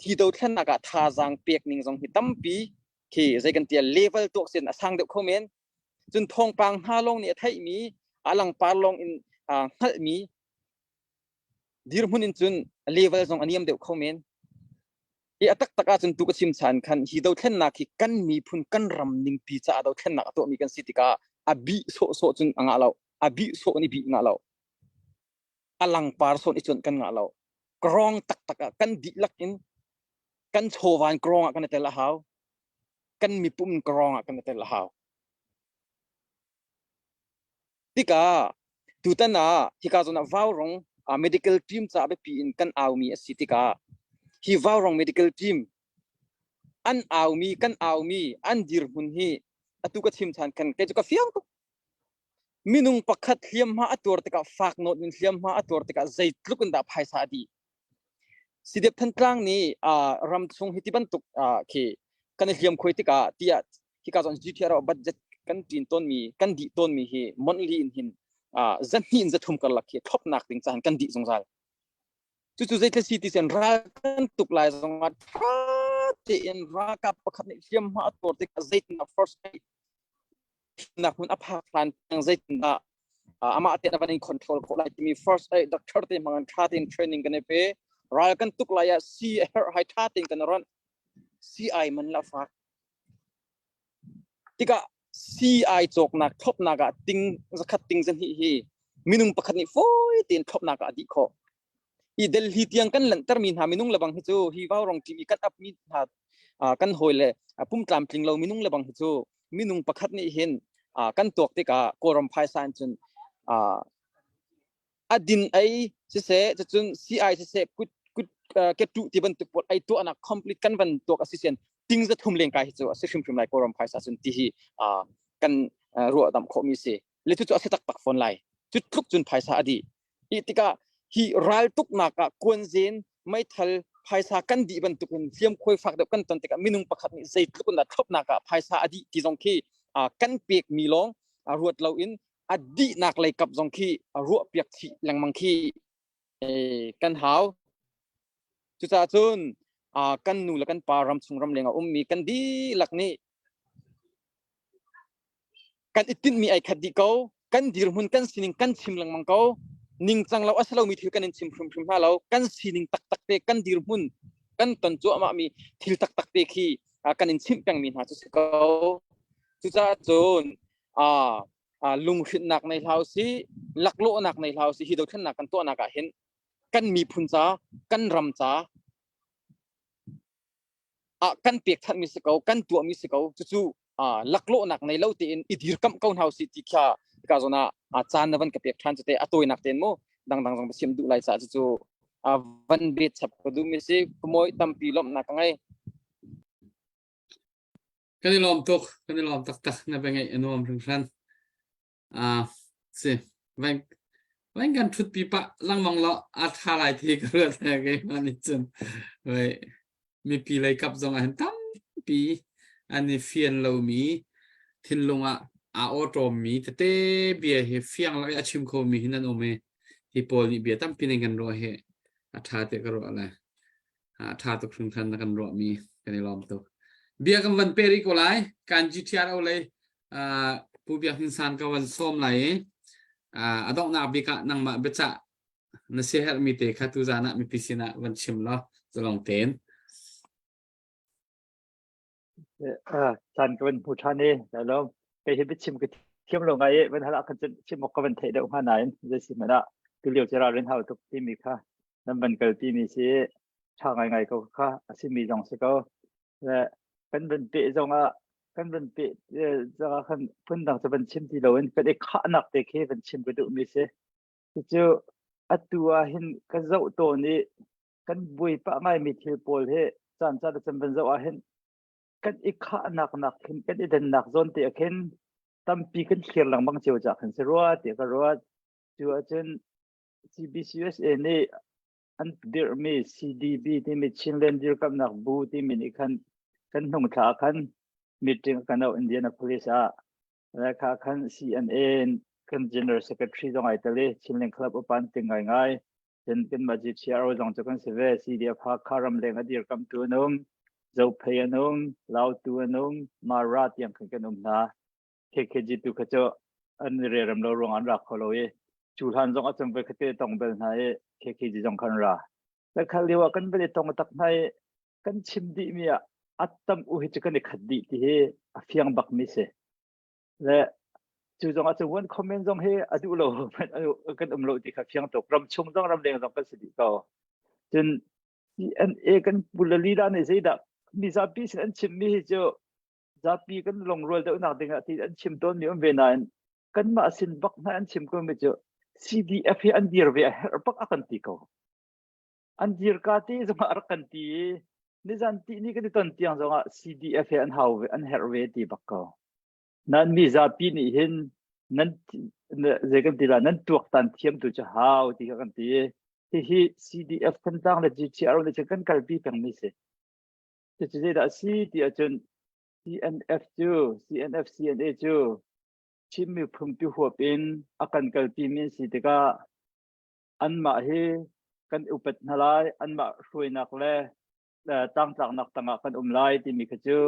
thi dothlennak ah thazaang pek ning zong hi tampi khi zei kan tia level tuak sin a sang deuh kho men cun thawngpang hna lawng nih a theihmi a langpar lawng in hngalhmi dirhmun in cun level zong a niam deuh kho men. I a taktak ahcun tu ka chim chan khan hi dothlennak hi kan miphun kan ram ningpi caah dothlennak a tuahmi kan si tikah a bih sawhsawh cun a ngah lo. A bih sawh in i bih ngah lo. A langpar sawh i cuanh kan ngah lo. Krawng taktak ah kan dihlak in kan chawvan krawng ah kan i tel a hau. Kan mipum krawng ah kan i tel a hau. Tikah tutan ah hika zawn ah Vaurong medical team caah biapi in kan aumi a si tikah hi Vaurong medical team an aumi kan aumi an dirhmun hi atu ka chim than kan kei cu ka fiang tuk minung pakhat hliamhma a tuar tikah fak nawt in hliamhma a tuar tikah zeitluk in dah phaisa a dih CDF Thantlang nih ram chung hi ti bantuk khi kan i hliam khuai tikah tiah hika zawn GTR ah budget kan ṭin tawnmi kan dih tawnmi hi monthly in hin zahnih in zathum karlak khi thlopnak ding cahan kan dih zungzal. Cucu zeitlai si ti sen ral kan tuk lai zongah ṭha tein ralkap pakhat nih hliamhma a tuar tikah zeitindah first aid nak hmun a phak hlan tiang zeitindah amah tein a van in control khawh lai timi first aid doctor te hmang ṭha tein training kan i pe ral kan tuk lai ah si a herh hai ṭha tein kan ron CI man la fak tikah CI cawknak thlopnak ah ting zakhat ting zahnih hi minung pakhat nih fawi tein thlopnak ah a dih khawh hi Delhi tiang kan lanhtermi hna minung lebang hi cu hi vaurong team i kan up mi hna. Kan hawi le pum tlamtling lo minung le bang hi cu minung pakhat nih hin kan tuak tikah Kawlram phaisa in cun a din ei siseh cucun CI siseh kut kut ketuh ti bantuk pawl ei tuahnak complete kan van tuak a si sian ting za thum leng kai hi cu a si hrimhrim lai Kawlram phaisa cun ti hi kan ruah damh khawhmi si le cucu a si taktak fawn lai. Cu tluk cun phaisa a dih. Hi tikah hi raltuknak ah kuanzen meithal phaisa kan dih bantukin hliamkhuai fak deuh kan ton tikah minung pakhat nih zeitluk in dah thlopnak ah phaisa a dih ti zong khi kan pekmi lawng ruat loin a dihnak lei kap zong khi ruah piak chih lengmang khi kan hau. Cucaah cun kan nu le kan pa ram chung ram leng a ummi kan dihlak nih kan i tinhmi ai khat dih ko. Kan dirhmun kan sining kan chim lengmang ko. Ningcang lo a si lomi thil kan in chim hrimhrim hna lo. Kan sining taktak te kan dirhmun kan ton cuahmahmi thil taktak te khi kan in chimh pengmi hna cu si ko. Cucaah cun lunghrinnak nei hlah usih, laklawhnak nei hlah usih, hi dothlennak kan tuahnak ah hin kan miphun ca, kan ram ca ah kan pekchanhmi si ko, kan tuahmi si ko. Cucu laklawhnak nei lo tein i dirkamh ko hna usih ti kha ka zawn ah caan na van ka pek ṭhan cu te a tawinak tein mu dangdang zong siam duh lai caah cucu van bet chap ka duhmi si. Kumawi tampi lawmhnak ka ngei. Kan i lawm tuk, kan i lawm taktak na bia ngaih a nuam hringhran. Ah, si. Veng veng kan ṭhutpi pah lengmang lo a ṭha lai ti ka ruat he keimah nih cun. Wei mipi lei kap zong ah hin tampi an i fian lomi thinlung ah aa awṭawmmi tete bia hi fiang lak i a chim khomi hin an um i hi pawl nih bia tampi nan kan ruah hi a ṭha tiah ka ruah le. A ṭha tuk hringhran na kan ruahmi kan i lawm tuk. Bia kan van pe rih ko lai. Kan GTRO lei uh, Pu Biak Hnin San ka van sawm lai i uh, a donghnak bik ah nangmah biacah na siaherhmi te kha tuzan ah mipi sinah van chim law zalong tein. Caan ka van hmu ṭhan i lo kei hi biachim ka thiam lo ngai i van hal ah khan cun chim awk ka van theih deuh hnga nain zei si hmanh ah tulio cu ralrin hau tuk timi kha nan van kalpi mi si ṭha ngaingai ko kha a simi zong si ko. Le kan van peh zong ah kan van peh zong ah khan phundang cu van chim ti loin kan i khahnak te khi van chim ka duhmi si. Cucu atu ah hin ka zoh tawn i kan buai pah ngaimi thil pawl hi caan caan ah cun van zoh ah hin kan i khahnak nak khin kan i dannak zawn te ah khin tampi kan thlir lengmang cio cah khin si rua tiah ka ruat. Cu ahcun CBCUSA nih an dirhmi CDB timi Chinland Dirkamhnak Bu timi nih khan kan hnung thla ah khan meeting kan auh Indianapolis ah. Kha khan CNA kan General Secretary zong ai tel i Chinland Club upa an ting ngaingai. Cun kanmah GCRO zong cu kan si ve. CDF Hakha ramleng a dirkamhtu an um, Zophei an um, Lautu an um, Mara tiang khan kan um hna. KKG tu kha cu an i relrem lo ruang an ra kho lo i cu hlan zong a cung voi khatte tong bel hna i KKG zong khan ra. Le khal lio ah kan van i tong tak hna i kan chim dih mi ah a tam u hi cu kan i khat dih ti hi a fiang bak mi si. Le cu zong ah cun one comment zong hi a duh lo kan um lo ti kha fiang tuk ram chung zong ram leng zong kan si dih ko. Cun CNA kan pu le lila nih zeidah mizapi sin an chim mi hi cu zapi kan lungrual deuhnak ding ah ti an chim tawnmi um ve nain kanmah sin bak hna an chim ko mi cu CDF hi an dir ve a herh bak a kan ti ko. An dir ka ti zong ah rak kan ti i nizan ti ni kan i ton tiang zong ah CDF hi an hau ve an herh ve ti bak ko. Nan mi zapi nih hin nan zei kan ti la nan tuaktan thiam tu cu hau ti kha kan ti. Hihi CDF Thantlang le GTR le cu kan kalpi pengmi si. Cucu zeidah a si ti ahcun CNF cu CNF CNA cu Chin miphun pi huap in a kan kalpimi an si tikah anmah hi kan upat hna lai, anmah hruainak le tlangtlaknak tangah kan um lai timi kha cu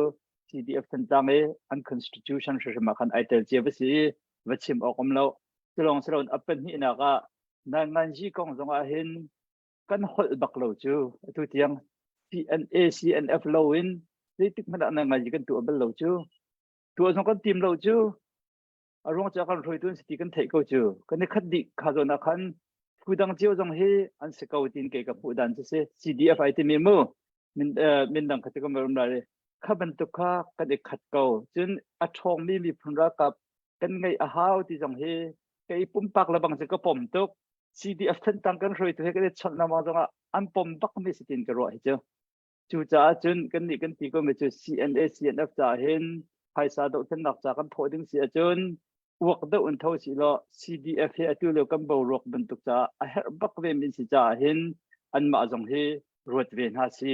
CDF Thantlang i an constitution hrimhrim ah khan ai tel cia va si i va chim awk um lo. Cu lawng si loin a pahnihnak ah Nanganji kong zong ah hin kan holh bak lo cu atu tiang CNA CNF lo in zeitik hmanh ah nangai kan tuah bal lo cu tuah zong kan tim lo cu a ruang cu kan hruaitu an si ti kan theih ko cu kan i khat dih kha zawn ah khan phu dang cio zong hi an si ko tin kei ka hmuh dan cu si CDF ai timi mu min min dang kha ti ka um lai. Kha bantuk kha kan i khat ko. Cun a ṭhawngmi miphun ralkap kan ngeih a hau ti zong hi kei pumpak le bang cu ka pom tuk. CDF Thantlang kan hruaitu he kan i chawnh lengmang zongah an pom bakmi si tiin ka ruah hi cu. Cucaah cun kannih kan ti komi cu CNA CNF caah hin phaisa dohthlennak ca kan thawh ding si ahcun uak deuh in tho si law CDF hi atu lio kan boruak bantuk caah a herh bak ve mi si caah hin anmah zong hi ruat ve hna si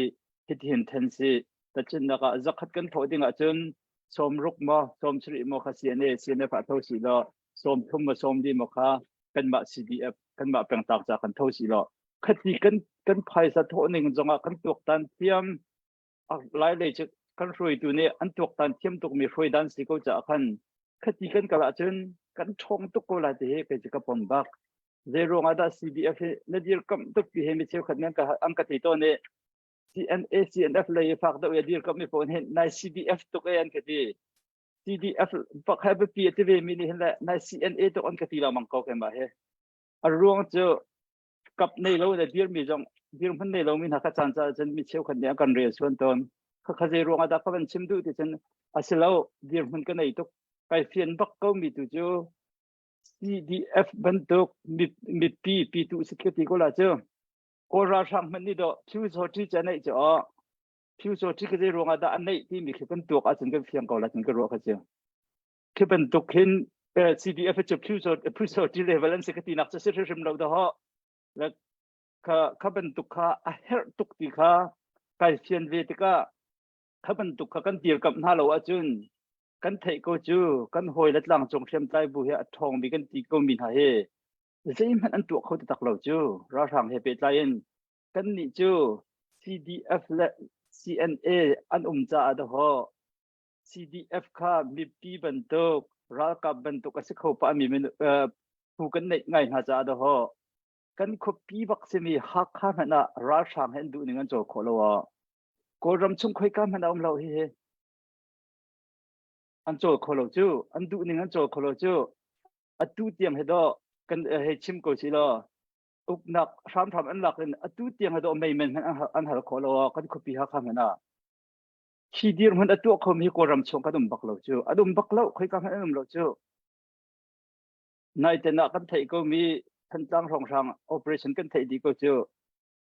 hitihin then si tachinnak ah zakhat kan thawh ding ahcun sawmruk maw sawmsarih maw kha CNA CNF ah tho si law sawmthum maw sawmli maw kha kanmah CDF kanmah pengtlang ca kan tho si law khati kan kan phaisa thawh ning zongah kan tuaktan thiam lai lei cu kan hruaitu nih an tuaktan thiam tuk mi hruai dan si ko caah khan khati kan kal ahcun kan ṭhawng tuk ko lai ti hi kei cu ka pom bak zei ruang ah dah CDF hi na dirkamh tuk ti hi mi cheukhat nih an ka ti tawn i CNA CNF lei fak deuh i dirkamh mi pawl hin nai CDF tuk e an ka ti CDF pakhat biapi a ti ve mi nih hin le nai CNA tuk an ka ti lengmang ko keimah hi a ruang cu kap nei lo le dirmi zong dirhmun nei lomi hna kha caan ca cun mi cheukhat nih an kan rel suan tawn kha kha zei ruangah dah ka van chim duh ti cun a si lo dirhmun ka nei tuk kai fian bak ko mi tu cu CDF bantuk mipi pitu sit ka ti ko la cu Kawl ralhrang hmanh nih dawh Pyu Saw Ṭi cu a neih cu aw Pyu Saw Ṭi ka zei ruangah dah a neih timi khi kan tuak ahcun kan fiang ko la cun ka ruah kha cu khi bantuk hin CDF cu Pyu Saw Pyu Saw Ṭi level an si ka tinak cu si hrimhrim lo dah le kha kha bantuk kha a herh tuk ti kha kai fian ve tikah kha bantuk kha kan dirkamh hna lo ahcun kan theih ko cu kan hawi le tlangcung hriamtlai bu hi a ṭhawng mi kan ti ko mi hna hi zeihmanh an tuah kho taktak lo cu ralhrang he pehtlai in kannih cu CDF le CNA an um caah dahawh CDF kha mipi bantuk ralkap bantuk a si kho pah mi phu kan neih ngai hna caah dahawh kan khuapi bak simi Hakha hmanh ah ralhrang he an duh ning an cawl khawh lo ah Kawlram chung khoika hmanh a um lo hi hi an cawl kho lo cu an duh ning an cawl kho lo cu atu tiang he dawh kan hei chim ko si law uknak hramhram an lak in atu tiang he dawh mei men hmanh an hal khawh lo kan khuapi Hakha hmanh ah khi dirhmun a tuah khomi Kawlram chung kan um bak lo cu an um bak lo khoika hmanh an um lo cu naiten ah kan theih ko mi Thantlang hrawnghrang operation kan theih dih ko cu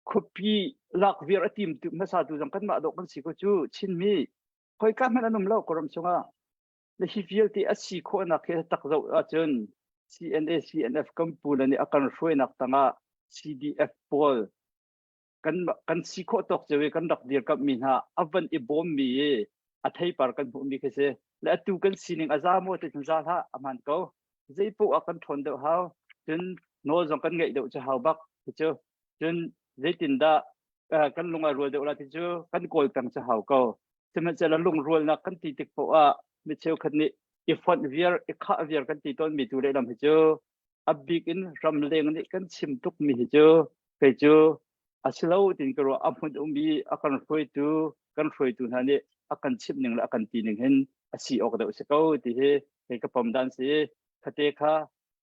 khuapi lak viar a tim tu hmasa tu zong kanmah dawh kan si ko cu Chinmi khoika hmanh an um lo Kawlram chungah le hi vialte a si khawhnak hi tak zoh ahcun CNA CNF kan pu le nih a kan hruainak tangah CDF pawl kan kan si khawh tawk cio i kan rak dirkamh mi hna a van i bawm mi i a theipar kan hmuh mi khi si le atu kan sining a za maw ti cun za hlah a hmaan ko zei poah ah kan ṭhawn deuh hau cun nawl zong kan ngeih deuh cu hau bak cu cun zeitindah kan lung a rual deuh la ti cu kan kawl peng cu hau ko sihmanhsehlaw lungrualnak kan ti tik poah ah mi cheukhat nih i fonh viar i khah viar kan ti tawn mi tu lehlam hi cu a bik in ramleng nih kan chim tuk mi hi cu kei cu a si lo tin ka ruah a hmun um i a kan hruaitu kan hruaitu hna nih a kan chimh ning le a kan ti ning hin a si awk deuh si ko ti hi kei ka pom dan si khate kha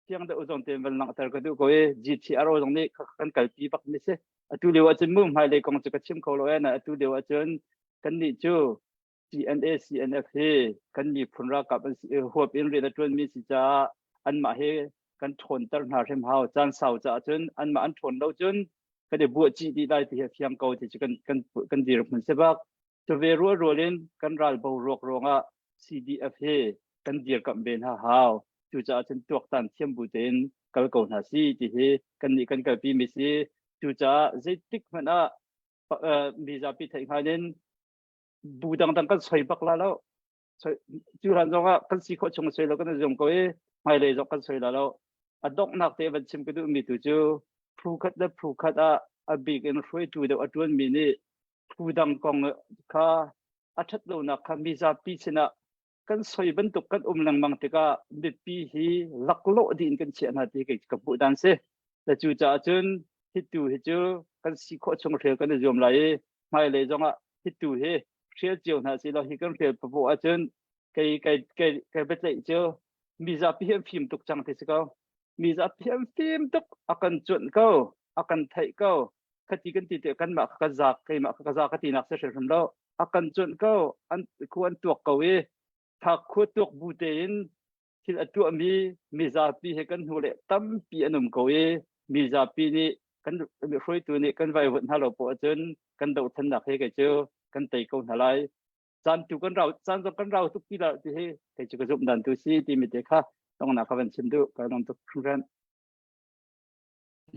fiang deuh zong tein van langhter ka duh ko i GTRO zong nih kan kalpi bak mi si atu lio ahcun mu hmailei kong cu ka chim kho lo e na atu lio ahcun kannih cu CNA CNF hi kan miphun ralkap an si huap in rian a ṭuanmi si caah anmah hi kan ṭhawnter hna hrim hau caan sau caah cun anmah an ṭhawn lo cun kan i buah cih dih lai ti hi a fiang ko ti cu kan kan kan dirhmun si bak cu ve rual rual in kan ral boruak ruangah CDF hi kan dirkamh ve hna hau cucaah cun tuaktan thiam bu tein kal ko hna si ti hi kan nih kan kalpi mi si cucaah zeitik hmanh ah mizapi theih hngal in bu dangdang kan soi bak la lo cu hlan zong ah kan si khawh chung soi lo kan i zum ko i hmailei zong kan soi la lo a donghnak te van chim ka duh mi tu cu phu khat le phu khat ah a bik in hruaitu deuh a ṭuan mi nih phu dang kong kha a ṭhat lonak kha mizapi sinah kan soi bantuk kan um lengmang tikah mipi hi laklawh dih in kan chiah hna ti kei ka hmuh dan si le cu caah cun hitu hi cu kan si khawh chung hrial kan i zuam lai i hmailei zongah hitu hi hrial cio hna si law hi kan hrial papoh ahcun kei kei kei kei biatleih cu mizapi hi an fim tuk cang ti si ko mizapi hi an fim tuk a kan cuanh ko a kan theih ko khati kan ti te kanmah ka zak keimah ka za ka tinak si hrimhrim lo. A kan cuanh ko an khu an tuak ko i tha khua tuak bu tein thil a tuahmi mizapi he kan hnu le tampi an um ko i mizapi nih kan hruaitu nih kan vaivuanh hna lo poah ahcun kan dohthlennak he kei cu kan tei ko hna lai. Caan tu kan rau caan zong kan rau tuk ti lo ti hi kei cu ka zumh dan tu si timi te kha tongnak ka van chim duh ka lawm tuk hringhran.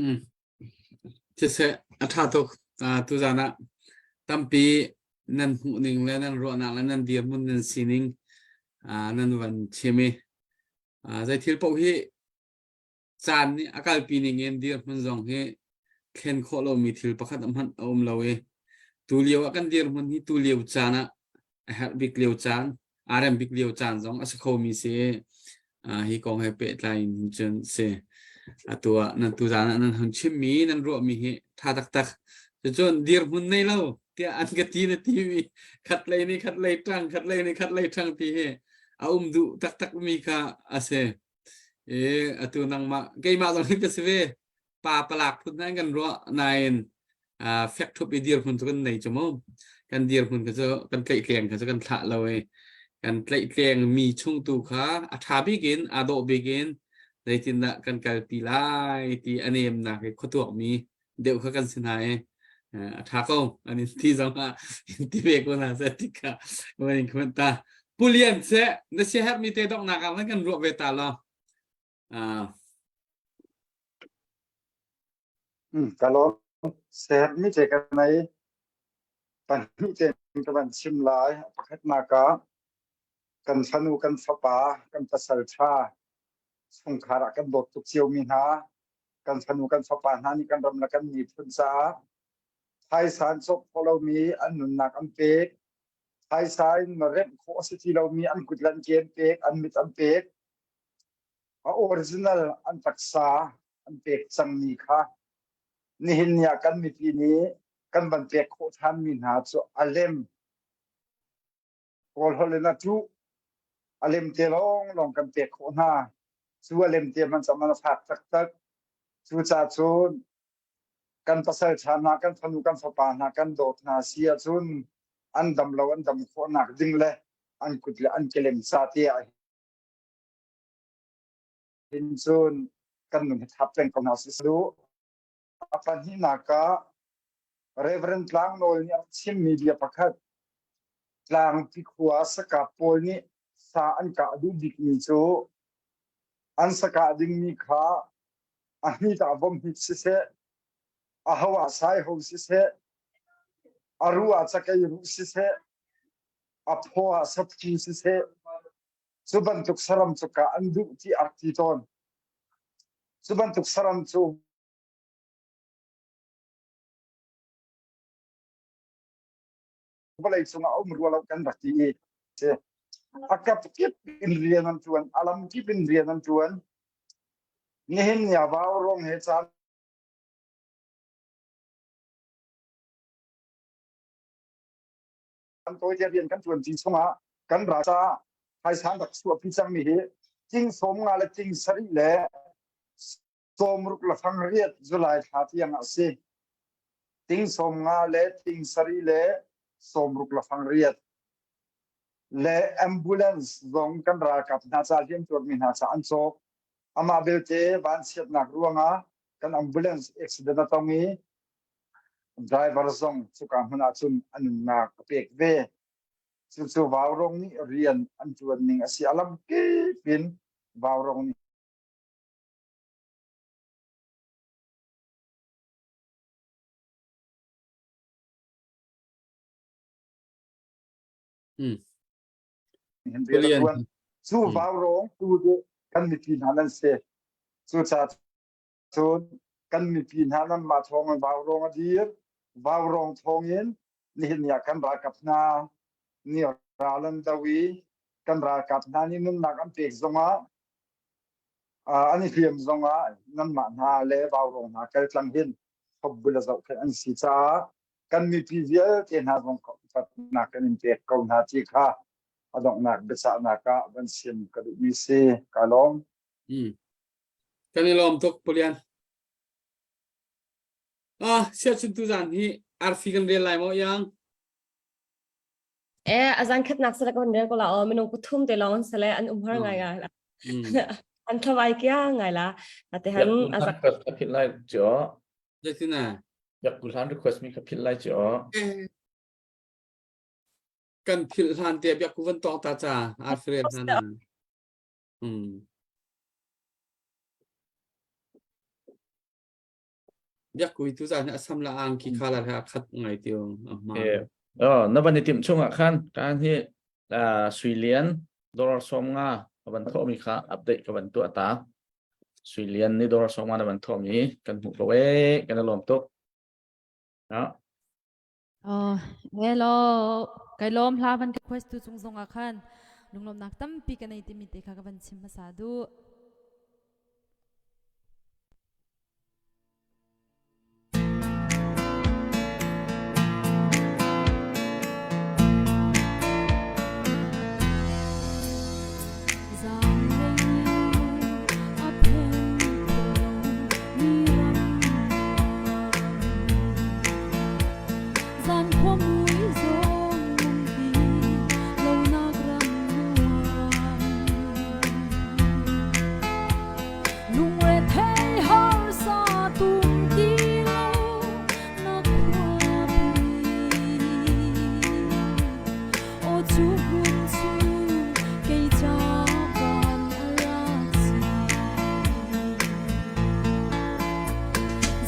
Mm. Siseh, a ṭha tuk. Uh, tuzan ah tampi nan hmuh ning le nan ruahnak le nan dirhmun nan sining uh, nan van chim i uh, zei thil paoh hi caan nih a kalpi ning in dirhmun zong hi thlen khawh lomi thil pakhat hmanh a um lo i tu lio ah kan dirhmun hi tu lio caan ah a herh bik lio caan aa rem bik lio caan zong a si khomi si hi kong he pehtlai in cun si atu ah nan tu zan ah nan hun chimmi nan ruahmi hi tha taktak cucun dirhmun nei lo tiah an ka ti na ti mi khat lei nih khat lei ṭang khat lei nih khat lei ṭang ti hi a um duh taktak mi kha a si e atu nangmah keimah zong hi ka si ve pa palak phun nan kan ruah nain fek thup i dirhmun cu kan nei cu mu kan dirhmun kha cu kan tlaihtleng kha cu kan thlah lo i kan tlaihtleng mi chung tu kha a ṭha bik in aa dawh bik in zeitindah kan kalpi lai ti a nemnak i khuatuak mi deuh kha kan si hna i a ṭha ko an in ti zong ah in ti ve ko hna seh ti kha van in comment ta Pulian seh na siaherh mi te donghnak ah kan ruah ve ta law Ka lawm. Sermi te ka nei. Pahnih te ka van chim lai. Pakhatnak ah kan fanu, kan fapa, kan pasal ṭha chungkhar ah kan dawt tuk ciomi hna, kan fanu, kan fapa hna nih kan ram le kan miphun caah phaisa an cawk khawh lomi an nunnak an pek. Phaisa in remh khawh a si ti lomi an kut le an ke an pek, an mit an pek. A original an taksa an pek cangmi kha nihin ni ah kan mipi nih kan van pek khawh ṭhanmi hna cu a lem Kawl holh in a ṭuh a lem te lawnglawng kan pek khawh hna cu a lem te hmanh cang a fak taktak cucaah cun kan pasal ṭha hna kan fanu kan fapa hna kan dawt hna si ahcun an dam lo an dam khawhnak ding le an kut le an kelem ca te ah hin cun kan nun hi thap peng ko hna sih lu a pahnihnak ah Reverend Tlangnawl nih a chimmi bia pakhat Tlangpi khua sakap pawl nih sa an kah duh bikmi cu an sakah dingmi kha a hnit ah vom hnit siseh a ho ah saiho siseh a ruh ah cakei ruh siseh a phaw ah saphu siseh Cu bantuk saram cu kah an duh ti a rak ti tawn. Cu bantuk saram cu vawlei cungah a um rua lo kan rak ti i a kap kip in rian an ṭuan, a lam kip in rian an ṭuan. Nihin ni ah vaurawng he caan kan tawite rian kan ṭuan ṭi chungah kan ral caah phaisa an rak chuahpi cangmi hi ting sawm nga le ting sarih le sawmruk le fang riat July thla tiang ah a si. Ting sawm nga le ting sarih le sawmruk le fang riat le ambulance zong kan ralkap hna ca hliamtuarmi hna ca an cawk. Amah belte vanchiatnak ruangah kan ambulance accident a tong i Driver zong cuka hmun ahcun a nunnak a pek ve. Cucu Vaurawng nih rian an ṭuan ning a si. A lam kip in Vaurawng nih Mm. hin rian a ṭuan. Cu Vaurawng tu kan mipi hna nan si. Cucaah Cun kan mipi hna nanmah thawngin vaurawng a dir. Vaurawng thawngin nihin ni ah kan ralkap hna nih ral an do i kan ralkap hna nih nunnak an pek zongah an i hliam zongah nanmah hna le vaurawng hna kaltlang hin thlopbul a zohkhenh an si caah kan mipi vialte hna zong upatnak kan in pek ko hna ti kha a donghnak biachahnak ah van sim ka duhmi si. Ka lawm. Mm. Kan i lawm tuk Pulian. Ah, siachun tu zan hi arfi kan rel lai maw yang? Eh, azan khatnak sala ka rel ko la o minung pathum te long sale an umhar ngai ngai la. An thlawai kia ngai la. Ate han azan ka phil lai cho. Zeitina? Yak kulan request mi ka phil lai cho. Kan phil hlan te biak ku van tong ta cha Alfred hna na. Mm. Biak kui tu zan asam la ang ki khala ha khat ngai tio ma. Eh, oh, na van i tim chung ah khan kan hi sui lian dollar som nga ka van tho mi kha update ka van tu ata sui lian ni dollar som nga na van tho mi kan hmu ko e kan lom tuk ha Oh, hello. Kai lom hla van request tu chung zong ah khan lunglawmnak tampi ka nei timi te kha ka van chim hmasa duh.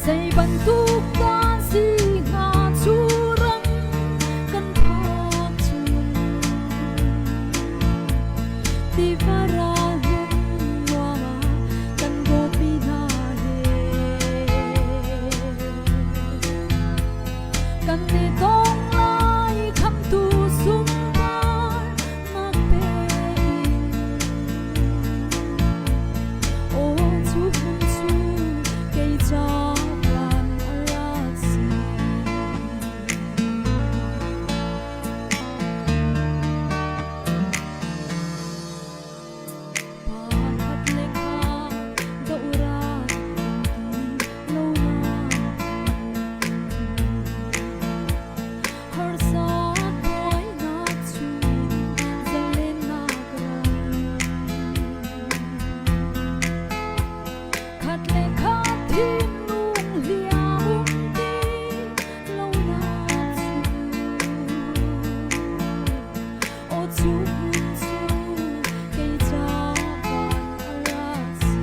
Zei bantuk dah si hnga cu ram kan phak cun tiva ral hmun nuam ah kan dawtmi hna he kan i tong lai khamtu sunpar nak pe in Aw cu hmun cu kei ca van a rak si. Pa khat le kha dohral um ti lo nain Harsat buainak chungin zalennak ram. Khat le khat thinlung hliam um ti lonak cu. Aw cu hmun cu kei ca van a rak si.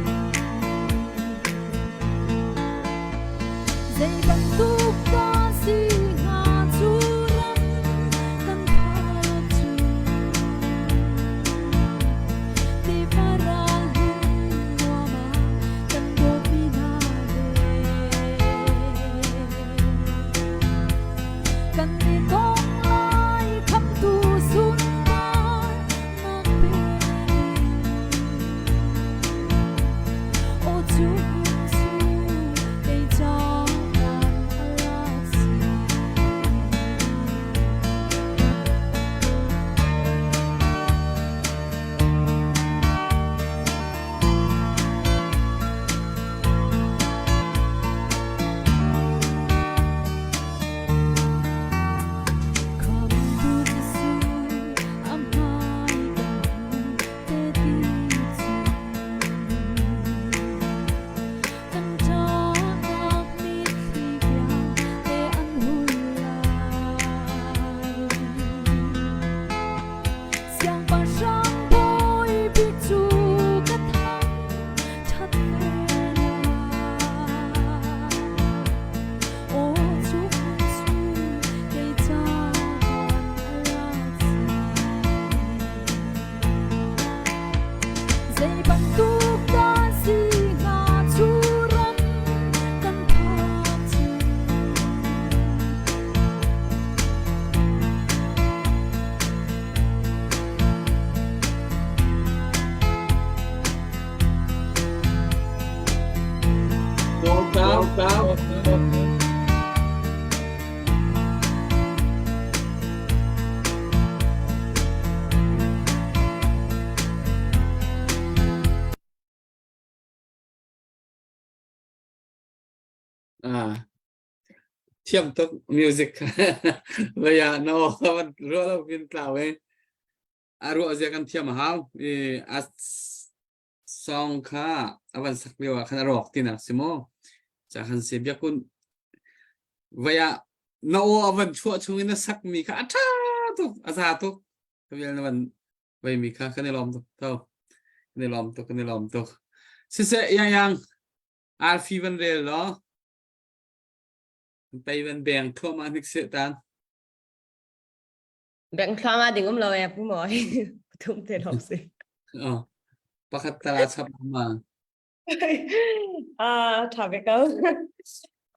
Zei bantuk dah si hnga cu ram kan phak cu tiva ral hmun nuam ah kan dawtmi hna he kan i tong lai khamtu sunpar nak pe Aw cu hmun cu kei ca van a rak si. Khamtu Jesuh a hmai kan hmu te ti cu. Kan ṭahnak mitthli vialte an hul lai. Siangpahrang bawi bik cu ka thang ṭhat ve lai. Aw cu hmun cu kei ca van a rak si. Zei bantuk dah si hnga cu ram kan phak cu. Go, go, go. Ah. Thiam tuk music vaya no van ruah lo pin tlau e. A ruah zia kan thiam a hau. I a song kha a van sak lio ah khan a rawk tinak si maw? Ca khan si biakun vaya na aw a van chuah chung in na sak mi kha a tha tuk a za tuk. Ka vial na van vei mi kha kan i lawm tuk tho. Kan i lawm tuk kan i lawm tuk. Siseh yang yang arfi van rel law pei van beng thluahmah hnik seh tan. Beng thluahmah ding um lo e pu mawi. Pathum te lawng si. Oh. Pakhat tala chap ma. Ah, tha ve ko.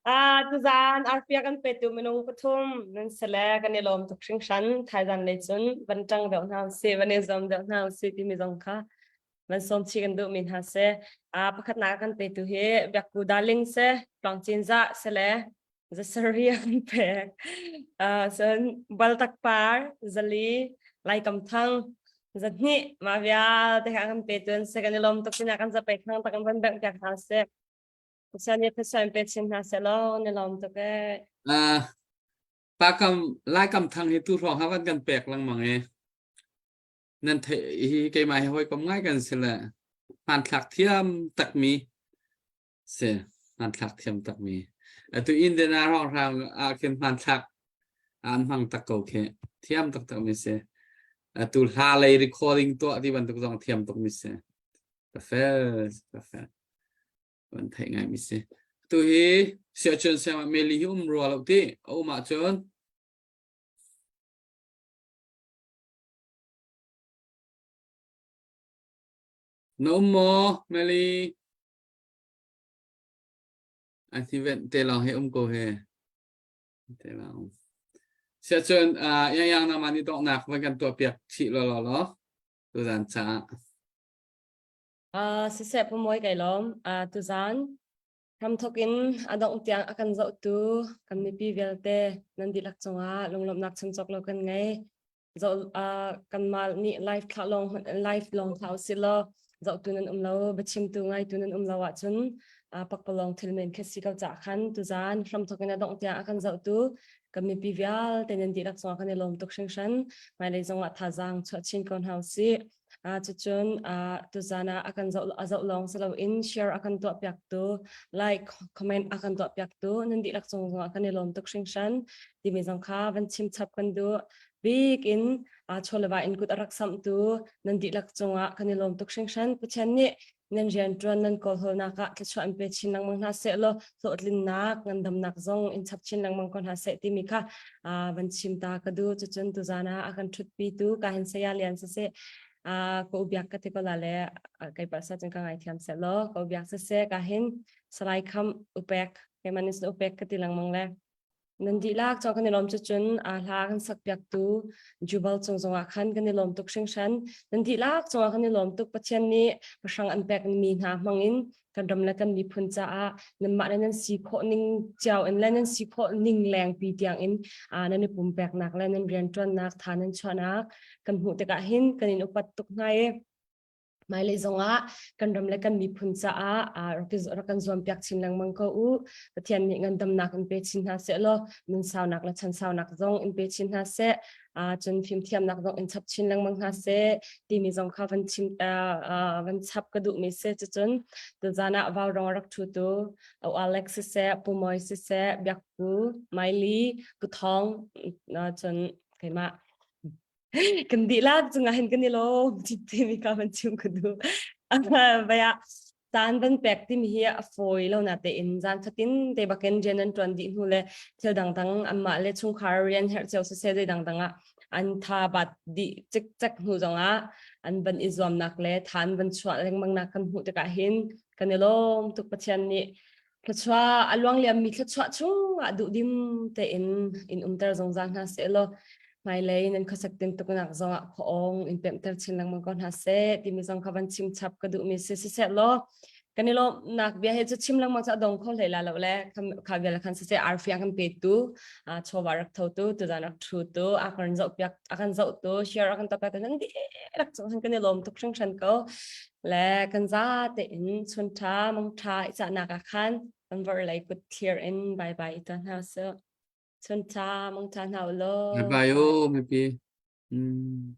Ah, tuzan arfia kan petu minung pathum nan sele kan i lawm tuk hringhran thaizan lei cun van ṭang deuh hna usih van i zuam deuh hna usih timi zong kha van sawm chih kan duhmi hna si. Ah, pakhatnak kan petu hi Biakku Darling si, Tluang Cinzah si le Zasari a kan pek. Ah, cun Baltak Par, Zali, Laikam Thang, Zahnih, mah vialte kha kan petu an si. Kan i lawm tuk sinah kan zapei thang tak kan van bengh piak hna sih. Pathian nih Pathian pe chin hna seh law na lawm tuk ee. Uh, pa kam Laikam Thang hi tu hrawng ha van kan pek lengmang e. Nan theih hi keimah hi hawikom ngai kan si le hmanthlak thiam takmi si hmanthlak thiam takmi. Atu Indiana hrawnghrang ah khin hmanthlak an hmang tak ko khi thiam taktak mi si. Atu hla lei recording tuah ti bantuk zong thiam tuk mi si. Ka fel, ka fel. Van theih ngai mi si. Tu hi siahcun siangah Meli hi um rua lo ti a um ahcun Na um maw, Meli? A event te lawng hi um ko he. Te lawng. Siahcun uh, yang yang nama ni donghnak van kan tuah piak chih lo lo lo. Tuzan caah. Uh, siseh pumawi kai lawm. Uh, tuzan hramthok in a dongh tiang a kan zohtu kan mipi vialte nan dihlak cungah lunglawmhnak chim cawk lo kan ngei. Zoh uh, kanmah nih live thlah lawng live lawng thlah usih law zohtu nan um lo biachimtu ngaitu nan um lo ahcun uh, pakpalawng thil men khi si ko cah khan tuzan hramthok in a dongh tiang a kan zohtu kan mipi vialte nan dihlak cungah kan i lawm tuk hringhran. Hmailei zongah thazaang chuah chin ko hna usih. Uh, cucun uh, tuzan ah a kan zoh a zoh lawng si loin share a kan tuah piaktu like comment a kan tuah piaktu nan dihlak cung zongah kan i lawm tuk hringhran timi zong kha van chim chap kan duh bik in uh, chawleva in kut a rak samhtu nan dihlak cungah kan i lawm tuk hringhran Pathian nih nan rianṭuan nan kawlhawlnak ah thluachuah in pe chin lengmang hna seh law hlawhtlinnak ngandamnak zong in chap chin lengmang ko hna seh timi kha van chim ta ka duh cucun tuzan ah a kan ṭhutpi tu ka hin saya lian siseh ka ubiak ka ti ko la le kai pa sa cun ka ngaithiam seh law ka ubiak siseh ka hin salai kham upek keimah nih upek ka ti lengmang le Nan dihlak cawng kan i lawm cucun aa hla kan sak piaktu Jubal cung zongah khan kan i lawm tuk hringhran. Nan dihlak cungah kan i lawm tuk Pathian nih pahrang an pek mi hna hmangin kan ram le kan miphun caah nanmah le nan si khawh ning cio in le nan si khawh ning lengpi tiang in nan i pumpeknak le nan rianṭuannak tha nan chuahnak kan hmuh tikah hin kan in upat tuk hna i Hmailei zongah kan ram le kan miphun caah rak kan zuampiak chin lengmang ko u. Pathian nih ngandamnak in pe chin hna seh law nunsaunak le chansaunak zong in pe chin hna seh. Cun fimthiamnak zong in chap chin lengmang hna seh timi zong kha van chim van chap ka duhmi si. Cucun tuzan ah Vaurawng rak ṭhutu O Alex siseh, Pu Moi siseh, Biak Pu, Maili, Pu Thawng, cun keimah kan dihlak cungah hin kan i lawm timi ka van chim ka duh vaya caan van pek timi hi a fawi lo na tein zan fatin te bakin rian an tuan dih hnu le thil dangdang anmah le chungkhar rian herh cio siseh zei dangdang ah an tha bat dih cikcek hnu zongah an van i zuamnak le tha an van chuah lengmang nak kan hmuh tikah hin kan i lawm tuk Pathian nih Thluachuah a luang liammi thluachuah chungah duhdim tein in umter zungzal hna seh law hmailei nan khuasak tintuknak zongah khuaawng in pemhter chin lengmang ko hna seh timi zong kha van chim chap ka duhmi si siseh law kan i lawmhnak bia hi cu chim lengmang cu a dong kho hlei la lo le kha vial khan siseh arfiang kan petu chawva rak thotu tuzan rak ṭhutu a kan zoh piak a kan zohtu share a kan tuah piak nan dihlak cung kan i lawm tuk hringhran ko Le kan za tein chun ṭha mong ṭha i cahnak ah khan kan vorhlei kut thlir in bye bye i tuah hna usih. Chun tha, mang tha hna u law. Bye bye o mipi. Mm.